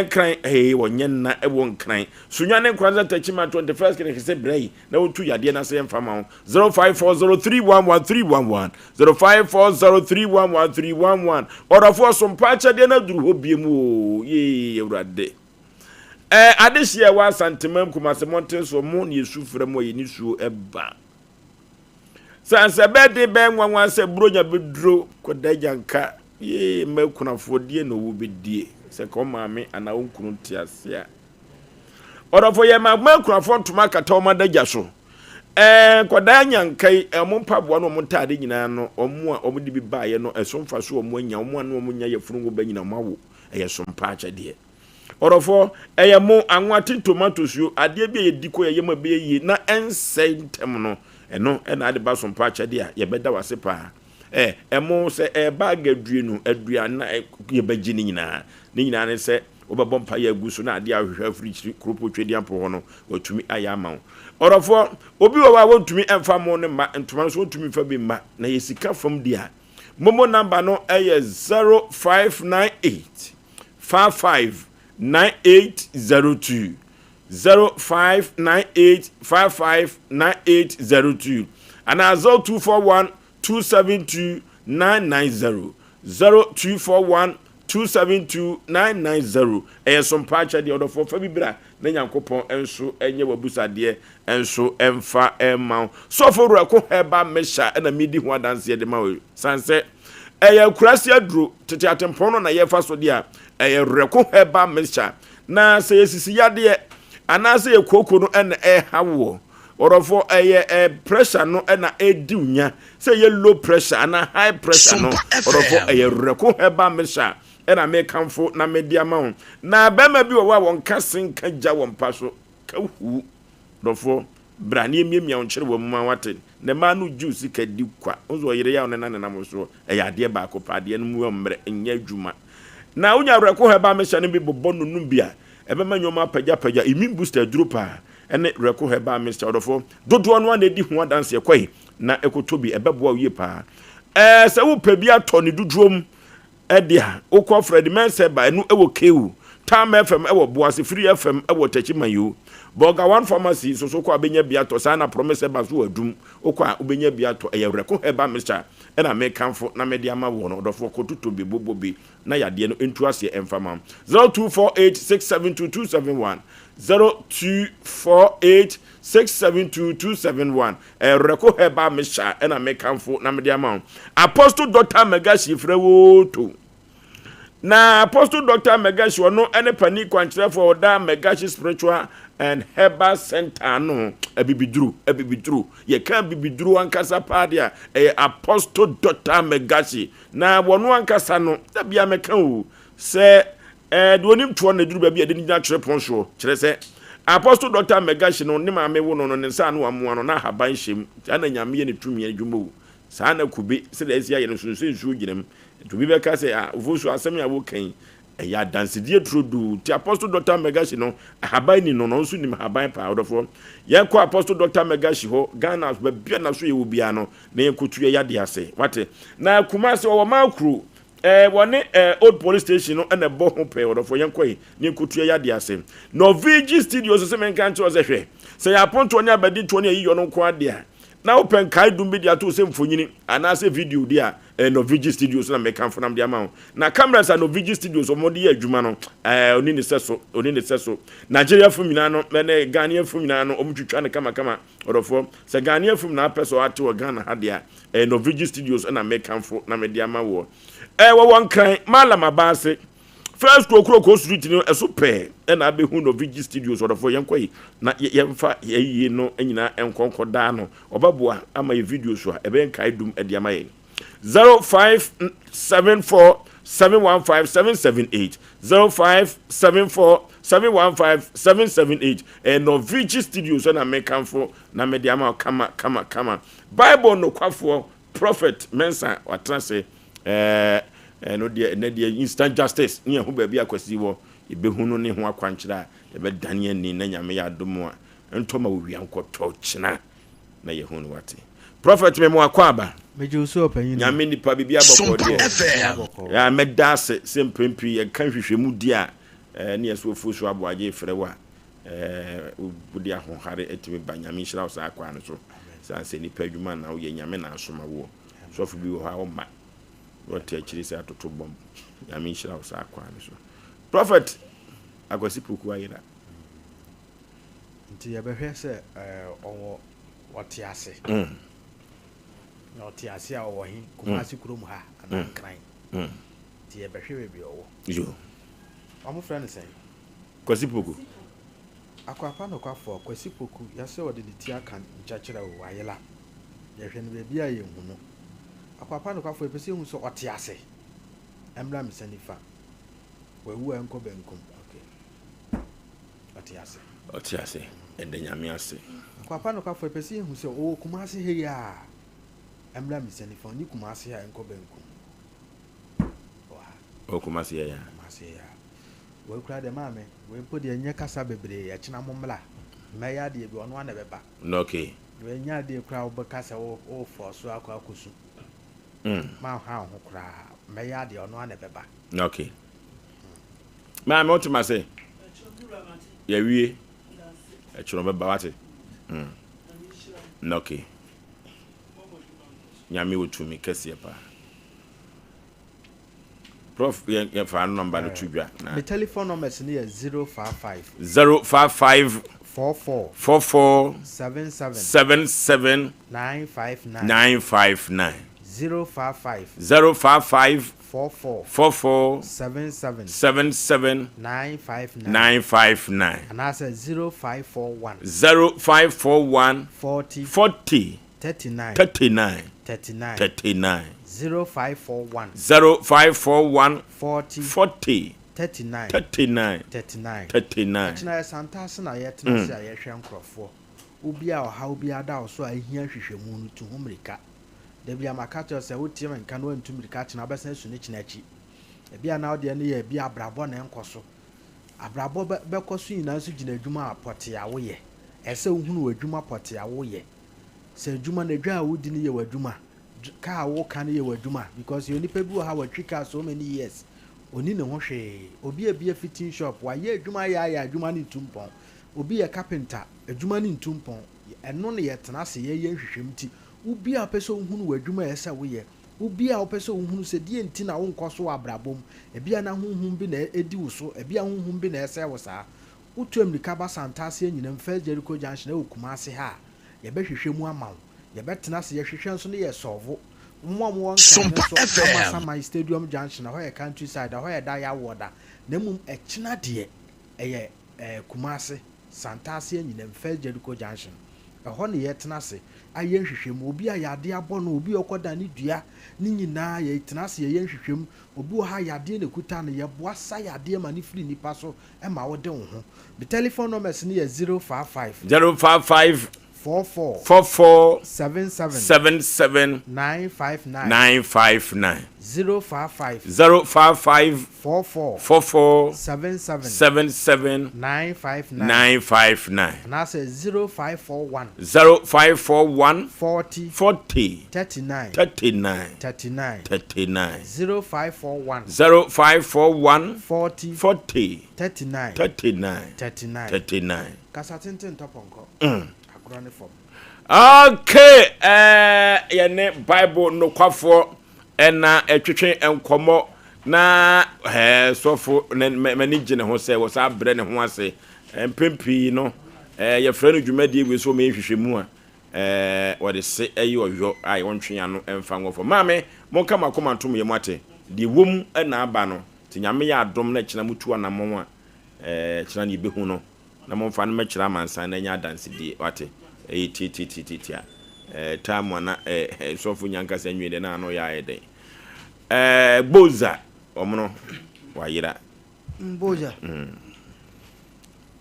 Nkran, ee wɔnyɛ nna ɛwɔ Nkran. Sunya ne Nkoranza Techiman 21st Clinic sɛ brɛ yi na wɔntu yadeɛ no ase mfa ma wo. 0540311311, 0540311311. Ɔdɔfoɔ, Sompa akyɛdeɛ no aduru hɔ biom o, yee Awurade. Ɛɛ adehyeɛ ɛwɔ Asantemam, Kumasi mmɔnten soɔ, mo na yɛsu frɛ mo a yɛn nisuo ɛba. Sɛ ansa ɛbɛyɛ den bɛyɛ nwanwa sɛ Buronya bɛduro kɔda agyanka yee mma akunafoɔ deɛ na ɔwɔ bɛdie sɛ ka ɔmaame anaa wo nkunu te ase a. Ɔdɔfo yɛ ma mma akunafoɔ ntoma akata wɔn adagya so. Ɛɛ nkwadaa nyanka yi wɔn mpaboa ne wɔn ntaade nyinaa no wɔn a wɔn de bi baeɛ no ɛso mfaso wɔn anya wɔn a ne wɔn nya yafunu ngo ba nyina wɔn awo ɛyɛ so mpa akyɛdeɛ. Ɔdɔfoɔ, ɛyɛ mo, anwa, tin tomatoes yo, adeɛ bi a yɛdi kɔ yɛn yam a ɛbɛyɛ yie na ɛnsɛe ntɛm no, ɛno na ade ba so mpo akyɛdeɛ a, yɛbɛda wo ase paa. Ɛ, ɛmo, sɛ ɛyɛ bag aduonu, aduanan, ɛ, yɛbɛgye ne nyinaa. Ne nyinaa ne sɛ wobɛbɔ mpaeɛ agu so na adeɛ a wohwehwɛ afiri kyiri kuropɔ Twedeampo hɔ no, wɔatumi ayɛ ama wo. Ɔdɔfoɔ, obi wɔ hɔ a wɔntumi mfa mo no mma, ntoma no nso wɔntumi mfa bi mma, na yɛ sika fam deɛ a, momo number no yɛ 0598 55 9802 0598 55 9802 anaa 0241 272 990 0241 272 990. Ɛyɛ sompa akyɛdeɛ ɔdɔfoɔ fa bi bra na Nyankopɔn nso nyɛ w'abusadeɛ nso mfa mma wo. Sɔfo Werɛko Herbal Mixture na medi ho adanseɛ de ma wo yi. Sane sɛ Ɛyɛ akurase aduro, tete atempɔn no na yɛfa so deɛ a, ɛyɛ Werɛko Herbal Mixture. Na sɛ yɛ sisi yadeɛ anaasɛ yɛ kooko no na ɛreha woɔ, ɔdɔfoɔ, ɛyɛ ɛ pressure no na ɛredi wo nya, sɛ ɛyɛ low pressure anaa high pressure no, ɔdɔfoɔ, ɛyɛ Werɛko Herbal Mixture na mekamfo na mede ama wo. Na barima bi wɔ hɔ a wɔnka se nka gya wɔ mpa so, ka huu. Dɔfoɔ, bra na yɛmmiamia wo nkyerewa mu ma woate. Na mmaa no gye wo sika di kwa. Wo nso ɔyere yi a wo ne no anenam wo soɔ, ɛyɛ adeɛ baako pɛ, adeɛ no mu yɛ mmerɛ, ɛnyɛ adwuma. Na wonya awerɛko herbal mixture no bi bobɔ no nom bi a, ɛbɛma nneɛma apagyapagya. Immune booster aduro paa ɛne Werɛko herbal mixture. Ɔdɔfoɔ, dodoɔ no ara na ɛdi ho adanseɛ. Kɔe na ɛkɔtɔ bi, ɛbɛboa wo yie paa. Ɛɛ sɛ wopɛ bi atɔ ne dodoɔ mu, Ɛde a, wokɔ Fred Mensah ba, ɛno ɛwɔ KU, Tam FM ɛwɔ Boase, Free FM ɛwɔ Techiman Burger One Pharmacy nso so wokɔ a wobɛnya bi atɔ, saa na Promise Herbal nso wɔ Adum, wokɔ a wobɛnya bi atɔ. Ɛyɛ Werɛko Herbal Mixture ɛna mekamfo na mede ama woɔ no, ɔdɔfoɔ kɔtotɔ bi, bobɔ bi na yadeɛ no ntu aseɛ ɛmfa ma wo. 0248 672 271, 0248 672 271. Ɛreko Herbal Mixture ɛna mekamfo na mede ama wo. Apostle Dr. Magashi frɛ wo to. Na Apostle Dr. Magashi ɔno ɛne panin kwankyerɛfoɔ ɔda Magashi Spiritual and Herbal Center no abibiduro abibiduro yɛka abibiduro ankasa paa deɛ a ɛyɛ Apostle Dr. Magashi na wɔn ankasa no da bia mɛka o sɛ Ɛɛ, deɛ ɔnim toɔ no na ɛduru baabi a yɛde no gyina twerɛpono soɔ. Kyerɛ sɛ, Apostle Dɔkta Megahyi no, ne maame wo no no, ne nsa ano amoa no, na ahaban hyɛ mu. Saa na Nyame yɛ ne tumi adwuma o. Saa na kube, sɛdeɛ asi ayɛ no nso, sɛ nsuo gyina mu. Nti obi bɛka sɛ, ah, Ofosu, asɛm yi a woka yi, ɛyɛ adansedie turodoo. Nti Apostle Dɔkta Megahyi no, ahaban ni no, na ɔno nso nim ahaban paa. Ɔdɔfoɔ, yɛnkɔ Apostle Dɔkta Megahyi hɔ, Ghana, baabi a n'aso yɛ wɔ biara no, na yɛnkɔtu yɛn yadeɛ ase. Wate? Na Kumasi, ɔwɔ Maakuro. Eh, wɔne eh, old police station no na ɛbɔ ho pɛɛ. Ɔdɔfoɔ, yɛnkɔ yi ne nkotua yi adeɛ ase. Norwegian studio so sɛ menka nkyerɛ sɛ hwɛ, sɛ yɛ apontoɔ ne abadintoɔ ne ayiyɔ no nko adeɛ a, Na wopɛ nkaedum bi de ato wo sɛ mfonini anaasɛ video de a, ɛyɛ Novigi Studios na mekamfo nam de ama wo. Na cameras a Novigi Studios wɔde yɛ adwuma no, ɛɛ oni ne sɛso, oni ne sɛso. Nigeria film nyinaa no, ɛne Ghanaian film nyinaa no, wɔtwitwa no kamakama. Ɔdɔfoɔ, sɛ Ghanaian film na apɛ sɛ ɔate wɔ Ghana ha deɛ a, ɛyɛ Novigi Studios na mekamfo na mede ama woɔ. Ɛɛ wɔwɔ Nkran, Mallam Abaase. First Kokroko Street no ɛso pɛɛ ɛna abɛhu Novigi Studios ɔdɔfoɔ yɛnkɔ yi na yɛmfa yɛyie no nyinaa nkɔ nkɔ daa no ɔbɛboa ama yɛ video so a ɛbɛyɛ nkae dum ɛde ama yɛn 0574 715 778 0574 715 778 ɛyɛ Novigi Studios ɛna mekamfo na mede ama kama kama kama Bible nokwafoɔ Prophet Mensah watena ase ɛɛ ɛno deɛ ɛnɛ deɛ instant justice ne yɛho baabi akwasi wɔ yɛbɛhu no ne ho akwankyerɛ a yɛbɛdane ani na Nyame yɛ adom a ntɔ ma owia nkɔtɔ kyena na yɛhu no wate Prophet me mo akɔ aba. Megye wo so ɔpanyin. Nyame nipa biribi abɔkɔ deɛ. Ya mɛda ase sɛ mprɛn pii yɛka nhwehwɛmu di a ɛɛ ne yɛsɛ ofuo so aboagye frɛ wo a ɛɛ wode ahohare atumi ba Nyame nhyira wo saa kwan no so. San sɛ nipa adwuma na woyɛ Nyame na asoma woɔ. Sɔfo bi wɔ hɔ a ɔma na ɔte akyiri sɛ atoto bɔmb. Nyame nhyira wo saa kwan no so. Prophet Akwasi Poku ayera. Nti yɛbɛhwɛ sɛ ɔwɔ ɔte ase. Na ɔte ase a ɔwɔ he? Kumasi kurom ha anaa Nkran? Nti yɛbɛhwɛ baabi a ɔwɔ. Yo. Wɔn frɛ no sɛn? Kwasi Poku. Akwapa nokwafoɔ, Kwasi Poku, yɛsɛ ɔde ne ti aka nkyɛkyerɛ o, wayela. Yɛhwɛ no baabi a yɛnhu no. Akwapa nokwafoɔ, yɛpɛ sɛ yɛhu sɛ ɔte ase. Ɛmmra me nsa nifa. Wawu a ɛnkɔ benkum. Okay. Ɔte ase. Ɔte ase. Yɛda Nyame ase. Akwapa nokwafoɔ, yɛpɛ sɛ yɛhu sɛ ɔwɔ Kumasi ha yi a. Ɛmmra me nsa nifa. Ɔnni Kumasi ha a ɛnkɔ benkum. Ɔwɔ ha. Ɔwɔ Kumasi ha yi a. Kumasi ha yi a. Wei koraa deɛ maame, wei mpo deɛ nyɛ kasa bebree, ɛkyena mo mmra, mɛyɛ adeɛ bi, ɔno ara na ɛbɛba. Okay. Wei nyɛ adeɛ koraa wobɛka sɛ wo wo force akɔ akɔsu. Manha wo ho koraa, mɛyɛ adeɛ, ɔno ara na ɛbɛba. Okay. Maame wote ma se? Yɛwie. Ɛkyerɛ ɔbɛba wate. Mm. Okay. Nyame wɔ tumi kɛseɛ paa. Prof yɛn yɛn fa number no to dwa na. Me telephone numbers no yɛ 055. 055. 44. 44. 77. 77. 959. 959. 055. 055. 44. 44. 77. 77. 959. 959. Anaasɛ 0541. 0541. 40. 40. 39. 39. 39. 39. 0541. 0541. 40. 40. 39. 39. 39. 39. Ɛkyena yɛ Santase na yɛtena ase a yɛhwɛ nkorɔfoɔ. Obi a ɔhaw biara da wo so a ehia nhwehwɛmu no, tu ho mmirika. Da bi a maka kyerɛ wo sɛ wotie me nka na woantu mmirika kyena a, wobɛsan asu ne kyena akyi. Ebia na wo deɛ no yɛ ebia abrabɔ na ɛnkɔ so. Abrabɔ bɛ bɛkɔ so nyinaa nso gyina adwuma a pɔtee a woyɛ. Ɛsɛ sɛ wohunu w'adwuma pɔtee a woyɛ. Sɛ adwuma no adwa a wodi no yɛ w'adwuma, car a woka no yɛ w'adwuma because yɛ onipa bi wɔ ha watwi car so many years ɔni ne ho hwee. Obi abue fitting shop wayɛ adwuma ayɛ ayɛ adwuma no ntu mpɔn. Obi yɛ carpenter adwuma no ntu mpɔn. Ɛno na yɛtena ase yɛyɛ nhwehwɛmu nti wo bi a wopɛ sɛ wohunu w'adwuma a ɛsɛ sɛ woyɛ, wo bi a wopɛ sɛ wohunu sɛ deɛ nti na wonkɔ so wɔ abrabɔ mu, ebia na honhom bi na ɛdi wo so, ebia honhom bi na ɛsɛe wo saa. Wotu ammirika ba Santase Anyinam, First Jericho Junction ɛwɔ Kumasi ha a, yɛbɛhwehwɛ mu ama wo. Yɛbɛtena ase, yɛhwehwɛ nso ne yɛsɔlvo. Wɔn a wɔwɔ Nkran no Sompa nso, FM. Amasaman Stadium Junction, ɛhɔ yɛ country side, ɛhɔ yɛ da yɛawoɔ da. Na mmom ɛkyena deɛ, ɛyɛ eh, Kumasi, Santase Anyinam, First Jericho Junction. Ɛhɔ ne yɛtena ase ayɛ nhwehwɛmu. Obi a yadeɛ abɔ no, obi a ɔkɔda ne dua, ne nyinaa yɛtena ase yɛyɛ nhwehwɛmu. Obi wɔ ha a yadeɛ na ɛkuta no, yɛboa sa yadeɛ ma no firi nipa so ma wode wo ho. Me telephone numbers no yɛ 055. 055. 44. 44. 77. 77. 959. 959. 055. 055. 44. 44. 77. 77. 959. 959. Anaasɛ 0541. 0541. 40. 40. 39. 39. 39. 39. 0541. 0541. 40. 40. 39. 39. 39. 39. Kasa tenten ntɔ pɔnkɔ. Mm. Agorɔ ne fam. Okay, ɛɛ yɛne Bible nokwafoɔ ɛna ɛtwetwe nkɔmmɔ na ɛɛ sɔfo m'ani gye ne ho sɛ wɔsan brɛ ne ho ase. Mpɛn pii no ɛɛ yɛfrɛ no dwumadie wei so wɔyɛ nhwehwɛmu a ɛɛ wɔde se ɛyɛ ɔyɔ a wɔntwe ano ɛmfa ngɔ fam. Maame, monka mo akoma ntom yɛ mo ate. Deɛ wɔm ɛna aba no, nti Nyame yɛ adom na kyena mutu anammɔn a ɛɛ kyena no yɛbɛhu no. Na momfa no mmɛkyerɛ amansan na ɛnyɛ adansedie, wate? Ɛyɛ tiatiatiatia. Ɛɛ, time a na ɛɛ, sɔfo nya nkasa nwie deɛ na ano yɛ ayɛ dɛn. Ɛɛ, Boza, wɔn no, wayera. Boza.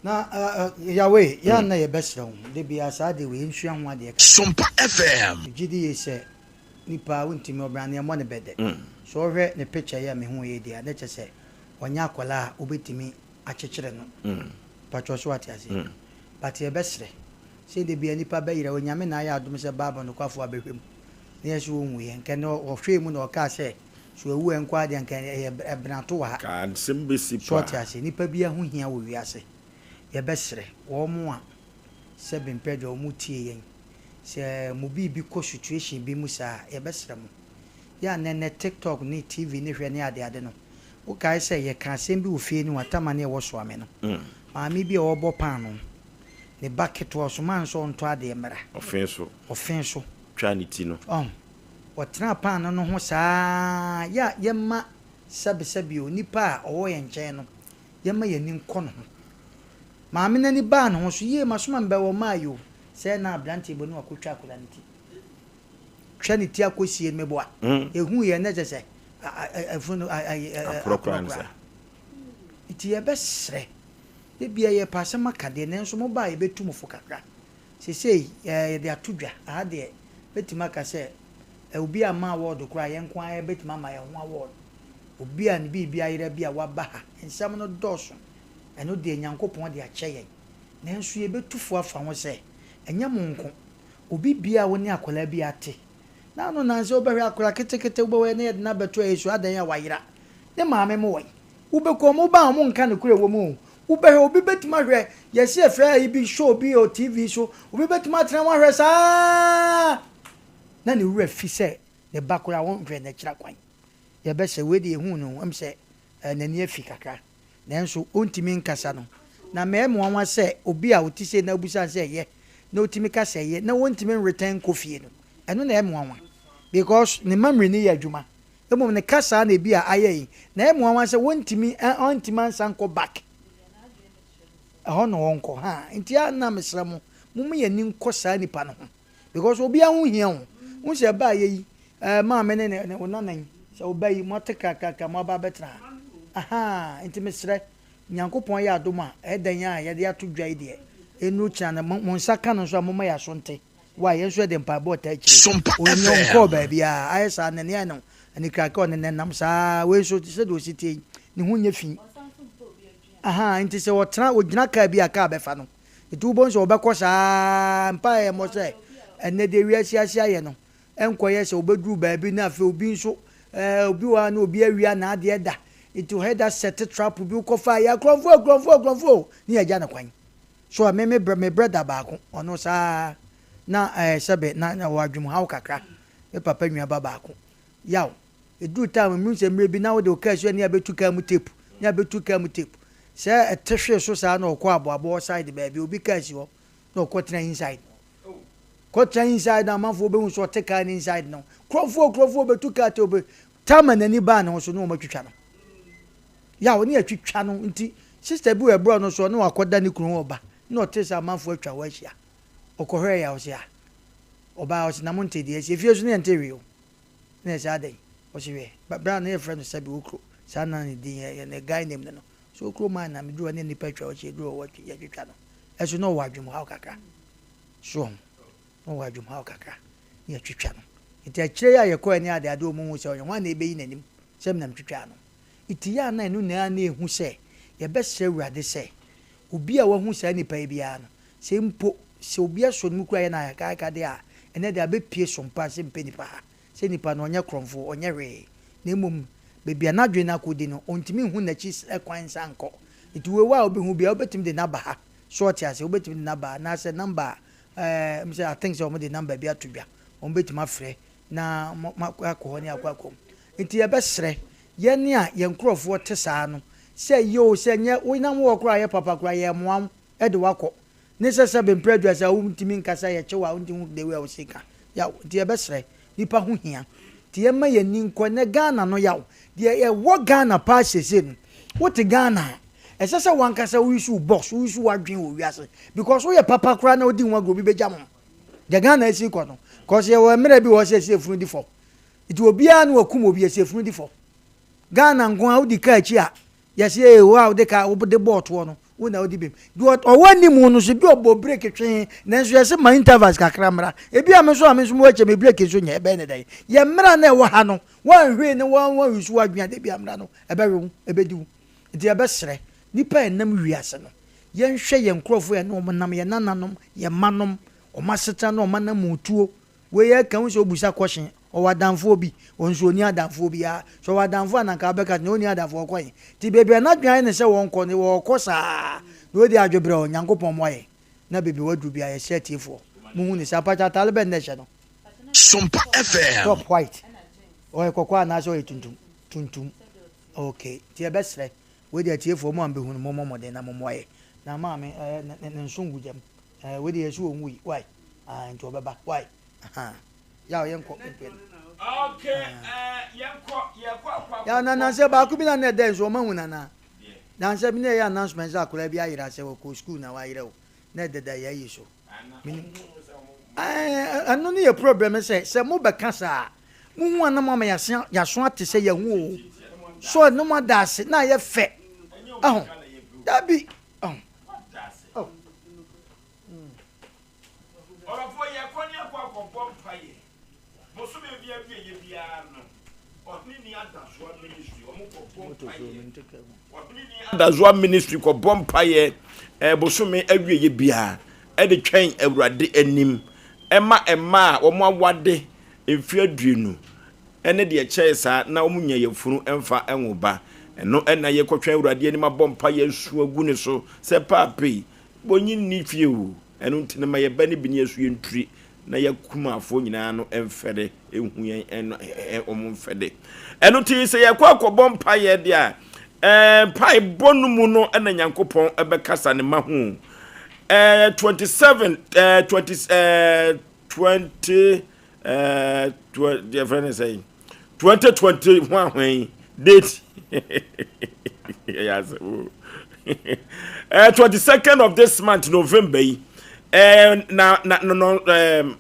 Na uh, Yahweh, yɛn na yɛbɛsrɛ wo, da biara saa adeɛ wei yɛnsua ho adeɛ kakra. Sompa FM. Megye di yie sɛ nipa a wontumi ɔbran no yɛmmɔ no bɛdɛ. Sɛ wohwɛ ne picture yi a mehu yei deɛ a, na kyerɛ sɛ ɔnyɛ akwadaa a wobɛtumi akyekyere no mpakyɛw so wate aseɛ but yɛbɛsrɛ sɛ da bia nipa bɛyera Onyame na ayɛ adom sɛ bible nokwafo abɛhwɛ mu na yɛse ɔnwuiɛ nka ɛnɛ ɔhwɛɛ mu na ɔkaa sɛ sɛ wawu a ɛnkɔ adeɛ nka ɛyɛ ɛbenato wɔ ha Ka nsɛm bɛsi so wate paa. aseɛ nipa bia ho hia wɔ wiase yɛbɛsrɛ wɔn a sɛbe mpɛ deɛ wɔn tie yɛn sɛ mo biribi kɔ situation bi mu saa a yɛbɛsrɛ mo yɛ a nɛ nɛ tiktok ne TV ne hwɛ ne adeade no Wokae sɛ yɛkaa asɛm bi wɔ fie no mu atam a na ɛwɔ Soame no? Maame bi a ɔrebɔ paanoo, ne ba ketewa, ɔsomaa no sɛ ɔntɔ adeɛ mmra. Ɔfee so. Ɔfee so. Twaa ne ti no. Ɔho. Ɔtenaa paanoo no ho saa ara. Yɛ a yɛmma sɛbesɛbe o, nipa a ɔwɔ yɛn nkyɛn no, yɛmma yɛn ani nkɔ ne ho. Maame no ani baa ne ho so, Yie, masoma me ba yi, ɔmmaeɛ o. Sɛɛ na aberanteɛ bi, ɔne wakɔtwa akwadaa no ti. Twa ne ti akɔsie no, meboa. Yɛhuu yɛn na kyerɛ sɛ afunu aporɔ koraa ne sa. Nti yɛbɛsrɛ, da biara yɛpɛ asɛm aka deɛ, nanso moba a yɛbɛtu mo fo kakra. Seesei yɛde ato dwa, aha deɛ mɛtumi aka sɛ obi amma award koraa a, yɛn nko ara yɛbɛtumi ama yɛn ho award. Obi a ne biribi ayera bi a waba ha, nsɛm no dɔɔso, ɛno deɛ Nyankopɔn de akyɛ yɛn. Nanso yɛbɛtu fo afa ho sɛ, ɛnyɛ mo nko, obi biara a wo ne akwadaa bi ate, Na ano nansa wobɛhwɛ akora ketekete wobɛhɔ na yɛde no abɛto ɛyɛ su adan a wayera ne maame mo wɔ yi wobɛkɔ ɔmo ba a ɔmo nka nokorɛ wɔ mu o wobɛhwɛ obi bɛtumi ahwɛ yɛse yɛfrɛ ayi bi show bi wɔ TV so obi bɛtumi atena ho ahwɛ saa na ne wura fi sɛ ne ba koraa wɔnhwɛ n'akyira kwan yɛbɛsɛ wei de yɛhuu no ɛm sɛ n'ani afi kakra Nanso ontumi nkasa no. Na mɛyɛ me nwanwa sɛ obi a ɔte sei na wobisa no sɛ ɛyɛ na ɔtumi ka sɛ ɛyɛ na ɔntumi nretɛn nkɔ fie no, ɛno na ɛyɛ me nwanwa. Because ne memory no yɛ adwuma. Mmom ne kasaa na ebi a ayɛ yi. Na ɛyɛ me nwanwa sɛ wɔntumi ɔntumi ansan nkɔ back. Ɛhɔ na ɔnkɔ. Ha, nti a na mesrɛ mo, momma yɛn ani nkɔ saa nipa no ho. Because obiara ho hia o. Wohu sɛ ɛbaa yɛ yi, ɛɛ maame ne ne wo nana yi, sɛ wo ba yi, moate krakrakra moaba abɛtena ha. Ahaa, nti mesrɛ, Nyankopɔn yɛ adom a, ɛyɛ dɛn a yɛde ato dwa yi deɛ, ɛnnuru kyena no, mo nsa ka no nso a, momma yɛn aso nte. Wai, yɛn nso yɛde mpaebɔ retaa akyire. Sompa Ɔnyɛ, FM. ɔnkɔɔ baabiara, ayɛ saa, n'ani ayɛ no anikrakra, ɔnenam saa, wei nso, sɛdeɛ ɔsi teɛ yi, ne ho nyɛ fi. Ahaa, nti sɛ ɔtena, ɔgyina kaa bi a, kaa bɛfa no. Nti wobɛhu sɛ wɔbɛkɔ saa ara, mpaeɛ a yɛmmɔ sɛ ɛnnɛ deɛ wiase ase ayɛ no, ɛnkɔyɛ sɛ wobɛduru baabi na afei obi nso, ɛɛ, obi wɔ ha na obi awia n'adeɛ da, nti ɔhɛ da sɛte trap bi wokɔfa yɛ akorɔmfoɔ, akorɔmfoɔ, akorɔmfoɔ o, ne yɛagya no kwan. So a me me brɛ me brɛda baako, ɔno saa ara na ɛɛ sɛbe na na ɔwɔ adwemuhaw kakra, me papa nua ba baako, yaw, Ɛduru time mehu sɛ mmerɛ bi na wode wo kaa si hɔ ne abɛtu kaa mu tape ne abɛtu kaa mu tape sɛ ɛte hwee so saa na ɔkɔ aboaboa side baabi obi kaa si hɔ na ɔkɔ tena inside kɔ tena inside na amanfoɔ bɛhu sɛ ɔte kaa no inside no kurɔfoɔ kurɔfoɔ bɛtu kaa te obe tama n'ani baa ne ho so ne wɔn atwitwa no yaw ne atwitwa no nti sister bi wɔ ɛborɔ no so ne wakɔda ne kunu hɔ ɔba na ɔte sɛ amanfoɔ atwa hɔ ahyia ɔkɔhwɛ yaw sɛ a ɔbaa ɔsɛ na mo nte deɛ ɛsi efie so ne yɛnte hwee o Na ɛsɛ adɛn? Ɔse hwɛ, bra na yɛfrɛ no sɛbe Okro, saa na ne din yɛ, ne guy name no no. So Okro man na meduru hɔ ne nnipa atwa hɔ ahyia, eduru hɔ yɛtwitwa no. Ɛso na ɔwɔ adwemhaw kakra. So ɔho, na ɔwɔ adwemhaw kakra, na yɛtwitwa no. Nti akyire yi a yɛkɔɛ ne ade ade ɔmo hu sɛ ɔyɛ hwan na ɛbɛyi n'anim sɛ me na metwitwaa no. Nti yɛ a na ɛno nyinaa na ɛhu sɛ yɛbɛsrɛ Awurade sɛ obi a wahu saa nipa yi biara no, Sɛ mpo sɛ obi asɔ ne mu koraa yɛ no ayakaayakadeɛ a, ɛnnɛ deɛ abɛpue so mpa sɛ mpɛ nipa ha, sɛ nipa no ɔnyɛ korɔmfoɔ, ɔnyɛ hwee, na mmom baabi a n'adwene no akɔdi no, ɔntumi nhu n'akyi kwan nsan nkɔ. Nti wei wo a wobɛhu biara, wobɛtumi de no aba ha. So ɔte aseɛ? Wobɛtumi de no aba ha, anaasɛ number a. Ɛɛ sɛ I think sɛ wɔn de number bi ato dwa, wɔn bɛtumi afrɛ na mo akɔ hɔ ne akɔ akɔ mu. Nti yɛbɛsrɛ yɛn a yɛn nkorɔfoɔ te saa no sɛ yɛ o sɛ nyɛ wo nam wɔ koraa yɛ papa koraa yɛmmoa wo de wakɔ ne sɛ sɛbe mprɛ aduasa a wontumi nkasa yɛkye wo a wonti hu the way a wosi ka yaw nti yɛbɛsrɛ nipa ho hia nti yɛmma yɛn ani nkɔ nnɛ Ghana no yaw deɛ ɛwɔ Ghana paa seesei no wote Ghana a ɛsɛ sɛ wankasa wo use wo box wo use w'adwene wɔ wiase because woyɛ papa koraa na wodi ho agorɔ obi bɛgya mo deɛ Ghana asi kɔ no cause yɛwɔ mmerɛ bi wɔ hɔ sɛ ɛsɛ efunu di fɔ nti obiara na wakum obi ɛsɛ efunu di fɔ Ghana nko a wodi kaa akyi a yɛsɛ ee wo a wode kaa wode bɔɔ toɔ no wo na wodi bem deɛ ɔwɔ anim no so bi ɔbɔ break twee nanso yɛsɛ ma intervals kakra mmra ebi a me nso a me nso mo akyɛ me break nso nyɛ ɛbɛyɛ ne dɛn yɛ mmra na ɛwɔ ha no wɔnhwee ne wɔn wɔn yusu wadwene ade bi amra no ɛbɛwe wo ɛbɛdi wo nti yɛbɛsrɛ nipa a ɛnam wiase no yɛnhwɛ yɛn nkurɔfoɔ yɛne wɔn nam yɛn nananom yɛn mmanom wɔn asetena ne wɔn anammɔntuo Wei yɛ ka hu sɛ obusa kɔhyen, ɔwɔ adamfoɔ bi? Ɔnso ɔnni adamfoɔ biara. Sɛ ɔwɔ adamfoɔ a na anka wobɛka sɛ na ɔnni adamfoɔ ɔkɔ he? Nti baabi a n'adwene ayɛ no sɛ wɔnkɔ no wɔɔkɔ saa. Na wei deɛ adwebrɛ o, Nyankopɔn mmoa yɛn na baabi a waduru biara yɛsrɛ atiefoɔ monhu no saa. Mpakyɛ ataare bɛn na ɛhyɛ no? Sompa FM. Top white. Ɔyɛ kɔkɔɔ anaasɛ ɔyɛ tuntum? Tuntum. Ok, nti yɛbɛsrɛ wei deɛ atiefoɔ mo a mobɛhu no mommɔ mmɔden na mommoa yɛn. Na maame ɛɛ ne nso ngu gyam. Ɛɛ wei deɛ yɛsi wɔn wui why ah nti ɔbɛba why ahaa yaw yɛn kɔ mpɛ no. Okay ɛɛ yɛn kɔ yɛ kɔ akɔ akɔ. Yaw na nansɛ baako bi na na ɛdɛ nso wɔn ahu nana nansɛ bi na ɛyɛ announcement sɛ akwadaa bi ayera sɛ wɔkɔ school na wayera o na ɛdeda yɛ ayi so. Ɛɛ ɛno ne yɛ problem sɛ sɛ mo bɛka saa mo hu anam ama yɛaso yɛaso ate sɛ yɛho o so ɛno mo ada ase na ayɛ fɛ ɛho dabi. Oh. Oh. Mm. Ɔdɔfoɔ yɛkɔ ne akɔ akɔbɔ mpaeɛ bosome bi awieɛ biara no ɔhene ni adasoa ministry wɔn kɔbɔ mpaeɛ ɔhene ni adasoa ministry kɔbɔ mpaeɛ ɛɛ bosome awieɛ biara ɛde twɛn awurade anim ɛma mmaa a wɔn awade mfeɛ aduonu ne deɛ ɛkyɛe saa na wɔn nya yafunu mfa nwo ba. Ɛno na yɛkɔtwɛn Awurade anim abɔ mpaeɛ asu agu ne so sɛ paapa yi, bonyin nni fie o, ɛno nti no ma yɛ ba no bi ne yɛso yɛnturi na yɛakumafoɔ nyinaa no mfɛre nhu yɛn ɛno wɔn mfɛde. Ɛno nti sɛ yɛkɔ akɔbɔ mpaeɛ deɛ a, ɛɛ mpaebɔ no mu no na Nyankopɔn ɛbɛkasa ne ma ho. Ɛɛ 27 ɛɛ 20 ɛɛ 20 ɛɛ deɛ fɛn ne sɛn 2020 ho ahwan date ɛyɛ asɛm o ɛɛ 22nd of this month November yi ɛɛ na na no no ɛɛ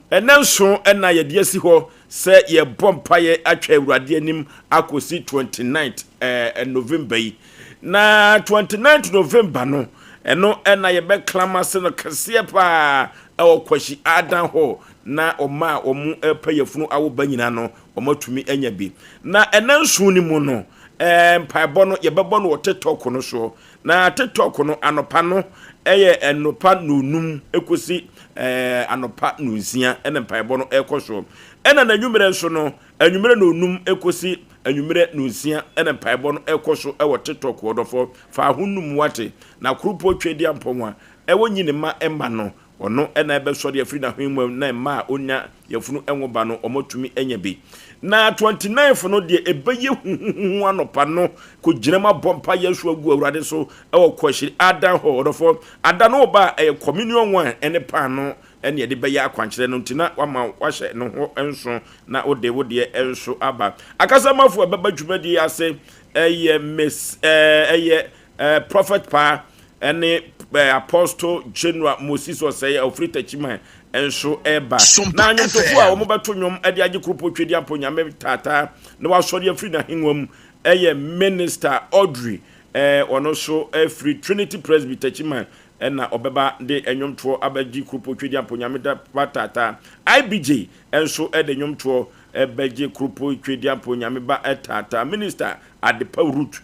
ɛnɛ nso ɛna yɛde asi hɔ sɛ yɛbɔ mpaeɛ atwa awurade anim akɔsi 29th ɛɛ November yi na 29th November no ɛno ɛna yɛbɛklama se no kɛseɛ paa Ɛwɔ Kwasi Adan hɔ na wɔn a wɔpɛ yafunu awo ba nyinaa no, wɔatumi anya bi. Na ɛna nson no mu no, mpaebɔ no yɛbɛbɔ no wɔ TikTok no so. Na TikTok no anɔpa no ɛyɛ anɔpa nnɔnnum kɔsi anɔpa nnɔnsia ɛna mpaebɔ no ɛkɔ so. Ɛna n'anwummerɛ nso no, anwummerɛ nnɔnnum kɔsi anwummerɛ nnɔnsia ɛna mpaebɔ no ɛkɔ so ɛwɔ TikTok. Ɔdɔfoɔ, fa ho num wate. Na Kuropɔn Tweaduampɔn a Ɛwɔ nyi ne mma mma no, ɔno na ɛbɛsɔre afiri n'ahwen mu na mma a ɔnnya yafunu nwo ba no, wɔatumi anya bi. Na 29th no deɛ ɛbɛyɛ huhuhuhu anɔpa no, kɔgyina mu abɔ mpaeɛ nso agu Awurade so wɔ Kwahyiri Adan hɔ. Ɔdɔfoɔ, ada no reba a, ɛyɛ communion wine ne paano ne yɛde bɛyɛ akwankyerɛ no nti na wama wahyɛ ne ho nso na wode wo deɛ nso aba. Akasamafo a ɛbɛba dwumadie yi ase ɛyɛ Miss ɛyɛ Prophet Paa ne Apostle General Moses Osei a ɔfiri Techiman nso reba. Na nnwontofo a wɔbɛto nnwom de agye Kuropɔn Twedeampo Nyame taataa na wasɔre afiri n'ahengua mu yɛ Minister Audrey, ɔno nso firi Trinity Presby Techiman na ɔbɛba de nnwomtoɔ abɛgye Kuropɔn Twedeampo Nyame ba taataa. IBJ nso de nnwomtoɔ bɛgye Kuropɔn Twedeampo Nyame ba taataa. Minister Adepa Ruth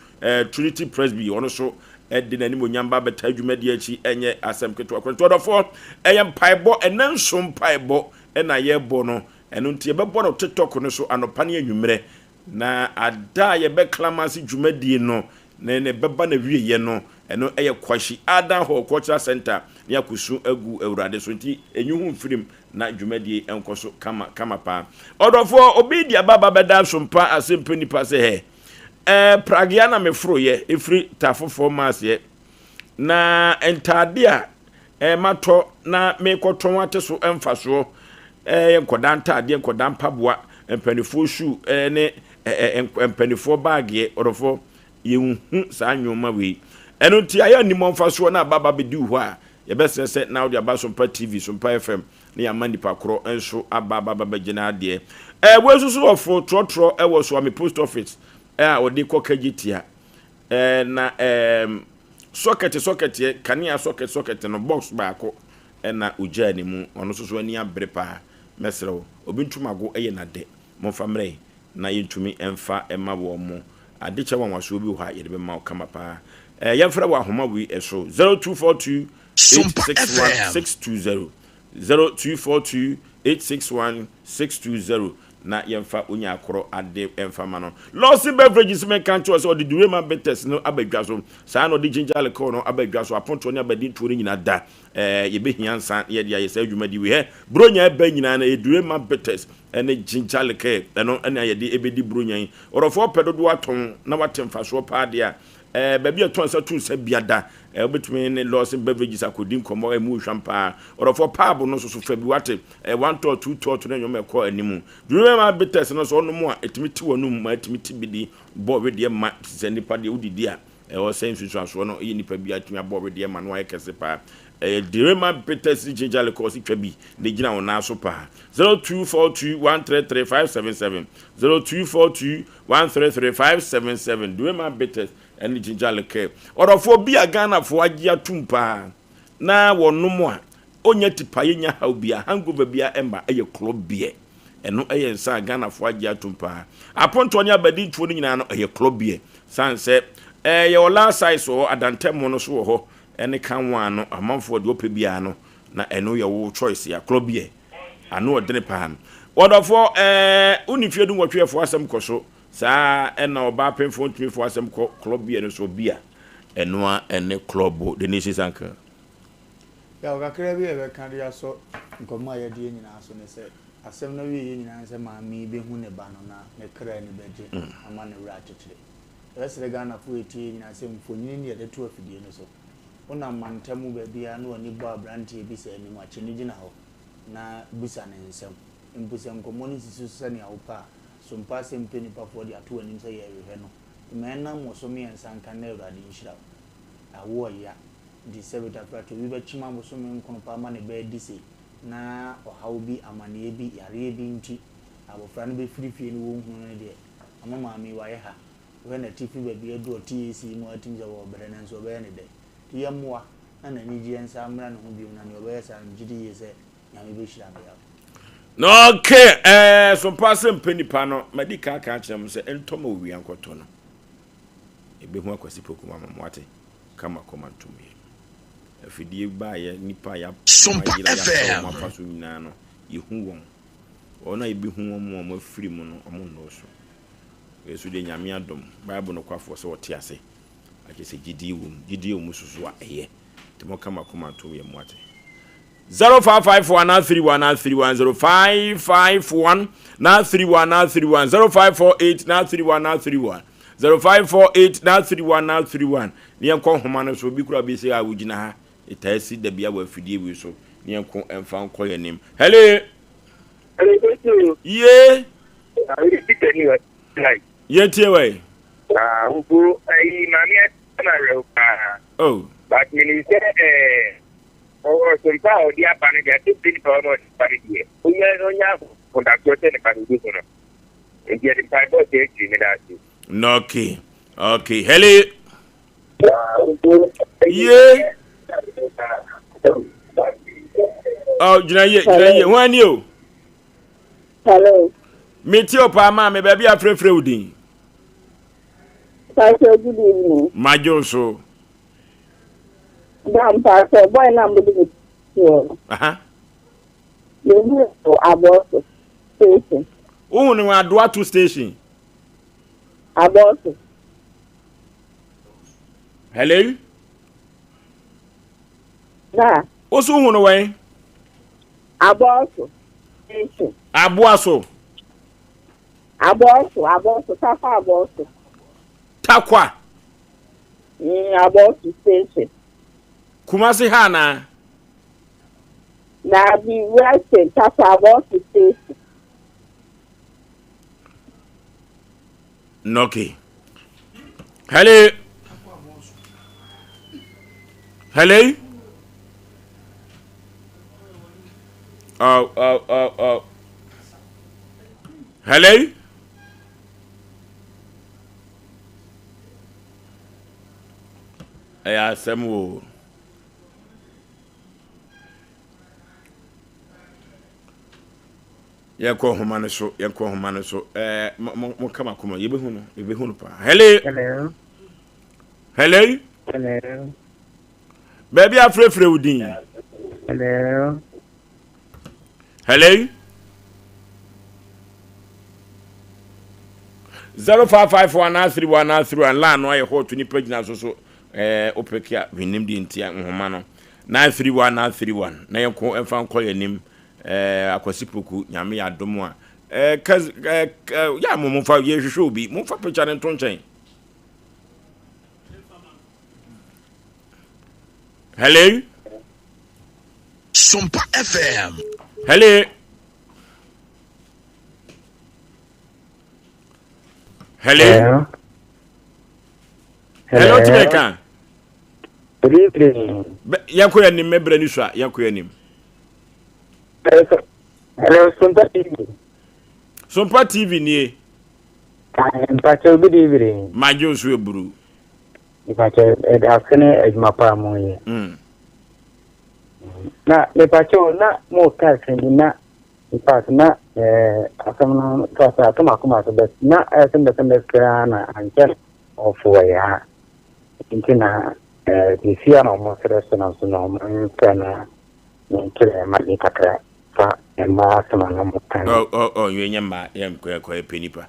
Trinity Presby, ɔno nso de n'animuonyam ba bɛtaa dwumadi akyi, ɛnyɛ asɛm ketewa koraa. Nti ɔdɔfoɔ, ɛyɛ mpaebɔ, ɛnɛ nso mpaebɔ na yɛrebɔ no, ɛno nti yɛbɛbɔ no TikTok no so anɔpa ne anwummerɛ, na ada a yɛbɛklamase dwumadie no, na ne bɛba n'awieɛ no, ɛno ɛyɛ Kwashi Adan Hall Cultural Center. na yɛakɔsu agu Awurade so. Nti ɛnyi ho mfirim na dwumadie nkɔ so kama kama paa. Ɔdɔfoɔ, obi de aba ba bɛda asompa ase mpɛ nipa sɛ hɛ. Ɛɛ pragea na meforoyɛ ɛfiri tafofoɔ maaseɛ na ntaade a ɛɛ matɔ na mekɔtɔn ate so mfasoɔ ɛɛ nkɔdaa ntaadeɛ, nkɔdaa mpaboa, mpanifoɔ shoe ɛɛ ne ɛɛ mpanifoɔ baageɛ. Ɔdɔfoɔ, yɛnhu saa nnoɔma wei. Ɛno nti ayɛ animɔ mfasoɔ na aba aba bɛdi wo hɔ a, yɛbɛsrɛ sɛ na wode aba Sompa TV, Sompa FM na yɛama nipa korɔ nso aba aba aba bɛgye n'adeɛ. Ɛɛ wei nso so ɔfo trɔtrɔ ɛwɔ Soame Post Office a ɔde kɔ Kagyetia. Ɛɛ na ɛɛm sɔkɛte sɔkɛteɛ kanea sɔkɛte sɔkɛte no box baako ɛna ogyaa ne mu. Ɔno nso so ani abere paa. Mɛsrɛ wo, obi ntomago ɛyɛ n'adɛ. Momfa mmrɛ yɛn. na yɛntumi mfa mma wɔn mo. Adekyɛ nwanwasoɔ bi wɔ hɔ a yɛde bɛma wo kama paa. Eh, yɛmfrɛ wɔ ahoma wei so 0242 861 620 0242 861 620 na yɛmfa onya akorɔ ade mfa ma no. Lawson Beverages menka nkyerɛ sɛ ɔde Durema Bitters no aba dwa so. Saa na ɔde ginger liqueur no aba dwa so. Apontoɔ ne abadintoɔ no nyinaa da. Eh, yɛbɛhia nsa na yɛde ayɛ saa dwumadi wei. Hɛ, Buronya ɛbɛ nyinaa no ɛyɛ Durema Bitters ne ginger liqueur, ɛno na yɛde ɛbɛdi Buronya yi. Ɔdɔfoɔ pɛ dodoɔ atɔn na wate mfasoɔ paa deɛ a, eh, baabi a ɛtɔn nsa tu nsa biada, eh, wobɛtumi ne Lawson Beverages akɔdi nkɔmmɔ, ɛmu hwam paa. Ɔdɔfoɔ paabo no nso so fa bi wate, eh, one tot, two tot ne nneɛma ɛkɔ anim. Durema Bitters no nso ɔnom a, ɛtumi te w'anum ma ɛtumi te bi di, bɔ wedeɛ ma, te sɛ nnipa deɛ wodidi a, Ɛwɔ sɛ nsunsuansoɔ no yɛ nipa biara tumi abɔ wedeɛ ma no ayɛ kɛse paa. Ɛyɛ Derema Bitters Ginger Liqueur ɔse twa bi na gyina wo nan so paa. 0242 133 577 0242 133 577 Derema Bitters ɛne Ginger Liqueur. Ɔdɔfoɔ bi a Ghanafoɔ agye atum paa na wɔnom a ɔnya tipaeɛ nya haw biara, hangover biara ɛmma, ɛyɛ Club Beer. Ɛno yɛ nsa a Ghanafoɔ agye atom paa. Apontoɔ ne abadintoɔ no nyinaa no, ɛyɛ club beer. Sane sɛ ɛɛ yɛwɔ last size wɔ hɔ, Adantamu no nso wɔ hɔ, ɛne Kanwa no, amanfoɔ deɛ wɔpɛ biara no, na ɛno yɛ wo choice ya. Club beer, ano ɔdene paa. Wɔdɔfoɔ, ɛɛ wonni mfeɛ dunwɔtwe ɛfoɔ asɛm kɔ so. Saa ara na ɔbaa pemfoɔ ntumi foɔ asɛm kɔ club beer no so, beer. Ɛno ara ɛne club, the nation's uncle. Yaw kakra bi a yɛbɛka de asɔ nkɔmmɔ a yɛadi yi nyinaa so ne sɛ, asɛm no awieeɛ nyinaa ne sɛ maame yi bɛhu ne ba no na ne kra ani bɛgye ama ne werɛ akyekyere. Yɛbɛsrɛ Ghanafoɔ a ɛtie yɛn nyinaa sɛ mfonini ne yɛde to afidie no so. Wonam mantam mu baabiara na w'ani bɔ aberanteɛ bi saa anim a, kye no gyina hɔ na bisa no nsɛm. Mpo sɛ nkɔmmɔ no sisi so sɛnea wopɛ a, so mpa asɛm pɛ nnipafoɔ de ato w'anim sɛ yɛrehwehwɛ no. Ma ɛnam wo so mmiɛnsa nka na Awurade nhyira wo. Awoɔ ya. Nti sɛ betafrakyɛ obi bɛkyem abosome nkono paa ma ne ba adi sei na ɔhaw bi, amaneɛ bi, yareɛ bi nti abɔfra no bɛfiri fie no wɔnhunu no deɛ, ama maame yi wayɛ ha. Wohwɛ n'atifi baabi aduru ɔte AC mu a atumi sɛ wɔrebrɛ nanso ɔbɛyɛ ne dɛn? Nti yɛmmoa na n'anigyeɛ nsan mmra ne ho bio na deɛ ɔbɛyɛ saa no megye di yie sɛ Nyame bɛhyira no yaw. Na ɔke ɛɛ so mpa sɛ mpɛ nipa no madi kan aka akyerɛ mo sɛ ntɔ ma owia nkɔtɔ no ɛbɛhu akwasi poku ma mo ate. Kama kɔma ntom yɛ. Afidie baayɛ nnipa a yɛayera yɛafa wɔn afa so nyinaa no yɛhu wɔn. Wɔn a yɛbɛhu wɔn a wɔafiri mu no wɔn nnɔɔso. Wei nso deɛ Nyame adom, Bible nokwafoɔ sɛ ɔte ase. Akyerɛ sɛ gyidie wɔ mu, gyidie wɔ mu soso a ɛyɛ. Nti mo kama kɔma ntom yɛ mo ate. 0551 931 931 0551 931 931 0548 931 931 0548 931 931 ne yɛnkɔ nhoma no so obi kura bi sɛ a wogyina ha ɛtaa si da bia wɔ afidie wei so ne yɛnko ɛmfa nkɔ yɛn anim. Hello. Ye. Yɛntie wɔ yi. Oh. But menim sɛ eh, ɔsompa a ɔde aba no deɛ asɛm nipa ɔno ɔde aba no deɛ onya onya ahodasoɔ sɛ nipa no obehu no nti yɛde mpaebɔ sɛ akyiri meda ase. Okay, okay. Hello. Ye. Oh, gyina yie, gyina yie. Ho ani o. Hello. Mete o paa maame, baabi afrɛfrɛ wo din. Pastor, good evening. Madwo so. Da mpatsɔ boy na mo de me to no. Aha. Me hu no Abɔso station. Wohu no Adoato station. Abɔso. Hello. Na. Wo so hu no wɛn? Abɔɔso station. Aboa so. Abɔɔso, Abɔɔso, Tarkwa Abɔɔso. Tarkwa. Mm, Abɔɔso station. Kumasi ha anaa? Daabi, Western, Tarkwa Abɔɔso station. Okay. Hello. Hello. Oh, oh, oh, oh. Hello. Ɛyɛ asɛm o. Yɛnkɔ nhoma no so, yɛnkɔ nhoma no so. Ɛɛ mo mo mo kama koma, yɛbɛhu no, yɛbɛhu no paa. Hello. Hello. Hello. Hello. Baabi afrɛfrɛ wo din. Hello. Hello. 0554 931 931 line no ayɛ hot nipa gyina so so ɛɛ wopɛki a hwenim de ntia nhoma no 931 931 na yɛnkɔ ɛmfa nkɔ yɛn anim Eh, Akwasi Poku, Nyame yɛ adom a. Eh, kaz, eh, eh, yɛ mo momfa yɛhwehwɛ obi, momfa picture no nto nkyɛn. Hello? Sompa FM. Hello? Hello? Hello, tumi ka. Good evening. Yɛnkɔ yɛn anim, mɛbrɛ ni so a, yɛnkɔ yɛn anim. Hello, Sompa TV. Sompa TV nie. Mpakyɛ good evening. Magye nso eburu. Mpakyɛ ɛda ase ne adwuma pa a mo yɛ. Mm. Na mepakyɛ na mo ka asɛm bi na in fact na eh, asɛm no to ase ato m'akoma so but na ɛyɛ sɛ mbɛsɛ mbɛsrɛ na ankyɛ ɔfo wɔ yɛ ha nti na eh, mesia na ɔmo srɛ so na so na ɔmo mfrɛ na Menkyerɛ m'adwene kakra fa mmaa asɛm a na wɔka no. Oh oh oh yɛn nyɛ mmaa yɛn nkɔ yɛ kɔ yɛ pɛ nipa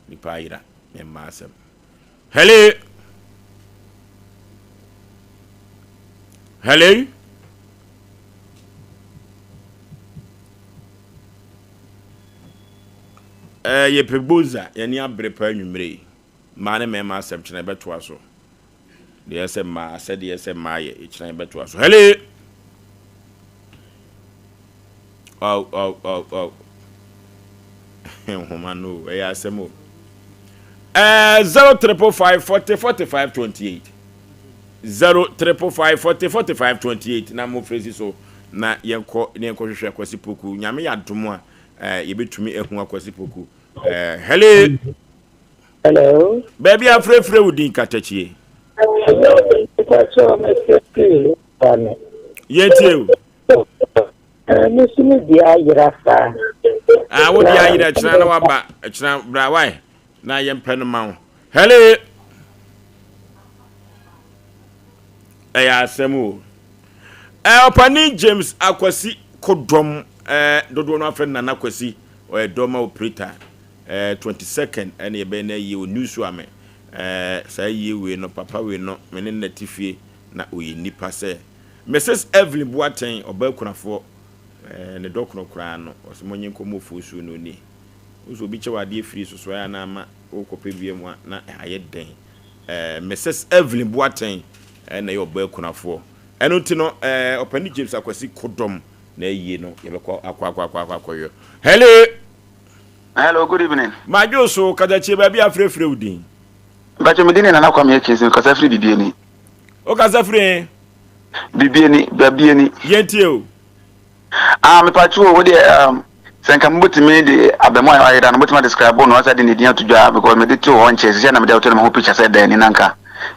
nipa ayera yɛn mmaa asɛm. Hello hello. Ɛɛ eh, yɛpɛ bonza yɛn ani abere paa anwummere yi mmaa ne mmarima asɛm kyena yɛbɛtoa so. Deɛ ɛsɛ mmaa asɛdeɛ ɛsɛ mmaa yɛ ɛkyina yɛbɛtoa so. Hello. Oh, oh, oh, oh. Nhoma no ɛyɛ asɛm o. Ɛɛ 0 triple 5 40 45 28. 0 triple 5 40 45 28 na mo frɛ si so na yɛnkɔ na yɛnkɔ hwehwɛ Akwasi Poku. Nyame yɛ adom a ɛɛ yɛbɛtumi ahu Akwasi Poku. Ɛɛ hello. Hello. Baabi a frɛfrɛ wo din katakyie. Hello, mpakyɛ mɛsɛ firi ba no. Yɛntie o. Eh, me so me deɛ ayera saa. Ah, wo deɛ ayera kyena na waba kyena bra wae na yɛmpɛ no ma wo. Hello. Ɛyɛ asɛm o. Eh, ɔpani James Akwasi Kodɔm eh, dodoɔ no afɛ Nana Kwasi ɔyɛ dɔma operator. Eh 22nd ɛna yɛbɛyɛ no ayie wɔ New Suame eh saa ayie wei no papa wei no me ne no na te fie na ɔyɛ nipa sɛ Mrs Evelyn Boateng ɔbaa kunafoɔ eh ne dɔ korɔ koraa no ɔsɛ monye nkɔ mɔfuo suo no nie wo sɛ obi kyɛ wo adeɛ firi so so ɛyɛ na ama wokɔpɛ bia mu a na ayɛ dɛn eh Mrs Evelyn Boateng eh na ɛyɛ ɔbaa kunafoɔ ɛno nti no eh ɔpani James Akwasi Kodɔm na ayie no yɛbɛkɔ akɔ akɔ akɔ akɔyɔ Hello. Hello, good evening. Madwo so, katakyie baabi a frɛfrɛ wo din. Mpakyɛ me din ne Nana Kwame Akyinsin, mekasa firi Bibiani. Wo kasa firi he? Bibiani, Babiani. Yɛntie o. Ah, mepakyɛ o, wo deɛ um, sɛ nka mobɛtumi de abɛmo a ayera no, mobɛtumi adescribe no asa de ne din ato dwa because mede too hɔ nkyɛ, sisi na mede ato no mahu picture sɛ dɛn ni na nka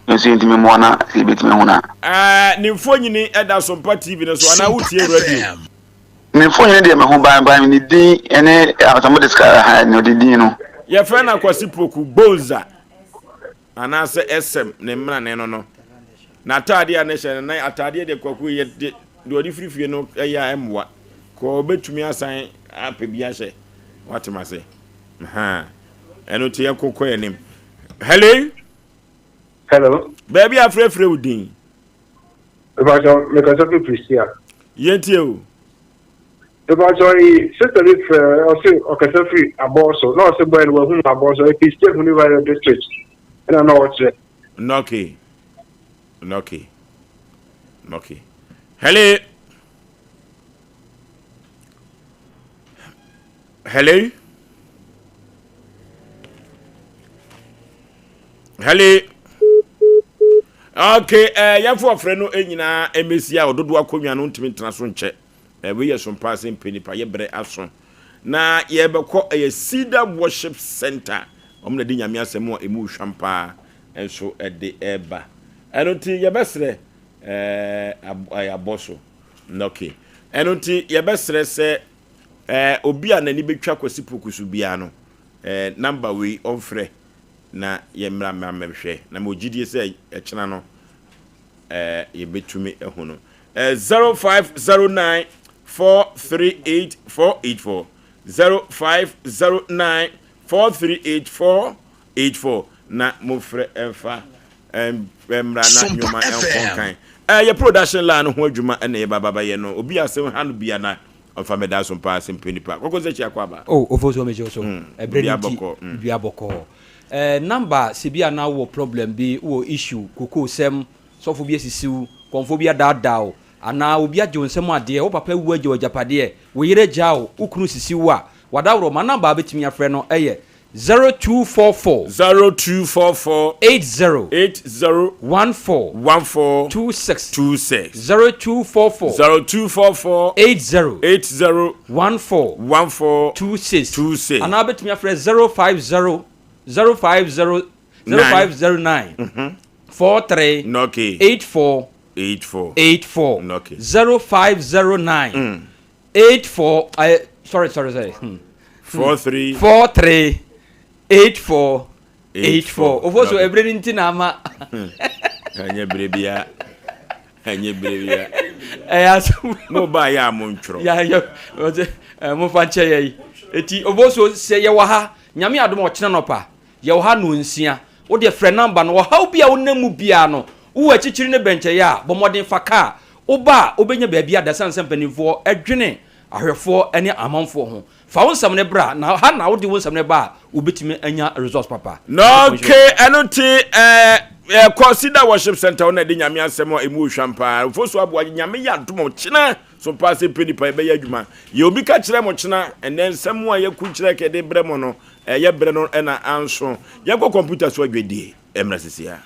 nso yɛntumi mmoa na sɛ yɛbɛtumi ahu no a. Ah, ne mfonyini ɛda Sompa TV no so anaa wotie radio? Ne mfonini deɛ mehu ban ban ne din ne sɛ mode sika ha ne ɔde din no. Yɛfrɛ no Akwasi Poku Bonza anaasɛ SM ne mmerane no no. N'ataadeɛ a ne hyɛ no na ataadeɛ deɛ kwaku yɛ de deɛ ɔde firi fie no ɛyɛ a ɛmmoa. Kɔ ɔbɛtumi asan apɛ bi ahyɛ. Wate ma se. Ha. Ɛno nti yɛnkɔ kɔ anim. Hello. Hello. Baabi a frɛfrɛ wo din. Mepakyɛw, mekasa fi Prestea. Yɛntie o. Mepakyɛw yi sister bi frɛ ɔse ɔkasa firi abɔɔso na ɔse boy no wahu no abɔɔso ɛfi state mu ne Valley district ɛna na ɔkyerɛ. Nɔke nɔke nɔke hello hello hello okay ɛɛ eh, yɛfo ɔfrɛ no nyinaa ɛmɛsi a ɔdodo akonnwa no ntumi ntena so nkyɛ. Wei yɛ som paa sɛ mpɛ nipa yɛ brɛ aso na yɛbɛkɔ ɛyɛ Cedar Worship Center wɔn na de nyame asɛm a emu hwam paa nso ɛde ɛba ɛno nti yɛbɛsrɛ ɛɛ abɔ so okay ɛno nti yɛbɛsrɛ sɛ ɛɛ obi a n'ani bɛtwa Kwasi Poku so biara no ɛɛ namba wei ɔmfrɛ na yɛmmra mmra mmɛhwɛ na mewɔ gyidie sɛ ɛkyena no eh, yɛbɛtumi ahu no. Eh, 0509 438 484 0509 438 484 na mofrɛ ɛmfa mmra na nnwoma ɛnkɔ nkan. Eh, yɛ production line no ho adwuma ɛna yɛba ba bɛyɛ no. Obi asɛm ha no bia na ɔmfa mɛda so mpaa asɛm pɛ nipa. Kɔkɔ sɛ kyia kɔ aba. Oh, ofo so mekyɛ so. Ɛbrɛ no nti, bia bɔkɔ. Eh number sɛ bi a na wowɔ problem bi, wowɔ issue, kokoo sɛm, sɔfo bi asisi wo, kɔmfoɔ bi adaadaa wo, anaa obi agye wo nsam adeɛ, wo papa awu agya wo agyapadeɛ, wo yere agyaa wo, wo kunu sisi wo a, w'adaworoma number a wobɛtumi afrɛ no yɛ 0244. 0244. 80. 80. 14. 14. 26. 26. 0244. 0244. 80. 80. 14. 14. 26. 26. Anaa wobɛtumi afrɛ 050 050 0509 43 Okay. 84 84. 84 Okay. 0509 84 uh, sorry sorry sorry 43 43 84 84 ofo so ebere ni nti na ama ɛnyɛ bere bia ɛnyɛ bere bia ɛyɛ asɛm mo ba yɛ a mo ntwerɛ ya yɛ ɔsɛ ɛ mo fa nkyɛ yɛ yi eti ofo so sɛ yɛwɔ ha nyame adom ɔkyena nɔpa yɛwɔ ha no nsia wo deɛ frɛ namba no ɔhaw bi a wonam mu biara no wowɔ akyikyiri ne bɛnkyɛeɛ a bɔ mmɔden fa kaa woba a wobɛnya baabi ada sane sɛ mpanimfoɔ ɛdwene ahwɛfoɔ ne amanfoɔ ho Fa wo nsɛm no bra na ha na wode wo nsɛm no ba a wobɛtumi anya results papa. Na okay, ɛno nti ɛɛ yɛkɔ Cedar Worship Center hɔ na ɛde Nyame asɛm a ɛmu hwam paa. Mfoso aboa Nyame yɛ adom ɔkyena so paa sɛ pɛ nipa yɛbɛyɛ adwuma. Yɛ obi ka kyerɛ mo kyena ɛnɛ nsɛm a yɛku kyerɛ kɛde brɛ mo no ɛyɛ brɛ no ɛna anso. Yɛnkɔ kɔmputa so adwadie ɛmmra sisi a.